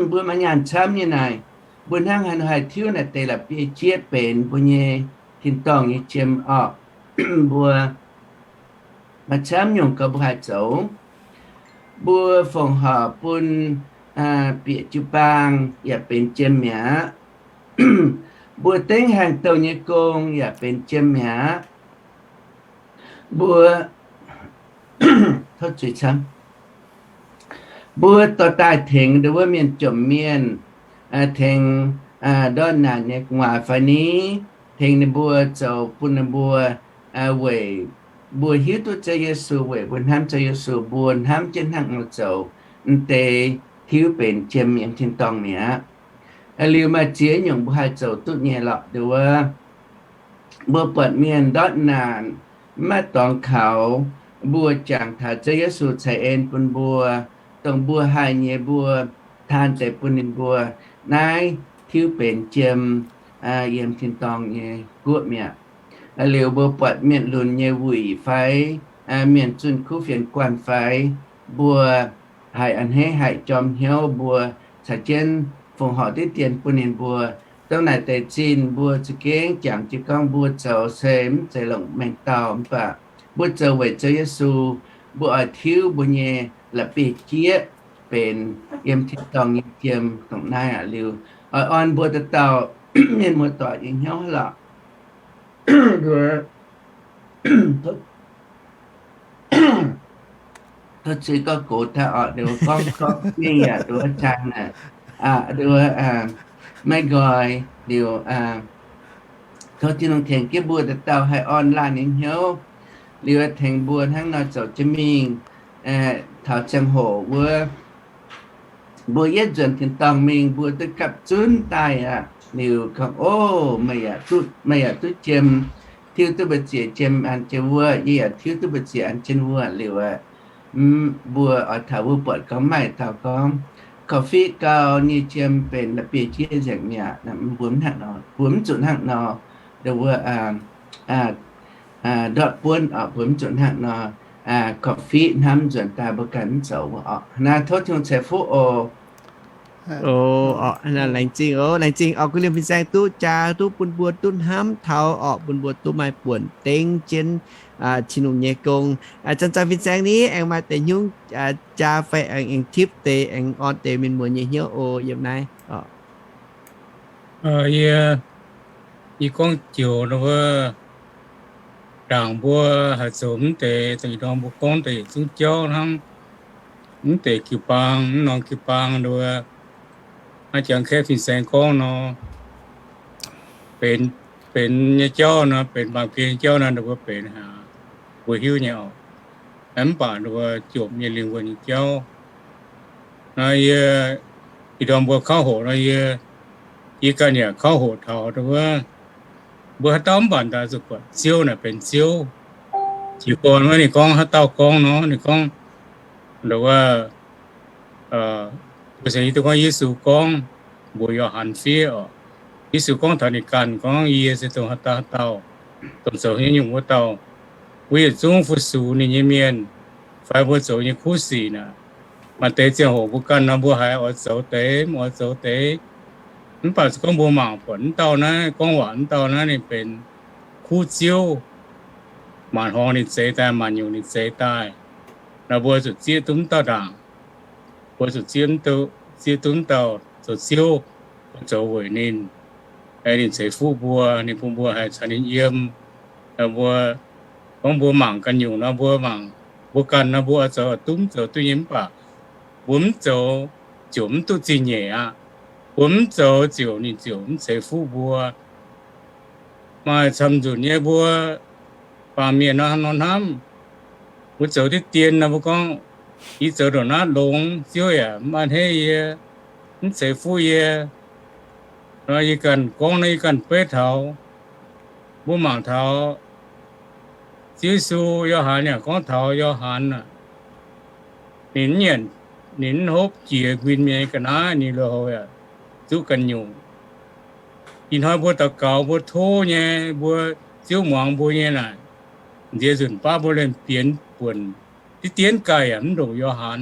Mbuo maaih nyaanh camv nyei naaic, mbuo hnangv haaix nor haih tiuv naaic deix la'bieiv jieqv benx mbuo nyei tin-dorngh nyei jiem orqc? Mbuo maaih camv nyungc gauh mbuo haih zoux. Mbuo fongc horc bun bieqc jiu-baang yaac benx jiem mi'aqv. Mbuo dengv haengh douh nyei gong yaac benx jiem mi'aqv. Mbuo, mbuo dorh daaih tengx ndon wuov mienh jomc mienh, tengx ndortv naanc nyei gu'nguaaz fai ni, tengx ninh mbuo zoux bun ninh mbuo weic mbuo hiuv duqv Ziouv Yesu, weic mbuo hnamv Ziouv Yesu, mbuo hnamv jienv hnangv nor zoux, m'deix tiuv benx jiem yiem tin-dorngh mi'aqv. Liuz maaih ziex nyungc mbuo haih zoux duqv nyei lorqc. Ndon wuov mbuo buatc mienh ndortv naanc, maiv maaih dorngx kaux, mbuo jangx taux Ziouv Yesu ceix en bun mbuo, dongh mbuo haih nyei mbuo taan deix bun ninh mbuo, naaiv tiuv benx jiem yiem tin-dorngh nyei guoqv mi'aqv. Liuz mbuo buatc mienh lunx nyei wuic fai mienh zunh kuv fienx guanh fai, mbuo haiz a'hneiv haic jorm hnyouv, mbuo caux jienv fongc horc diqv dien bun ninh mbuo. Dongh naaic deix zinh mbuo za'gengh jangx jienv gorngv mbuo zoux se mv zeiz longc mengh dauh, mv baac mbuo zoux weic Ziouv Yesu, mbuo oix tiuv mbuo nyei la'bieiv-jieqv benx yiem tin-dorngh nyei jiem. Dongh naaiv aqv liuz, oix orn mbuo dauh dauh mienh muoz-doic nyei hnyouv lorqc. Tov zuiz gorngv gox taux orqc, nduov gorngv gorngv mingh yaac nduov jang naaic, nduov maiv nqoi liuz, tov Tin-Hungh tengx jienv mbuo dauh dauh haih orn laanh nyei hnyouv, liuz tengx mbuo hnangv nor zoux jienv mingh taux ziangh hoc wuov mbuo yietv nzuonx tin-dorngh mingh, mbuo duqv gapv zunv daaih aqv. Liuz gorngv, O, meih yaac duqv, meih yaac duqv jiem, tiuv duqv mbu'ziex jiem an jienv wuov, yie yaac tiuv duqv mbu'ziex an jienv wuov. Liuz aqv, mbuo oix taux wuov buatc gorngv maaih dauh gorngv, korv-fiqv gau, nyei jiem benx la'bieiv-jieqv nzengc mi'aqv. Mbuo mv hnangv nor, mbuo mv zuqc hnangv nor, ndon wuov ndortv buonv orqc, mbuo mv zuqc hnangv nor, korv-fiqv hnamv nzuonx daaih mbuo ganh mv zoux wuov orqc. Naaiv tov Tin-Hungh ceix fuqv oc. Laengz zingh oc, laengz zingh orqc, kuv liemh fin-saeng duqv jaa duqv bun mbuo duqv hnamv taux orqc, bun mbuo duqv maaih buonc dengv jienv Tin-Hungh nyei gong. Zanc-zanc fin-saeng ni aengx maaih deix nyungc jaa fai aengx, aengx tipv deix, aengx orn deix mienh muoz nyei hnyouv oc yiem naaiv. Yie, yie gorngv joux wuov, ndaangc mbuo haih zoux mv deix, dongh ih ndorm mbuo gorngv deix yietc zungv jauv hnangv, mv deix jiu-baang, mv norm jiu-baang nduov, hnangv Janx-Kaeqv fin-saeng gorngv nor, benx, benx nyei jauv nor, benx baamh gen nyei jauv nor, nduov mbuo benx haic, mbuo hiuv nyei oc. Mv baac nduov jomc nyei lingh wuonh nyei jauv, naaiv yie ih ndorm mbuo kauv hoqc nor, yie, yie ganh yaac kauv hoqc taux nduov, mbuo haaix dauh mv baac daaih zuqc buatc Ziouv naaic benx Ziouv. Jiez gorn wuov ninh gorngv haaix dauh gorngv nor, ninh gorngv, nduov, mbuo se hiuv duqv gorngv Yesu gorngv mbuox Yo^han fiev oc. Yesu gorngv taux ninh ganh gorngv, Yie se dongh haaix dauh haaix dauh, dongh zoux haaix nyungc wuov dauh. Mbuo yietc zungv fu-sux ninh nyei mienh, fai mbuo zoux nyei kuv sic naaic, maaih deix ziangh hoc mbuo ganh nor mbuo haiz oix zoux deix, mv oix zoux deix. Mv baac se gorngv mbuo mangc buatc mv dauh naaiv, gorngv waac mv dauh naaiv ninh benx kuv ziouv, maanc horngz ninh zeix daaih, maanc nyungc ninh zeix daaih, nor mbuo zuqc zieqv duqv mv dauh ndaangc. Mbuo zuqc zieqv, zieqv duqv mv dauh zoux ziouv, mbuo zoux weic ninh. Ninh ceix fuqv mbuo, ninh bun mbuo haih caux ninh yiem. Mbuo gorngv mbuo mangc ganh nyungc nor, mbuo mangc mbuo ganh nor, mbuo oix zoux duqv mv zoux duqv nyei, mv baac mbuo mv zoux ziouc mv duqv zingh nyeic aqv. Mbuo mv zoux ziouc ninh ziouc mv ceix fuqv mbuo. Maaih camv nzunc nyei mbuo baamh mienh nor, nor hnamv, mbuo zoux diqv dien nor, mbuo gorngv, Yie zoux ndongc naaiv longx, Ziouv yaac mv a'hneiv yie, mv ceix fuqv yie. Nor yie ganh gorngv nor, yie ganh beiv taux, Mbuo mangc taux Ziouv Yesu, Yo^han yaac gorngv taux Yo^han aac, ninh mv nyanc, ninh mv hopv jiex nquin nyei ga'naaiv, ninh lui-houx yaac zuqv ganh nyungc. Ih hnoi mbuo daux gaux, mbuo tov nyei, mbuo Ziouv muangx mbuo nyei naaic, nziex nzunc baav mbuo liemh bienx buonc diqv dienv gaaih yaac mv ndongc Yo^han.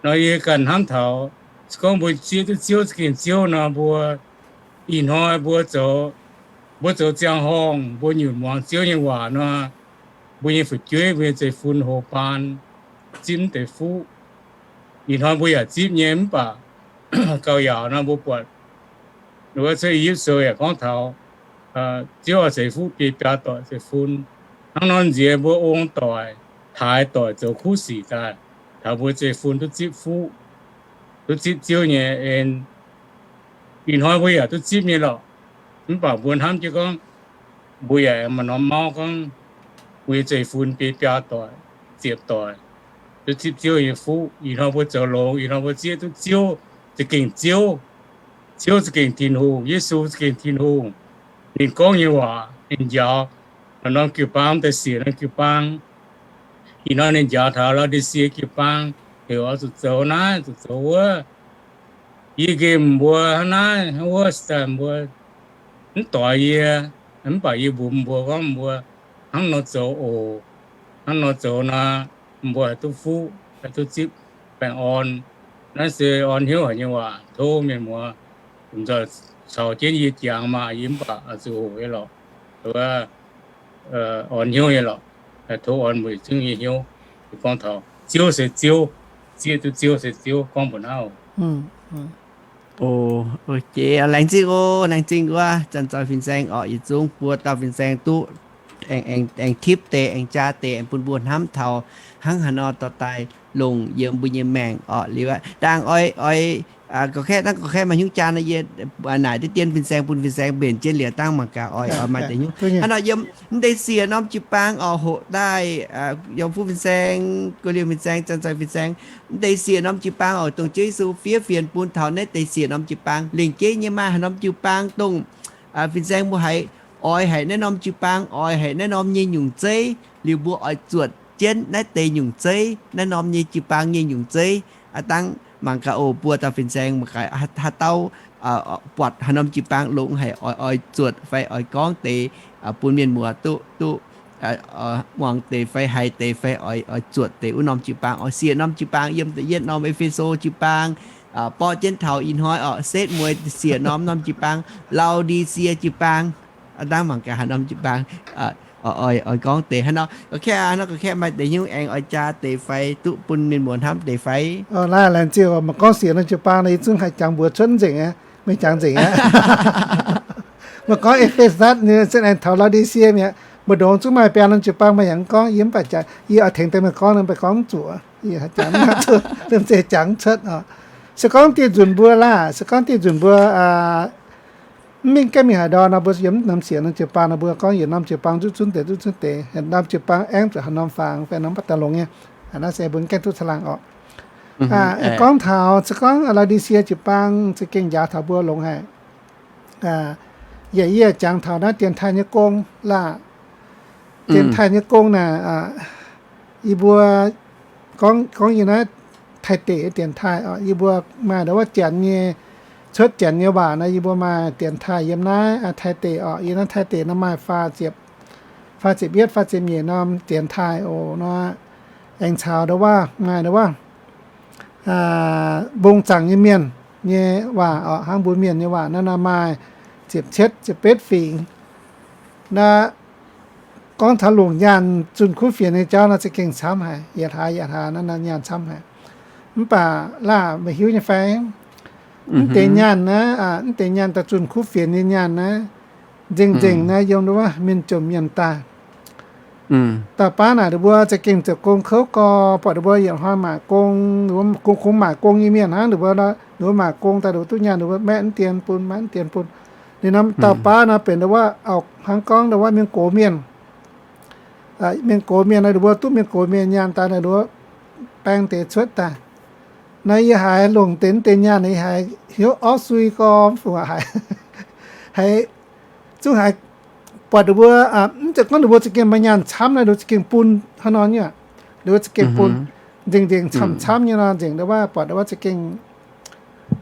Nor yie ganh hnamv taux, se gorngv mbuo zieqv duqv Ziouv za'gengh Ziouv nor, mbuo ih hnoi mbuo zoux, mbuo zoux ziangh horngh, mbuo nyunc muangx Ziouv nyei waac nor, mbuo nyei fu'jueiv, mbuo nyei zeiv-fun, houx-baan, zipv mv deix fuqv. Ih hnoi mbuo yaac zipv nyei, mv baac gauh yaauc nor mbuo buatc wuov cuotv I^yipv Sou yaac gorngv taux Ziouv oix ceix fuqv biei biaa doic zeiv-fun. Hnangv nor nziex mbuo ong doic, taaix doic zoux kuv sic daaih, taux mbuo zeiv-fun duqv zipv fuqv, duqv zipv Ziouv nyei en. Ih hnoi mbuo yaac duqv zipv nyei lorqc. Mv baac mbuo hnamv jienv gorngv, mbuo yaac aengx maaih norm mauv gorngv, mbuo nyei zeiv-fun biei biaa doic, ziepc doic, duqv zipv Ziouv nyei fuqv. Ih hnoi mbuo zoux longx, ih hnoi mbuo zieqv duqv Ziouv za'gengh Ziouv. Ziouv za'gengh Tin-Hungh, Yesu za'gengh Tin-Hungh. Ninh gorngv nyei waac, ninh njaaux norm jiu-baang daaih siec norm jiu-baang. Ih hnoi ninh njaaux taux Lau^di^sie jiu-baang, heuc oix zuqc zoux naaiv zuqc zoux wuov. Yie nqemh mbuo hnangv naaiv hnangv wuov, mbuo mv doix yie, mv baac yie mbuox mbuo gorngv mbuo hnangv nor zoux oc. Hnangv nor zoux nor, mbuo haih duqv fuqv, haih duqv zipv baengh orn. Naaiv se orn hnyouv haic nyei waac, tov mienh muoz lomh nzoih caux jienv yie jangx maah, yie mv baac oix zuqc hoqc nyei lorqc. Orn hnyouv nyei lorqc. Tov orn mbuo zungv nyei hnyouv. Gorngv taux Ziouv se Ziouv, zieqv duqv Ziouv se Ziouv, gorngv mbuo naaiv oc. Jiex laengz zingh oc, laengz zingh wuov Zanc Zoih Fin-Saeng orqc, yietc zungv buo dauh fin-saeng duqv aengx tipv deix, aengx jaa deix, aengx bun mbuo hnamv taux hnangv haaix nor dorh daaih longc yiem mbuo nyei maengc orqc. Liuz aqv, ndaangc oix, oix, gorqv-kaeqv, dangh gorqv-kaeqv maaih hnyouv jaa nor, yie naaic deix dien fin-saeng bun fin-saeng mbenc jienv liuz dangh mangc gaax oix, oix maaih deix hnyouv. Hnangv nor yiem mv deix siec norm jiu-baang orqc, hoqc daaih yiem fuqv fin-saeng, guei liemh fin-saeng, Zanc Zoih Fin-Saeng, mv deix siec norm jiu-baang orqc, dongh Ziouv Yesu fiev fienx bun taux naaiv deix siec norm jiu-baang. Lingc jeiv nyei maaih haaix norm jiu-baang dongh fin-saeng mbuo haiz oix haic naaiv norm jiu-baang, oix haic naaiv norm nyei nyungc zeiv, liuz mbuo oix zuotc jienv naaiv deix nyungc zeiv, naaiv norm nyei jiu-baang nyei nyungc zeiv. Aav dangv mangc gaax oc, buo dauh fin-saeng mangc gaax haaix dauh buatc haaix norm jiu-baang longx haic, oix, oix zuotc fai oix gorngv deix bun mienh muoz duqv, duqv muangx deix fai haiz deix fai oix, oix zuotc deix wuov norm jiu-baang. Oix siec norm jiu-baang yiem da'yietv norm E^fe^so jiu-baang, borqv jienv taux ih hnoi orqc, setv mueiz siec norm, norm jiu-baang, Lau^di^sie jiu-baang. Aav dangv mangc gaax haaix norm jiu-baang oix, oix gorngv deix haaix nor. Gorqv-kaeqv, haaix nor gorqv-kaeqv maaih deix hnyouv aengx oix jaa deix fai duqv bun mienh muoz hnamv deix fai? Laengz zingh oc. Maaih gorngv siec norm jiu-baang nor, yie zungv haih jangx mbuox cuotv nzengc aqv, mingh jangx nzengc aqv. Maaih gorngv E^fe^satv, se aengx taux Lau^di^sie mi'aqv. Mbu'ndongx zungv maaih biaa norm jiu-baang, maaih yangh gorngv, yie mv baac jaax, yie oix tengx deix maaih gorngv nor, mv baac gorngv zuqc, yie jangx mv cuotv, liemh zeih jangx mv cuotv oc. Se gorngv dieh nzunc mbuo laah, se gorngv dieh nzunc mbuo mv mingh gaengh mingh haaix ndau nor, mbuo yiem norm siec norm jiu-baang nor, mbuo gorngv yietc norm jiu-baang zuqc zunv deix, zuqc zunv deix, yietc norm jiu-baang aengv zuqc haaix norm fangx fai norm baac daaih longx nyei. Naaiv se mbuo gaengh duqv caangh laangh orqc. Gorngv taux se gorngv Lau^di^sie jiu-baang za'gengh njaaux taux mbuo longx haic. Yaac yie jangx taux naaiv dienx taaih nyei gong laah. Dienx taaih nyei gong naaic, yie mbuo gorngv, gorngv yie naaiv Taiv deic dienx taaih oc. Yie mbuo maaih ndau wuov Janx nyei, cuotv Janx nyei waac nor, yie mbuo maaih dienx taaih yiem naaiv Taiv deic oc. Yiem naaiv Taiv deic nor maaih faah ziepc, faah ziepc yietv, faah ziepc nyeic norm dienx taaih oc. Nor aengx caux ndau wuov, maaih ndau wuov mbong zaangc nyei mienh nyei waac oc, hnangv mbuo mienh nyei waac naaiv nor maaih ziepc cietv, ziepc betv fingx. Naaiv gorngv taux longc nyaanh zunh kuv fienx nyei jauv nor za'gengh camv haic, yietc hlaax yietc hlaax naaiv nor nyaanh camv haic. Mv baac laah meih hiuv nyei fai, mv deix nyaanh naaiv, mv deix nyaanh daaih zunh kuv fienx nyei nyaanh naaiv, nzengc-nzengc naaiv yiem ndau wuov mienh jomc mienh daaih. Dauh baav naaic ninh mbuo za'gengh zoux gong kouv gorx, buatc ninh mbuo yietc hnoi maaic gong, kungx maaic gong nyei mienh hnangv, ninh mbuo, ninh mbuo maaic gong daaih ninh mbuo duqv nyaanh, ninh mbuo maeqv mv dien bun, maeqv mv dien bun. Ninh norm dauh baav nor benx ndau wuov, hnangv gorngv ndau wuov mienh gox mienh. Mienh gox mienh nor, ninh mbuo duqv mienh gox mienh nyaanh daaih, ninh mbuo baeng deix cuotv daaih. Naaiv yie haiz longc deix, deix nyaanh yie haiz hnyouv orv sui gorx mv fungc haic. Haiz zungv haiz buatc ninh mbuo, mv zeiz gorngv ninh mbuo za'gengh maaih nyaanh camv naaic, ninh mbuo za'gengh bun hnangv nor nyei. Ninh mbuo za'gengh bun nzengc-nzengc camv-camv nyei nor, nzengc ndau wuov buatc ndau wuov za'gengh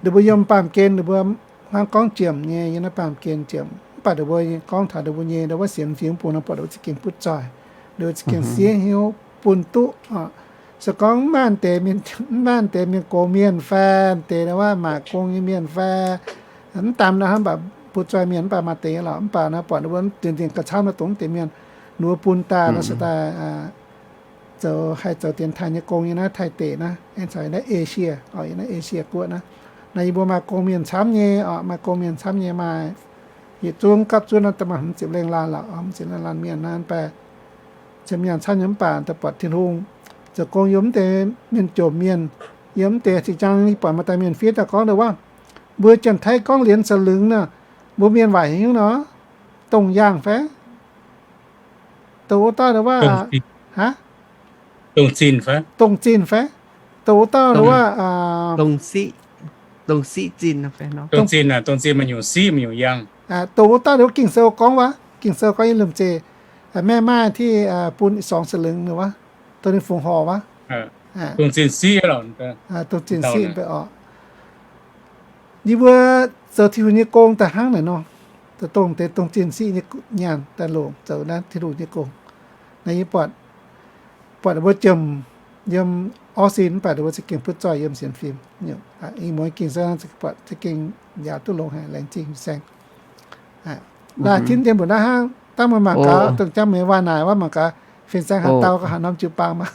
ninh mbuo yiem baamh gen ninh mbuo hnangv gorngv jiem nyei, yiem naaiv baamh gen jiem. Mv baac ninh mbuo gorngv taux ninh mbuo nyei ndau wuov sienx fim bun nor, buatc ninh mbuo za'gengh butv zoih, ninh mbuo za'gengh siev hnyouv bun duqv. Se gorngv mv maaih deix mienh, mv maaih deix mienh gox mienh fai deix ndau wuov maaih gong nyei mienh fai, mv daan nor hnangv, mv baac butv zoih mienh mv baac maaih deix lorqc. Mv baac nor buatc ninh mbuo nzengc-nzengc gauh camv nor, dongh mv deix mienh ninh mbuo bun daaih nor se daaih zoux, haih zoux dienx taaih nyei gong yiem naaiv Taiv deic naaiv, aengx caux yiem naaiv Esie, yiem naaiv Esie guoqv naaiv. Naaiv yie mbuo maaih gong mienh camv nyei oc, maaih gong mienh camv nyei, maaih yietc zungv gapv zunv naaiv da'maaih hmz ziepc lengh laanh lorqc, hmz ziepc lengh laanh mienh naaiv, mv baac cien mienh camv nyei. Mv baac daaih buatc Tin-Hungh zoux gong yiem mv deix mienh jomc mienh, yiem mv deix zinh ziangx yie buatc maaih daaih mienh fiev daaih gorngv ndau wuov, mbuo Janx-Taiv gorngv lienz sac lungz nor, mbuo mienh waaic hnyouv nor, dongh yangh fai? Dongh wuov dauh ndau wuov, aa, dongh zinh fai? Dongh zinh fai? Dongh wuov dauh ndau wuov, dongh siqv zinh fai? Dongh zinh, dongh zinh maaih nyungc siqv maaih nyungc yangh. Dongh wuov dauh ndau wuov Ging-Sou gorngv wuov, Ging-Sou gorngv yiem Lomc Zeic, maiv maaih ti bun สองสลึง wuov, dongh ninh fungc horc wuov. Dongh zinh siqv, dongh zinh siqv fai oc. Yie mbuo zoux Tin-Hungh nyei gong daaih hnangv naaic nor, dongh deix dongh zinh siqv nyei nyaanh daaih longc zoux naaiv Tin-Hungh nyei gong. Naaiv yie buatc, buatc mbuo jomc yiem Austin mv baac ninh mbuo za'gengh butv zoih yiem sienx fim. Ih muonz Ging-Sou buatc za'gengh yaac duqv longx haic, laengz zingh fin-saeng. Laaih tin dien mbuoqc naaiv hnangv, dangh meih mangc gaax, dongh jangv meih waac naaic wuov mangc gaax, fin-saeng haaix dauh gauh haaix norm jiu-baang maah.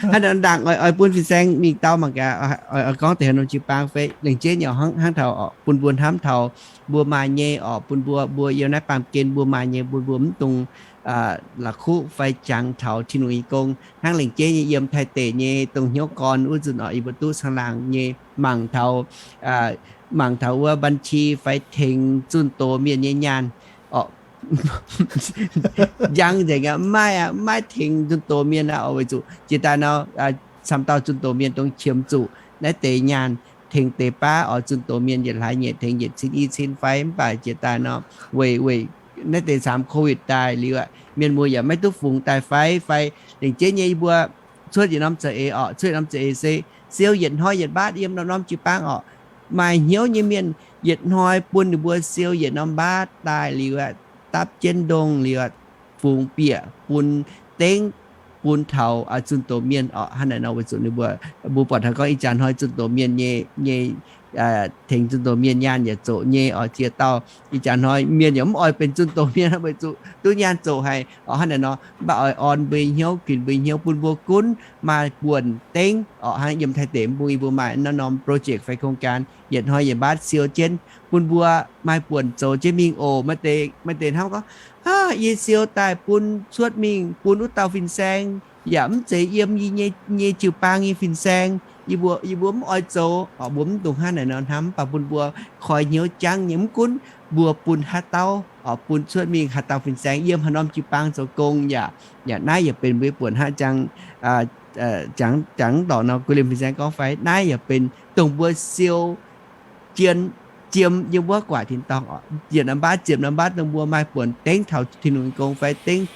Hnangv naaic ndaangc oix bun fin-saeng mingh dau mangc gaax, oix gorngv deix haaix norm jiu-baang fai lengc jeiv nyei hnangv taux bun mbuo hnamv taux mbuo maaih nyei oc, bun mbuo, mbuo yiem naaiv baamh gen mbuo maaih nyei, bun mbuo mv dungx la'kuqv fai jangx taux Tin-Hungh nyei gong. Hnangv lengc jeiv nyei yiem Taiv deic nyei dongh hnyouv gorn wuov nzunc oc, yie mbuo duqv caangh laangc nyei mangc taux, mangc taux wuov บัญชี fai tengx zunh doz mienh nyei nyaanh oc. Njang nzengc aqv, mv maaih aqv, mv maaih tengx zunh doz mienh aqv oc, weic zuqc jiex daaih nor, camv dauh zunh doz mienh dongh qiemx zuqc naaiv deix nyaanh tengx deix baav oc, zunh doz mienh yietc hlaax nyeic tengx yietc cin i cin fai, mv baac jiex daaih nor, weic, weic naaiv deix camv COVID daaih liuz aqv, mienh muoz yaac maiv duqv fungx daaih fai, fai lengc jeiv nyei yie mbuo cuotv yietc norm za'eix oc, cuotv yietc norm za'eix se siou yietc hnoi yietc mbaatv yiem norm-norm jiu-baang oc. Maaih hnyouv nyei mienh yietc hnoi bun ninh mbuo siou yietc norm mbaatv daaih liuz aqv, dapv jienv ndongh liuz aqv, fungx bieqc bun dengv bun taux zunh doz mienh oc. Hnangv naaic nor weic zuqc ninh mbuo, mbuo buatc taux gorngv ih jaax hnoi zunh doz mienh nyei, nyei, tengx zunh doz mienh nyaanh yaac zoqc nyei oc. Ziex dauh ih jaax hnoi mienh yaac mv oix benx zunh doz mienh weic zuqc duqv nyaanh zoqc haic oc. Hnangv naaic nor mv baac oix orn mbuo nyei hnyouv, ginx mbuo nyei hnyouv bun mbuo gunv maaih buonc dengv oc. Hnangv yiem Taiv deic mbuo, yie mbuo maaih naaiv norm project fai โครงการ yietc hnoi yietc mbaatv siou jienv bun mbuo maaih buonc zoux jienv mingh oc. Maaih deix, maaih deix hnamv gorngv, aa, yie siou daaih bun cuotv mingh bun wuov dauh fin-saeng yaac mv zeiz yiem yie nyei, nyei jiu-baang nyei fin-saeng, yie mbuo, yie mbuo mv oix zoux oc. Mbuo mv dungx hnangv naaic nor hnamv, mv baac bun mbuo koi hnyouv jangv nyei, mv gunv mbuo bun haaix dauh oc, bun cuotv mingh haaix dauh fin-saeng yiem haaix norm jiu-baang zoux gong yaac, yaac naaiv yaac benx mbuo buonc hnangv jangx, jangx, jangx dorngc nor, guv liemh fin-saeng gorngv fai, naaiv yaac benx dongh mbuo siou jien, jiem yiem wuov guaaic tin-dorngh oc. Yietc norm mbaatv ziepc norm mbaatv dongh mbuo maaih buonc dengv taux Tin-Hungh nyei gong fai dengv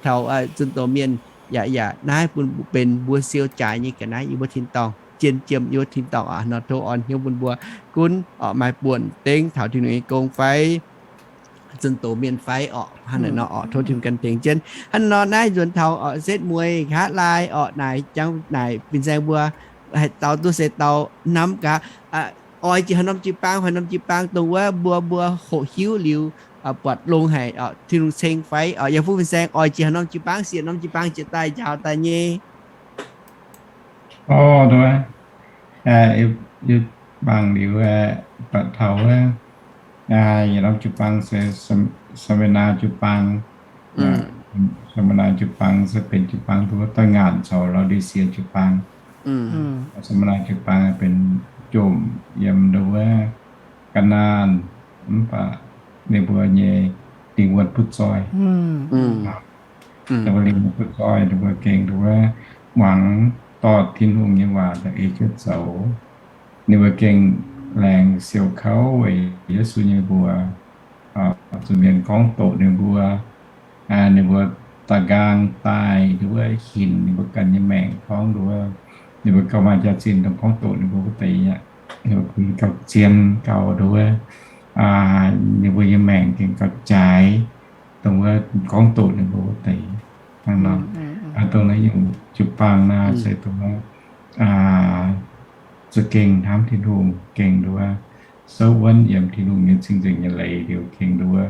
taux zunh doz mienh yaac, yaac naaiv bun benx mbuo siou jaaix nyei ga'naaiv yiem wuov tin-dorngh, jien jiem yiem wuov tin-dorngh oc. Nor tov orn hnyouv bun mbuo gunv oc, maaih buonc dengv taux Tin-Hungh nyei gong fai zunh doz mienh fai oc. Hnangv naaic nor oc, tov Tin-Hungh gan tengx jienv. Hnangv nor naaiv nzuonx taux oc, setv mueiz nqa'haav laai oc, naaic jangv naaic fin-saeng mbuo haih dau duqv se dau hnamv gaax, oix jiex haaix norm jiu-baang, haaix norm jiu-baang dongh wuov mbuo, mbuo hoqc hiuv liuz buatc longx haic oc, Tin-Hungh ceng fai oc. Yaac fu fin-saeng oix jiex haaix norm jiu-baang, se norm jiu-baang jiex daaih njaaux daaih nyei. Orv, mangc liuz, buatc taux wuov, yietc norm jiu-baang se Sambena jiu-baang. Sambena jiu-baang se benx jiu-baang dongh wuov daaih ngaanc caux Laodicea jiu-baang. Sambena jiu-baang benx jomc yiem dongh wuov ga'naanh, mv baac ninh mbuo nyei lingh wuonh butv zoih. Ninh mbuo lingh wuonh butv zoih, ninh mbuo gengh dongh wuov muangx dorh Tin-Hungh nyei waac daaih ei jienv zoux. Ninh mbuo gengh laengz siou kouv weic Yesu nyei mbuox. zuqc mienh gorngv doqc ninh mbuo, ninh mbuo da'nqaang daaih nduov hinc ninh mbuo ganh nyei maengc gorngv nduov, ninh mbuo gauh maaih jaax-zinh dongh gorngv doqc ninh mbuo wuov deix aqv. Ninh mbuo gauh zien gauh nduov, ninh mbuo nyei maengc gengh gauh jaaix dongh wuov gorngv doqc ninh mbuo wuov deix. Hnangv nor, dongh naaiv nyungc jiu-baang naaiv se dongh wuov za'gengh hnamv Tin-Hungh gengh nduov, souv wuonv yiem Tin-Hungh nyei cing-nzengc nyei leiz liuz gengh nduov,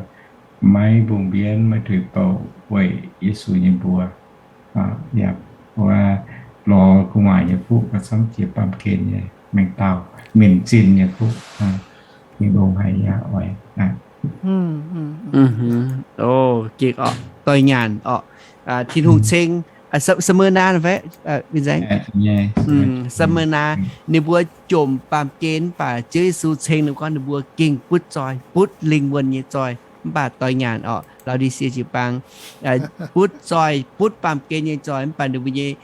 maiv mbungh mbienv maiv tuix bouc weic Yesu nyei mbuox. Yaac wuov lorz gu'nguaaic nyei fuqv gauh camv jiex baamh gen nyei mengh dauh, minc zinh nyei fuqv. Tin-Hungh haiz yaac oix. Gengh orqc, doix nyaanh orqc. Tin-Hungh ceng Smirna, Smirna, ninh mbuo jomc baamh gen mv baac Ziouv Yesu ceng ninh gorngv ninh mbuo gengh butv zoih, butv lingh wuonh nyei zoih. Mv baac doix nyaanh orqc, Laodicea jiu-baang butv zoih, butv baamh gen nyei zoih, mv baac ninh mbuo nyei,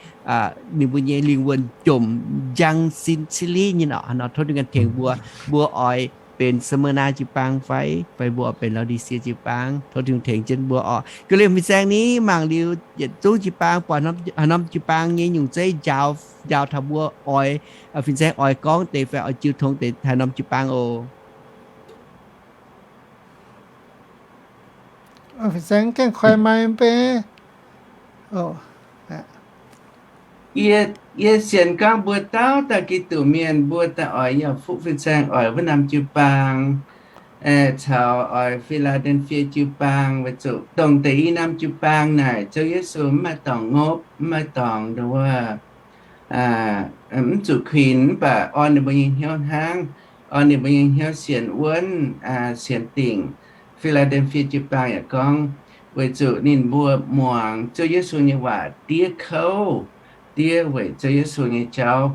ninh mbuo nyei lingh wuonh jomc njang sin cili nyei orqc. Hnangv nor tov Tin-Hungh ganh tengx mbuo, mbuo oix benx Smirna jiu-baang fai, fai mbuo oix benx Laodicea jiu-baang, tov Tin-Hungh tengx jienv mbuo orqc. Ga'lienh fin-saeng ni mangc liuz yietc zungv jiu-baang, buatc haaix norm jiu-baang nyei nyungc zeiv njaaux, njaaux taux mbuo oix, fin-saeng oix gorngv deix fai oix jiu tong deix haaix norm jiu-baang oc. Fin-saeng gengh koi mai mv bei. Yie, yie sienx gorngv mbuo dauh dauh Giduc mienh mbuo daaih oix yaac fuqv fin-saeng oix wuov norm jiu-baang, caux oix Fi^laa^den^fie jiu-baang, weic zuqc dongh deix i norm jiu-baang naaic Ziouv Yesu mv maaih dorngx ngopv, mv maaih dorngx nduov, mv zuqc kuinx, mv baac orn ninh mbuo nyei hnyouv hnangv, orn ninh mbuo nyei hnyouv sienx wuonv, sienx dingc. Fi^laa^den^fie jiu-baang yaac gorngv, weic zuqc ninh mbuo muangx Ziouv Yesu nyei waac diev kouv, diev weic Ziouv Yesu nyei jauv.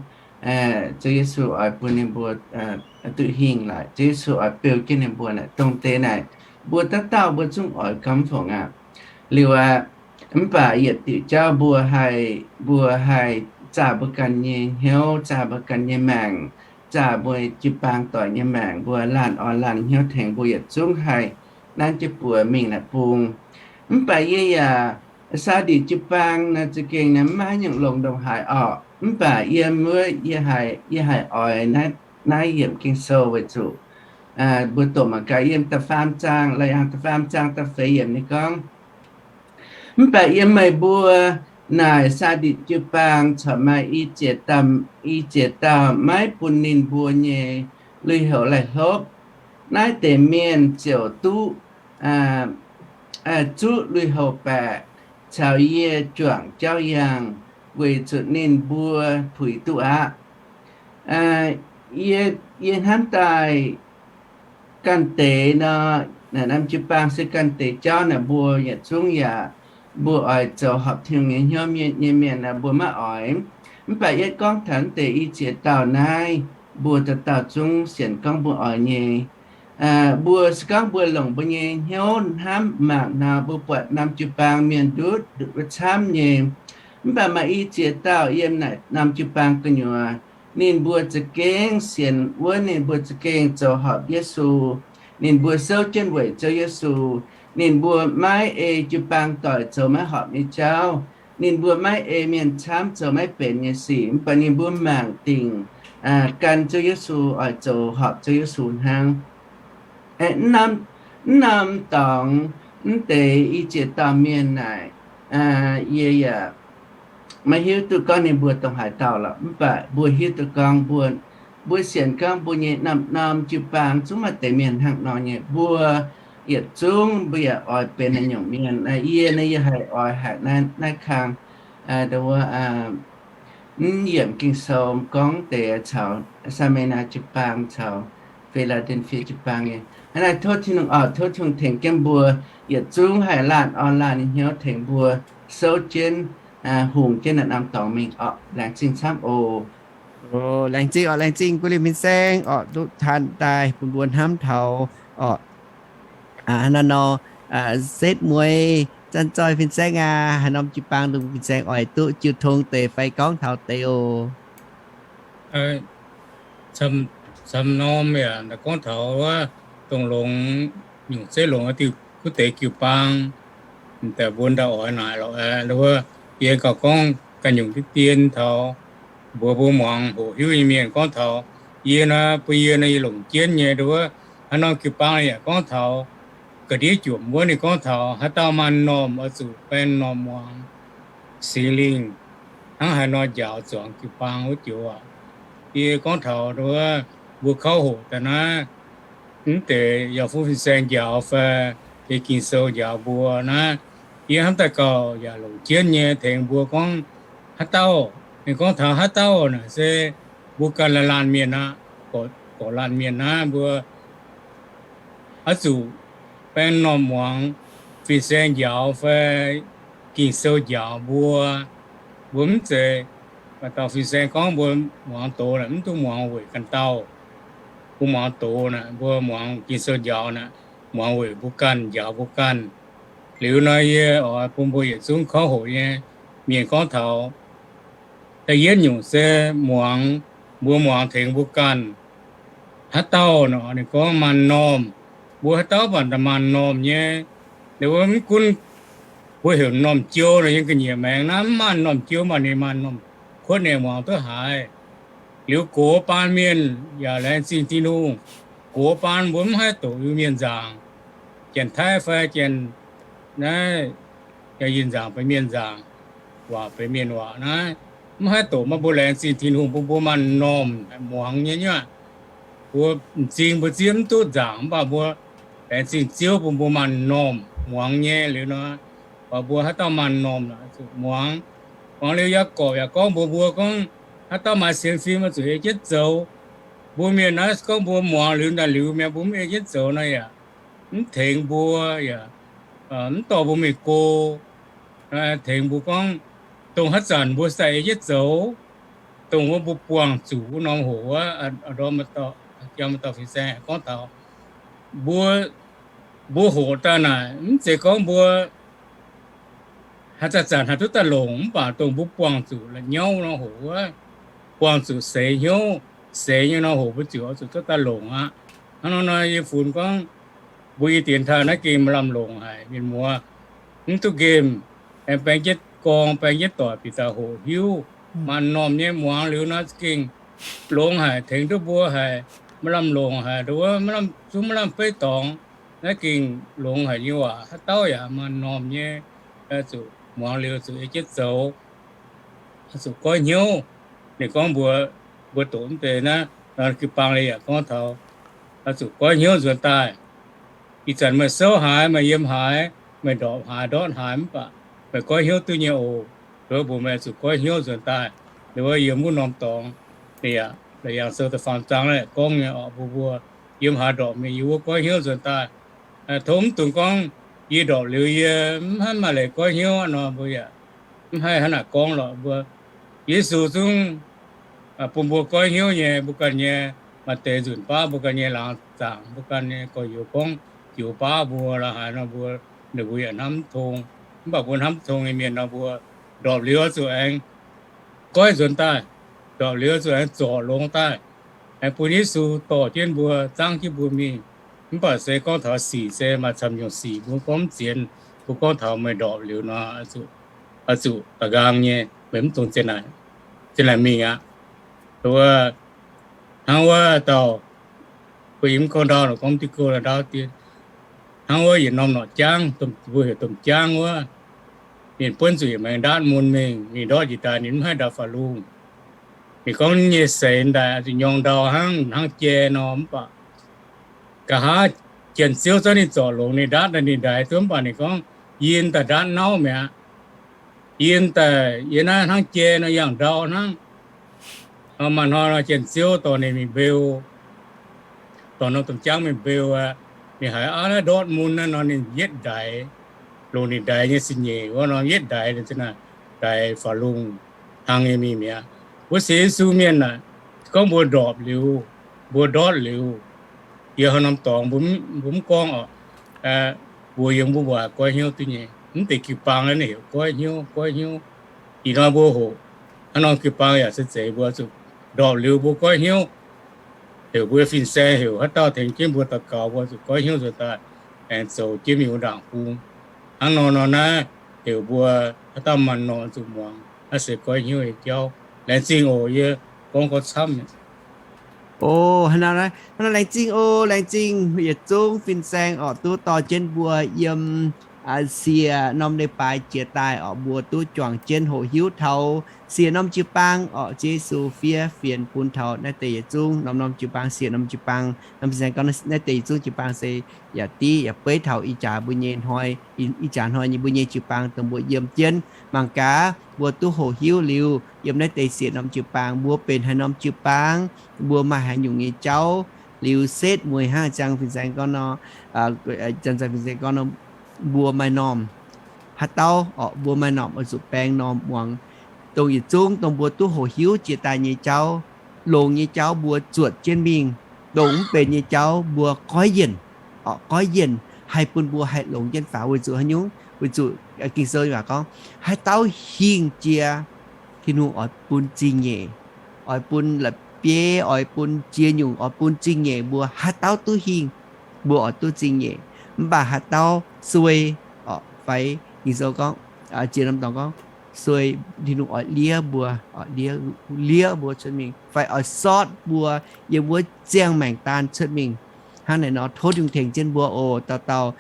Ziouv Yesu oix bun ninh mbuo duqv hingh laaix, Ziouv Yesu oix beu jienv ninh mbuo naaic. Dongh deix naaic, mbuo dauh dauh mbuo zungv oix gorngv fongc aqv. Liuz aqv, mv baac yietc diuc jauv mbuo haih, mbuo haih zaah mbuo ganh nyei hnyouv, zaah mbuo ganh nyei maengc, zaah mbuo jiu-baang doic nyei maengc, mbuo laanh orn laanh hnyouv tengx mbuo yietc zungv haih nanv jienv buoz mingh naaic bung. Mv baac yie yaac, Saa^nditc jiu-baang naaic za'gengh naaic mv maaih haaix nyungc longx ndongc haaix orqc. Mv baac yiem wuov yie haiz, yie haiz oix naaiv, naaiv yiemc Ging-Sou weic zuqc mbuo doqc mangc gaax yiem da'faam zaang, Lai Aa da'faam zaang da'feix yiemc ninh gorngv, mv baac yiem meih mbuo naaic Saa^nditc jiu-baang corc maaih i ziex dauh, i ziex dauh maiv bun ninh mbuo nyei lui-houx laih hlopv. Naaiv deix mienh ziouc duqv zuqv lui-houx baeqc caux yie juangc jauv yangh weic zuqc ninh mbuo puix duqv aqv. Yie, yie hnamv daaih ganh deix nor, naaiv norm jiu-baang se ganh deix jauv naaic mbuo yietc zungv yaac mbuo oix zoux horpc Tin-Hungh nyei hnyouv nyei mienh naaic mbuo maiv oix. Mv baac yie gorngv taux deix i ziex dauh naaiv, mbuo dauh dauh zungv sienx gorngv mbuo oix nyei. Mbuo se gorngv mbuo longc mbuo nyei hnyouv hnamv mangc nor, mbuo buatc norm jiu-baang mienh ndutv, ndutv wuov camv nyei. Mv baac maaih i ziex dauh yiem naaic norm jiu-baang gu'nyuoz, ninh mbuo za'gengh sienx wuonv, ninh mbuo za'gengh zoux horpc Yesu. Ninh mbuo souv jienv weic Ziouv Yesu. Ninh mbuo maiv ei jiu-baang doic zoux maiv horpc nyei jauv. Ninh mbuo maiv ei mienh camv zoux maiv benx nyei sic, mv baac ninh mbuo mangc dingc gan Ziouv Yesu, oix zoux horpc Ziouv Yesu hnangv. Mv norm dorngx, mv deix i ziex dauh mienh naaic, yie yaac maiv hiuv duqv gorngv ninh mbuo dongh haaix dauh lorqc. Mv baac mbuo hiuv duqv gorngv mbuo, mbuo sienx gorngv mbuo nyei norm-norm jiu-baang zungv maaih deix mienh hnangv nor nyei. Mbuo yietc zungv mbuo yaac oix benx naaiv nyungc mienh. Yie naaiv yie haih oix haic naaiv kang, wuov, mv yiemc Ging-Sou gorngv deix caux Saameina jiu-baang caux Fi^laa^den^fie jiu-baang nyei. Hnangv naaic tov Tin-Hungh oc, tov Tin-Hungh tengx jienv mbuo yietc zungv haih laanh orn laanh nyei hnyouv tengx mbuo souv jienv, hungx jienv naaiv norm dorngx mingh oc. Laengz zingh camv oc. Laengz zingh oc, laengz zingh Gu Liemh fin-saeng oc, duqv taan daaih bun mbuo hnamv taux oc. Hnangv naaiv nor, setv mueiz zanc zoih fin-saeng aac, haaix norm jiu-baang dongh fin-saeng oix duqv jiu tong deix fai gorngv taux deix oc. Camv norm yaac gorngv taux wuov dongh longx nyungc zeiv longc diuh kuv deix jiu-baang, daaih mbuo ndau oix naaic lorqc. Wuov yie gauh gorngv ganh nyungc deix dien taux mbuox mbuo muangx hoqc hiuv nyei mienh gorngv taux yie naaic, bun yie naaic yie longc jienv nyei wuov, haaix norm jiu-baang yaac gorngv taux ga'ndiev jomc wuov ninh gorngv taux haaix dauh maaih m'normh oix zuqc baeng m'normh muangx Singx Lingh hnangv haaix nor njaaux zuangx jiu-baang wuov joux aqv. Yie gorngv taux wuov mbuo kouv hoqc daaih naaiv, mv deix yaac fungx fin-saeng njaaux fai ei Ging-Sou njaaux mbuo naaiv, yie hnamv daaih gauh yaac longc jienv nyei tengx mbuo gorngv haaix dauh, ninh gorngv taux haaix dauh naaic se mbuo ganh laanh mienh aqv, gorqv laanh mienh naaiv mbuo oix zuqc baeng m'normh muangx fin-saeng njaaux fai Ging-Sou njaaux mbuo. Mbuo mv zeiz maaih dauh fin-saeng gorngv mbuo muangx doz naaic mv duqv muangx weic ganh dauh. Mbuo muangx doz naaic, mbuo muangx Ging-Sou njaaux naaic, muangx weic mbuo ganh, njaaux mbuo ganh. Liuz nor yie oix bun mbuo yietc zungv kouv hoqc nyei mienh gorngv taux da'yietv nyungc se muangx, mbuo muangx tengx mbuo ganh. Haaix dauh nor ninh gorngv maaih m'normh, mbuo haaix dauh mv baac maaih m'normh nyei. Liuz wuov mv gunv mbuo heuc m'normh jou nor yiem ga'nyiec maengx naaiv mv maaih m'normh jou, mv baac ninh maaih m'normh kuotv ninh muangx duqv haiz. Liuz gox baan mienh yaac laengz zingh Tin-Hungh. Gox baan mbuo mv haih doqc Iu-Mienh nzaangc, Janx-Taiv fai Janx naaiv, yaac Iu-Mienh nzaangc, benx Mienh nzaangc, waac benx Mienh waac naaiv, mv haih doqc. Mv baac mbuo laengz zingh Tin-Hungh bun mbuo maaih m'normh muangx nyei nyuoqc. Mbuo m'zing mbuo zieqv mv duqv nzaangc, mv baac mbuo laengz zingh Ziouv bun mbuo maaih m'normh muangx nyei liuz nor, mbuo haaix dauh maaih m'normh oix zuqc muangx. Muangx liuz Yaagorpc yaac gorngv mbuox mbuo gorngv, haaix dauh maaih sienx fim oix zuqc ei jienv zoux. Mbuo mienh naaiv gorngv mbuo muangx liuz daaih liuz mi'aqv, mbuo mv ei jienv zoux nor yaac mv tengx mbuo, yaac mv dorh mbuo mingh go. Tengx mbuo gorngv, dongh haaix zanc mbuo daaih ei jienv zoux, dongh wuov mbuo buangh zuqc wuov norm hoc wuov, dauh fin-saeng gorngv taux mbuo, mbuo hoqc daaih naaic mv zeiz gorngv mbuo haaix zanc zanc haih duqv daaih longc, mv baac dongh mbuo buangh zuqc la'nyauv norm hoc wuov, buangh zuqc seix hnyouv, seix nyei norm hoc mbuo ziouc oix zuqc duqv daaih longc aqv. Hnangv nor nor yie funx gorngv mbuo i dienx taaih naaiv gengh maaih lamh longc haic mienh muoz, mv duqv nqemh, aengx baeng jienv gorngv, baeng jienv doic bieqc daaih hoqc hiuv, maaih m'normh nyei muangx liuz nor za'gengh longx haic, tengx duqv mbuo haic, maaih lamh longc haic, nduov zungv maiv lamh beiv dorngx. Naaiv gengh longx haic nyei waac, haaix dauh yaac maaih m'normh nyei, zuqc muangx liuz zuqc ei jienv zoux, zuqc goiv hnyouv. Ninh gorngv mbuox mbuo doqc mv deix naaiv, jiu-baang liuz yaac gorngv taux zuqc goiv hnyouv nzuonx daaih. Ih zanc meih souv haaix, meih yiem haaix, meih ndorpc haaix, ndortv haaix mv baac meih goiv hnyouv duqv nyei oc. Nduov mbuox meih zuqc goiv hnyouv nzuonx daaih. Nduov yiem wuov norm dorngx, ninh yaac la'yangh sou da'faam zaang gorngv nyei oc, mbuo mbuo yiem haaix ndorpc mingh yiem wuov goiv hnyouv nzuonx daaih. Tov mv dungx gorngv, yie ndorpc liuz yie mv hnamv maaih leiz goiv hnyouv nor, mbuo yaac mv haih hnangv naaic gorngv lorqc. Mbuo, Yesu zungv bun mbuo goiv hnyouv nyei, mbuo ganh nyei maaih deix nzunc baav mbuo ganh nyei laangz zaangc, mbuo ganh nyei gorx-youz gorngv joux baav mbuo la'haaix nor mbuo, ninh mbuo yaac hnamv mv tong. Mv baac mbuo hnamv mv tong nyei mienh nor mbuo ndorpc liuz oix zuqc aengx goiv nzuonx daaih, ndorpc liuz oix zuqc aengx zorc longx daaih, aengx bun Yesu dorh jienv mbuo, zaangv jienv mbuo mingh. Mv baac se gorngv taux sic se maaih camv nyungc sic mbuo gorngv mv zienx. Mbuo gorngv taux meih ndorpc liuz nor, oix zuqc da'nqaang nyei, meih mv dungx zin naaic mingh aqv. Wuov, hnangv wuov dauh, mbuo yie mv gorngv ndau, gorngv diuh gouv ndau dien, hnangv wuov yietc norm norqc jaangv, mbuo heuc domh jaangv wuov, ninh buonv zuqc yietc maengx ndaatv mun mingh, ninh ndortv njiec daaih ninh mv haih ndau faaux lungh. Ninh gorngv nyei seix daaih zuqc nyorng ndau hnangv, hnangv jai nor, mv baac nqa'haav Janx-Ziouv zorqv ninh zorc longx, ninh ndaatv daaih ninh ndaix duqv, mv baac ninh gorngv, yie daaih ndaatv nauv mi'aqv. Yie daaih, yie naaiv hnangv jai nor yangh ndau hnangv. Maaih hnoi nor Janx-Ziouv dorh ninh mingh mbeu, dorh norm domh jaangv mingh mbeu aqv. Ninh haiz aav naaiv ndortv mun naaiv nor ninh yietv ndaix, longc ninh ndaix nyei sin nyeic wuov nor yietv ndaix, ndaix faaux lungh hlang nyei mingh mi'aqv. Mbuo sienx Yesu mienh aah, gorngv mbuo ndorpc liuz, mbuo ndortv liuz, yiem haaix norm dorngx mbuo mv gorngv oc. Mbuo yiem mbuo mbuo goiv hnyouv duqv nyei. Mv deix jiu-baang naaiv ninh heuc goiv hnyouv, goiv hnyouv. Ih hnoi mbuo hoqc haaix norm jiu-baang yaac se zeiz mbuo zuqc ndorpc liuz mbuo goiv hnyouv. Heuc mbuo fin-saeng, heuc haaix dauh tengx jienv mbuo daux gaux, mbuo zuqc goiv hnyouv nzuonx daaih. aengx zoux jienv mingh wuov ndaangc hung. Hnangv nor nor naaiv, heuc mbuo haaix dauh maaih norm zuqc muangx, naaiv se goiv hnyouv nyei jauv. Laengz zingh oc. Yie gorngv gorngv camv. O, hnangv naaiv, hnangv naaiv laengz zingh oc. Laengz zingh yietc zungv fin-saeng orqc, duqv dorh jienv mbuo yiem siec norm leiz-baaix jiex daaih orqc, mbuo duqv juangc jienv hoqc hiuv taux siec norm jiu-baang orqc, Ziouv Yesu fiev fienx bun taux naaiv deix yietc zungv norm-norm jiu-baang, siec norm jiu-baang. Norm fin-saeng gorngv naaiv deix yietc zungv jiu-baang se yaac div yaac beiv taux ih jaax mbuo nyei hnoi, ih jaax hnoi nyei mbuo nyei jiu-baang dongh mbuo yiem jienv. Mangc gaax, mbuo duqv hoqc hiuv liuz, yiem naaiv deix siec norm jiu-baang mbuo benx haaix norm jiu-baang, mbuo maaih haaix nyungc nyei jauv. Liuz setv mueiz hnangv ziangx fin-saeng gorngv nor, janx-zaux fin-saeng gorngv nor, mbuo maaih normh haaix dauh orqc, mbuo maaih normh oix zuqc baeng normh muangx. Dongh yietc zungv dongh mbuo duqv hoqc hiuv jiex daaih nyei jauv, longx nyei jauv mbuo zuotc jienv mingh, dongh mv benx nyei jauv mbuo goiv yienc orqc, goiv yienc haih bun mbuo haih longx jienv faaux. Weic zuqc haaix nyungc? Weic zuqc Ging-Sou waac gorngv, haaix dauh hingh jiex, Tin-Hungh oix bun zingh nyeic, oix bun la'bieiv, oix bun ziex nyungc, oix bun zingh nyeic mbuo haaix dauh duqv hingh, mbuo oix duqv zingh nyeic. Mv baac haaix dauh suei orqc, fai Ging-Sou gorngv, ziex norm dorngx gorngv, suei, Tin-Hungh oix liev mbuo, liev mbuo cuotv mingh, fai oix sortv mbuo yiem wuov ziangh maengc daan cuotv mingh. Hnangv naaiv nor tov Tin-Hungh tengx jienv mbuo oc. Dauh dauh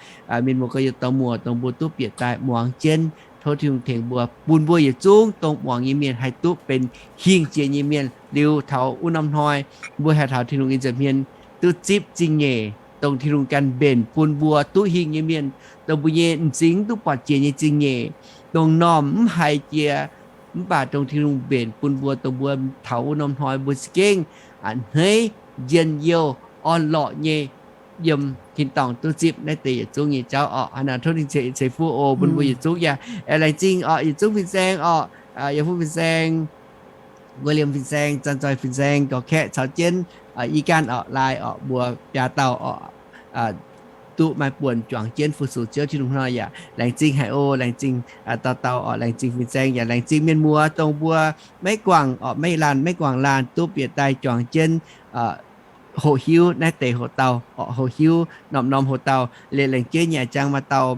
mienh muoz gorx-youz dorh muoc dongh mbuo duqv bieqc daaih muangx jienv, tov Tin-Hungh tengx mbuo, bun mbuo yietc zungv dongh muangx nyei mienh haih duqv benx hingh jiex nyei mienh. Liuz taux wuov norm hnoi mbuo haih taux Tin-Hungh nyei nza'hmien duqv zipv zingh nyeic, dongh Tin-Hungh ganh mbenc bun mbuo duqv hingh nyei mienh, dongh mbuo nyei m'zing duqv buatc jiex nyei zingh nyeic, dongh normh mv haiz jiex, mv baac dongh Tin-Hungh mbenc bun mbuo, dongh mbuo taux wuov norm hnoi mbuo za'gengh a'hneiv njien-youh orn-lorqc nyei yiem tin-dorngh duqv zipv naaiv deix yietc zungv nyei jauv orqc. Hnangv naaic tov Tin-Hungh ceix fuqv oc bun mbuo yietc zungv yaac laengz zingh orqc, yietc zungv fin-saeng orqc, Yiem Fu fin-saeng, Guoqv Liemh fin-saeng, Zanc Zoih fin-saeng, gorqv kaeqv caux jienv i ganh orqc, laai orqc, mbuo biaa dauh orqc, duqv maaih buonc juangc jienv fu-sux Ziouv Tin-Hungh nor yaac laengz zingh haic oc. Laengz zingh dauh dauh orqc, laengz zingh fin-saeng yaac laengz zingh mienh muoz dongh mbuo maiv guangc orqc, maiv laanh, maiv guangc laanh duqv bieqc daaih juangc jienv hoqc hiuv naaiv deix hoc-dauh orqc, hoqc hiuv norm-norm hoc-dauh. Liuz laengz jienv yaac jangx maaih dauh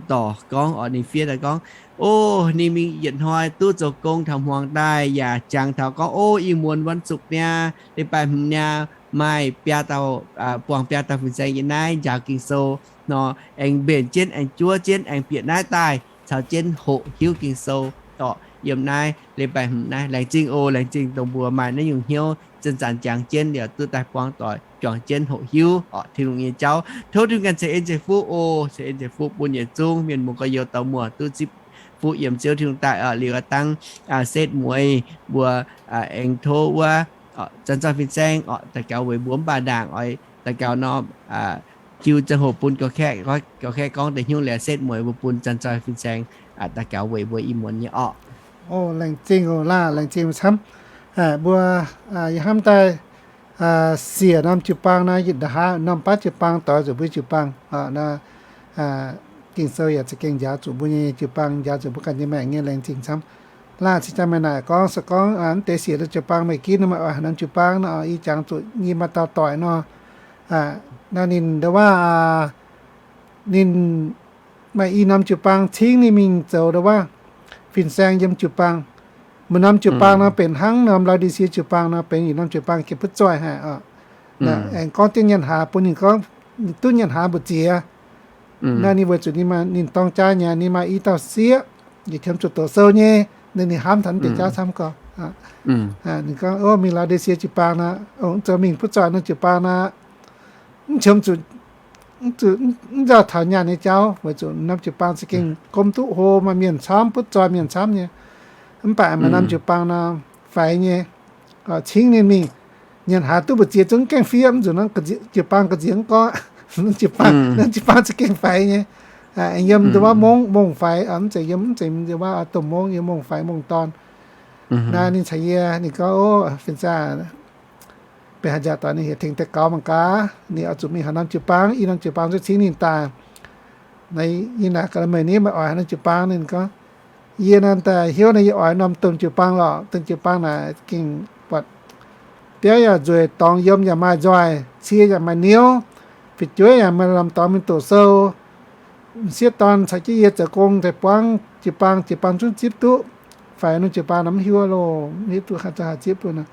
dorc gorngv orqc, ninh fiev daaih gorngv, o, ninh mingh yietc hnoi duqv zoux gong taux hmuangx daaih yaac jangx taux gorngv, o, ih muonz วันศุกร์ niaa, leiz-baaix hmz niaa, maaih biaa dauh, buangh biaa dauh fin-saeng yiem naaiv njaaux Ging-Sou nor, aengx mbenc jienv, aengx juov jienv, aengx bieqc naaiv daaih caux jienv hoqc hiuv Ging-Sou orqc. Yiem naaiv leiz-baaix hmz naaiv, laengz zingh oc. Laengz zingh dongh mbuo maaih naaiv nyungc hnyouv zanc-zanc jangx jienv liuz duqv daaih buangh doic juangc jienv hoqc hiuv orqc Tin-Hungh nyei jauv. Tov Tin-Hungh ganh ceix en ceix fuqv oc. Ceix en ceix fuqv bun yietc zungv mienh muoz gorx-youz dorh muoc duqv zipv fuqv yiem Ziouv Tin-Hungh daaih orqc. Liuz aav dangv setv mueiz mbuo aengx tov wuov Zanc Zoih fin-saeng orqc daux gaux weic mbuo mv baac ndaangc oix daux gaux nor, jiu ziangh hoc bun gorqv-kaeqv gorngv deix hnyouv liuz setv mueiz mbuo bun Zanc Zoih fin-saeng daux gaux weic mbuo ih muonz nyei orqc. O, laengz zingh oc laah, laengz zingh camv. Mbuo yie hnamv daaih siec norm jiu-baang naaiv, yietc hnoi norm baav jiu-baang doix zuqc mbuo jiu-baang. Ging-Sou yaac za'gengh njaaux zuqc mbuo nyei jiu-baang, njaaux zuqc mbuo ganh nyei maengc nyei, laengz zingh camv. Laah, cingx daaih meih naaic gorngv se gorngv mv deix siec norm jiu-baang, meih ginv nor meih oix haaix norm jiu-baang nor, yie jangx zuqc yie maaih dauh doic nor, naaiv ninh ndau wuov, ninh maaih i norm jiu-baang cingv ninh mingh zoux ndau wuov fin-saeng yiem jiu-baang. Maaih norm jiu-baang nor benx hnangv norm Lao^di^sie jiu-baang nor benx yietc norm jiu-baang gengh butv zoih haic oc. Aengx gorngv jienv nyaanh hlaax bun ninh gorngv, duqv nyaanh hlaax mbu'ziex. Naaiv ninh weic zuqc ninh dorng jaav nyei, ninh maaih i dauh sieqv, yietc qiemx zuqc doqc sou nyei, ninh hnamv taux naaiv deix jauv camv gorx. Ninh gorngv, o, mingh Lao^di^sie jiu-baang nor, zoux mingh butv zoih norm jiu-baang nor, mv qiemx zuqc, mv nzauh taux nyaanh nyei jauv, weic zuqc norm jiu-baang za'gengh gomv duqv hlo, maaih mienh camv, butv zoih mienh camv nyei. Mv baac maaih norm jiu-baang nor faix nyei, cingv ninh mingh. Nyaanh hlaax duqv mbu'ziex zungv gaengh fiev, mv zuqc norm jiu-baang ga'nziex mv gorngv, norm jiu-baang za'gengh faix nyei. Aengx yiem ndau wuov mongv, mongh faix, mv zeiz yiem, mv zeiz ndau wuov domh mongv, yiem mongh faix mongh dorn. Naaiv ninh caux yie, ninh gorngv, o, fin-saeng, benx haaix jaax doic ninh heuc tengx daux gaux mangc gaax, ninh oix zuqc mingh haaix norm jiu-baang, i norm jiu-baang zuqc cingv ninh daaih. Naaiv yie naaic gaax meih ni, meih oix haaix norm jiu-baang? Ninh gorngv, yie naaiv daaih hiuv naaiv yie oix norm domh jiu-baang lorqc. Domh jiu-baang naaic gengh buatc biauv yaac nzueic, dorngx yiem yaac maaih nzoih, cie yaac maaih niouv, fu'jueiv yaac maaih lamh dorngx mingh doqc sou. M'sieqv dorn caux jienv yie zoux gong daaih buangv jiu-baang, jiu-baang zungv zipv duqv. Faix norm jiu-baang nor mv hiuv loh, mv hiuv duqv haaix zoux haih zipv duqv nor.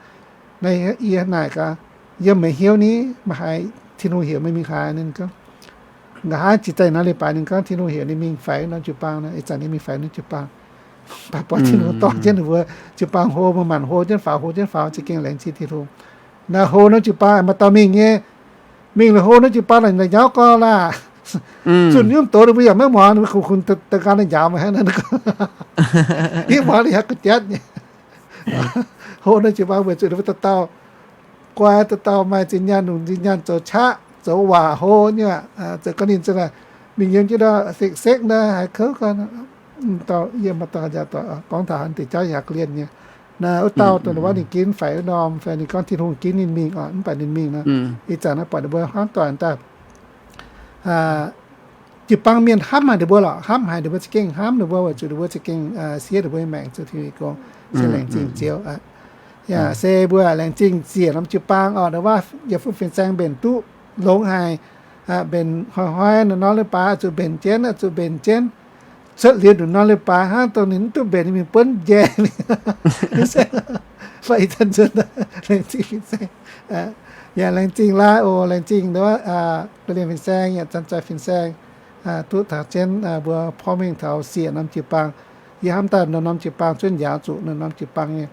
Naaiv yie naaic gaax, yie meih hnyouv ni, meih haiz Tin-Hungh heuc meih mingh haaix? Ninh gorngv, nqa'haav jiex daaih naaiv leiz-baaix ninh gorngv Tin-Hungh heuc ninh mingh faix norm jiu-baang nor, ih zanc ninh mingh faix norm jiu-baang. Mv baac buatc Tin-Hungh dorh jienv ninh mbuo jiu-baang hlo, maaih maanc hlo jienv faaux, hlo jienv faaux, za'gengh laengz zingh Tin-Hungh. Naaiv hlo norm jiu-baang maaih dauh mingh nyei, mingh la'hlo norm jiu-baang la'nyauv gorx laah. Zunh nyungc doz ninh mbuo yaac maiv muangx, ninh mbuo kungx-kungx da'nqaang njaaux meih hnangv naaiv. Yie muangx ninh yaac gu'jatv nyei. Hlo norm jiu-baang weic zuqc ninh mbuo dauh dauh guai, dauh dauh maaih zinh nyaanh, longc zinh nyaanh zoux qaqv, zoux waac hlo nyei aqv. Zoux gorngv ninh za'naaic mingh yiem jienv ndau sekv-sekv naaiv haiz kouv gorn. Dauh yie maaih dauh njaaux dorc gorngv taux haaix deix jauv yaac ga'lien nyei. Naaiv wuov dauh dongh wuov ninh ginv faix wuov norm, faix ninh gorngv Tin-Hungh ginv ninh mingh oc, mv baac ninh mingh nor, ih zanc naaiv buatc ninh mbuo hnamv doic daaih. Jiu-baang mienh hnamv haic ninh mbuo lorqc, hnamv haic ninh mbuo, za'gengh hnamv ninh mbuo weic zuqc ninh mbuo za'gengh siev ninh mbuo nyei maengc zoux Tin-Hungh nyei gong. Se laengz zingh Ziouv aqv. Yaac se mbuo laengz zingh ziec norm jiu-baang oc, ndau wuov yietc fuqv fin-saeng mbenc duqv longx haic, mbenc hnoi-hnoi norm-norm leiz-baaix oix zuqc mbenc jienv, oix zuqc mbenc jienv. Cuotv liuz norm-norm leiz-baaix hnangv dongh ninh mv duqv mbenc ninh mingh buonv njaeh mingh. Fai ih zanc nzunc laengz zingh fin-saeng. Yaac laengz zingh laai oc, laengz zingh ndau wuov ga'lienh fin-saeng yaac zanc-zanc fin-saeng duqv taux jienv mbuo porv mengh taux siec norm jiu-baang. Yie hnamv daaih norm-norm jiu-baang zungv njaaux zuqc norm-norm jiu-baang nyei.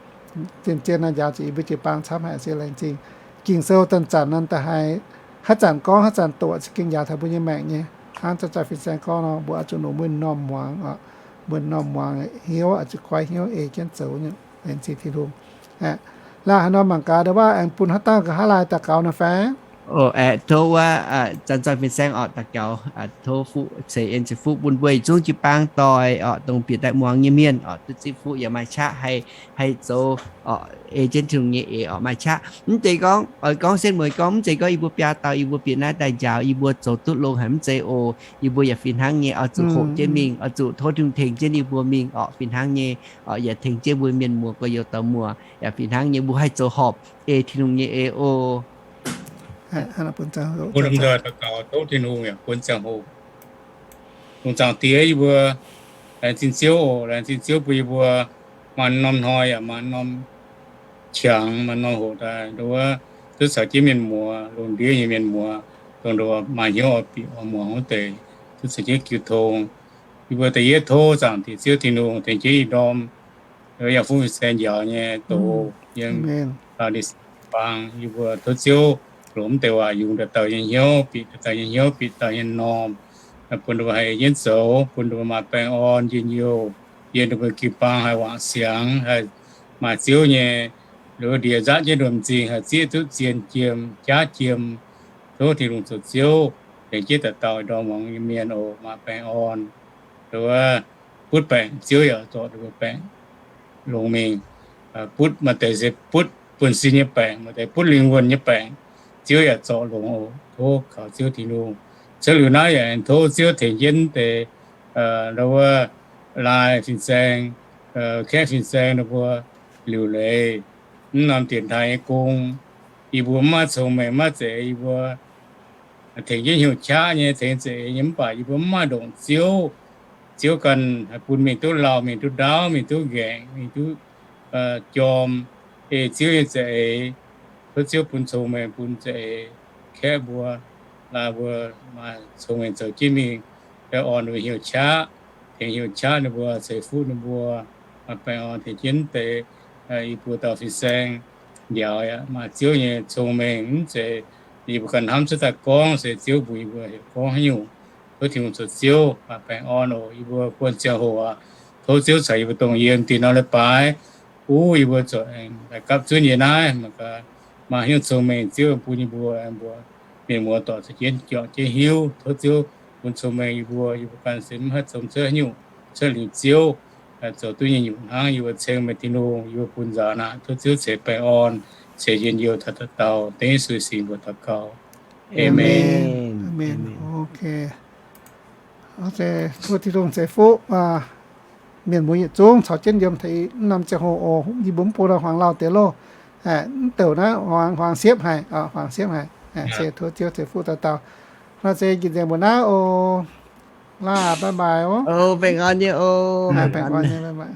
Zien-zien naaiv njaaux zuqc yie mbuo jiu-baang camv haic, se laengz zingh. Ging-Sou zanc-zanc nor da'haiz haaix zanc gorngv haaix zanc doqc, za'gengh njaaux taux mbuo nyei maengc nyei. Hnangv zanc-zanc fin-saeng gorngv nor, mbuo oix zuqc longc mbuo norm muangx oc, mbuo norm muangx hnyouv, oix zuqc goiv hnyouv ei jienv zoux nyei. Laengz zingh Tin-Hungh. Laanh haaix nor mangc gaax ndau wuov aengx bun haaix dauh nqa'haav laai daux gaux nor fai? Aeqv, tov wuov zanc-zanc fin-saeng oc daux gaux, tov Fuqv ceix en ceix fuqv bun mbuo yietc zungv jiu-baang doic oc, dongh bieqc daaih muangx nyei mienh oc, duqv zipv fuqv yaac maaih qaqv haih, haih zoux oc, ei jienv Tin-Hungh nyei eix oc, maaih qaqv. Mv zeiz gorngv, oix gorngv setv mueiz gorngv, mv zeiz gorngv yie mbuo biaa dauh yie mbuo bieqc naaiv daaih njaaux yie mbuo zoux duqv longx haic, mv zeiz oc. Yie mbuo yaac fih hnangv nyei oix zuqc hoqc jienv mingh, oix zuqc tov Tin-Hungh tengx jienv yie mbuo mingh oc, fih hnangv nyei oc, yaac tengx jienv mbuo mienh muoz gorx-youz dauh muoz, yaac fih hnangv nyei mbuo haih zoux horpc ei Tin-Hungh nyei eix oc. Bun daux gaux tov Tin-Hungh yaac bun ziangh hoc. Dongh Zaangc Diex, yie mbuo laengz zingh Ziouv oc, laengz zingh Ziouv bun yie mbuo maaih norm hnoi yaac maaih norm qangx, maaih norm hoc daaih ndau wuov duqv caux jienv mienh muoz, lungh ndiev nyei mienh muoz, dongh ndau maaih hnyouv oix bieqc oix muangx wuov deix, duqv caux jienv jiu tong. Yie mbuo da'yietv tov Zaangc Diex Ziouv Tin-Hungh tengx jienv ih ndorm yaac Fuqv fin-saeng njaaux nyei doz yiem Laodicea baang. Yie mbuo tov Ziouv longc mv deix waac yungz dauh dauh nyei hnyouv, bieqc dauh dauh nyei hnyouv, bieqc dauh nyei norm, bun ninh mbuo haih ei jienv zoux, bun ninh mbuo maaih baengh orn njien-youh, yiem ninh mbuo jiu-baang haih wangc siangx, haih maaih Ziouv nyei ndiev nzaqv jienv ninh mbuo m'zing, haih zieqv duqv zien jiem, jaav jiem. Tov Tin-Hungh zoux Ziouv tengx jienv dauh dauh ndorm muangx nyei mienh oc, maaih baengh orn. Ndau wuov butv baengc, Ziouv yaac zorc ninh mbuo baengc longx mingh. Butv maaih deix se butv buonv-sin nyei baengc, maaih deix butv lingh wuonh nyei baengc, Ziouv yaac zorc longx oc. Tov kaux Ziouv Tin-Hungh. Cuotv liuz naaiv yaac aengx tov Ziouv tengx jienv deix ndau wuov laai fin-saeng, kaeqv fin-saeng ninh mbuo liuc leiz mv norm dienx taaih nyei gong. Yie mbuo mv maaih cong-mengh, mv maaih za'eix, yie mbuo tengx jienv hnyouv qaqv nyei, tengx za'eix nyei, mv baac yie mbuo mv maaih ndongc Ziouv. Ziouv ganh haih bun mingh duqv lauh, mingh duqv ndaauv, mingh duqv nqaengc, mingh duqv jorm, ei Ziouv nyei za'eix. Tov Ziouv bun cong-mengh bun za'eix kaeqv mbuo, laai mbuo maaih cong-mengh zoux jienv mingh, orn ninh mbuo hnyouv qaqv, tengx hnyouv qaqv ninh mbuo, ceix fuqv ninh mbuo, maaih baengh orn tengx jienv deix i buo dauh fin-saeng njaaux yaac maaih Ziouv nyei cong-mengh. Mv zeiz yie mbuo ganh hnamv cuotv daaih gorngv, se Ziouv mbuox yie mbuo heuc gorngv haaix nyungc. Tov Tin-Hungh zoux Ziouv, maaih baengh orn oc. Yie mbuo buonv ziangh hoc aqv, tov Ziouv caux yie mbuo dongh yiem dinh norm leiz-baaix, uv yie mbuo zuqc aengx daaih gapv zunv nyei naaiv, mangc gaax maaih haaix nyungc cong-mengh Ziouv bun yie mbuo, mbuo mienh muoz doic caux jienv juangc jienv hiuv. Tov Ziouv bun cong-mengh yie mbuo, yie mbuo ganh se mv haih zomx cuotv haaix nyungc. Cuotv liuz Ziouv zoux duqv nyei nyungc hnangv. Yie mbuo ceng meih Tin-Hungh, yie mbuo bun nzaaux naaic. Tov Ziouv ceix baengh orn, ceix njien-youh taux dauh dauh. Dengv Yesu nyei mbuox daux gaux. Aamen. Aamen. Ok. Tov Tin-Hungh ceix fuqv mienh muoz yietc zungv caux jienv yiem taux naaiv norm ziangh hoc oc. Yie mbuo mv bung nor hmuangx lauh deix loh. Mv douc naaiv hmuangx siepv haic, hmuangx siepv haic. Se tov Ziouv ceix fuqv dauh dauh. Nor se jiex nzengc mbuo naaiv oc. Laah, bye bye oc. Baengh orn nyei oc. Baengh orn nyei, bye bye.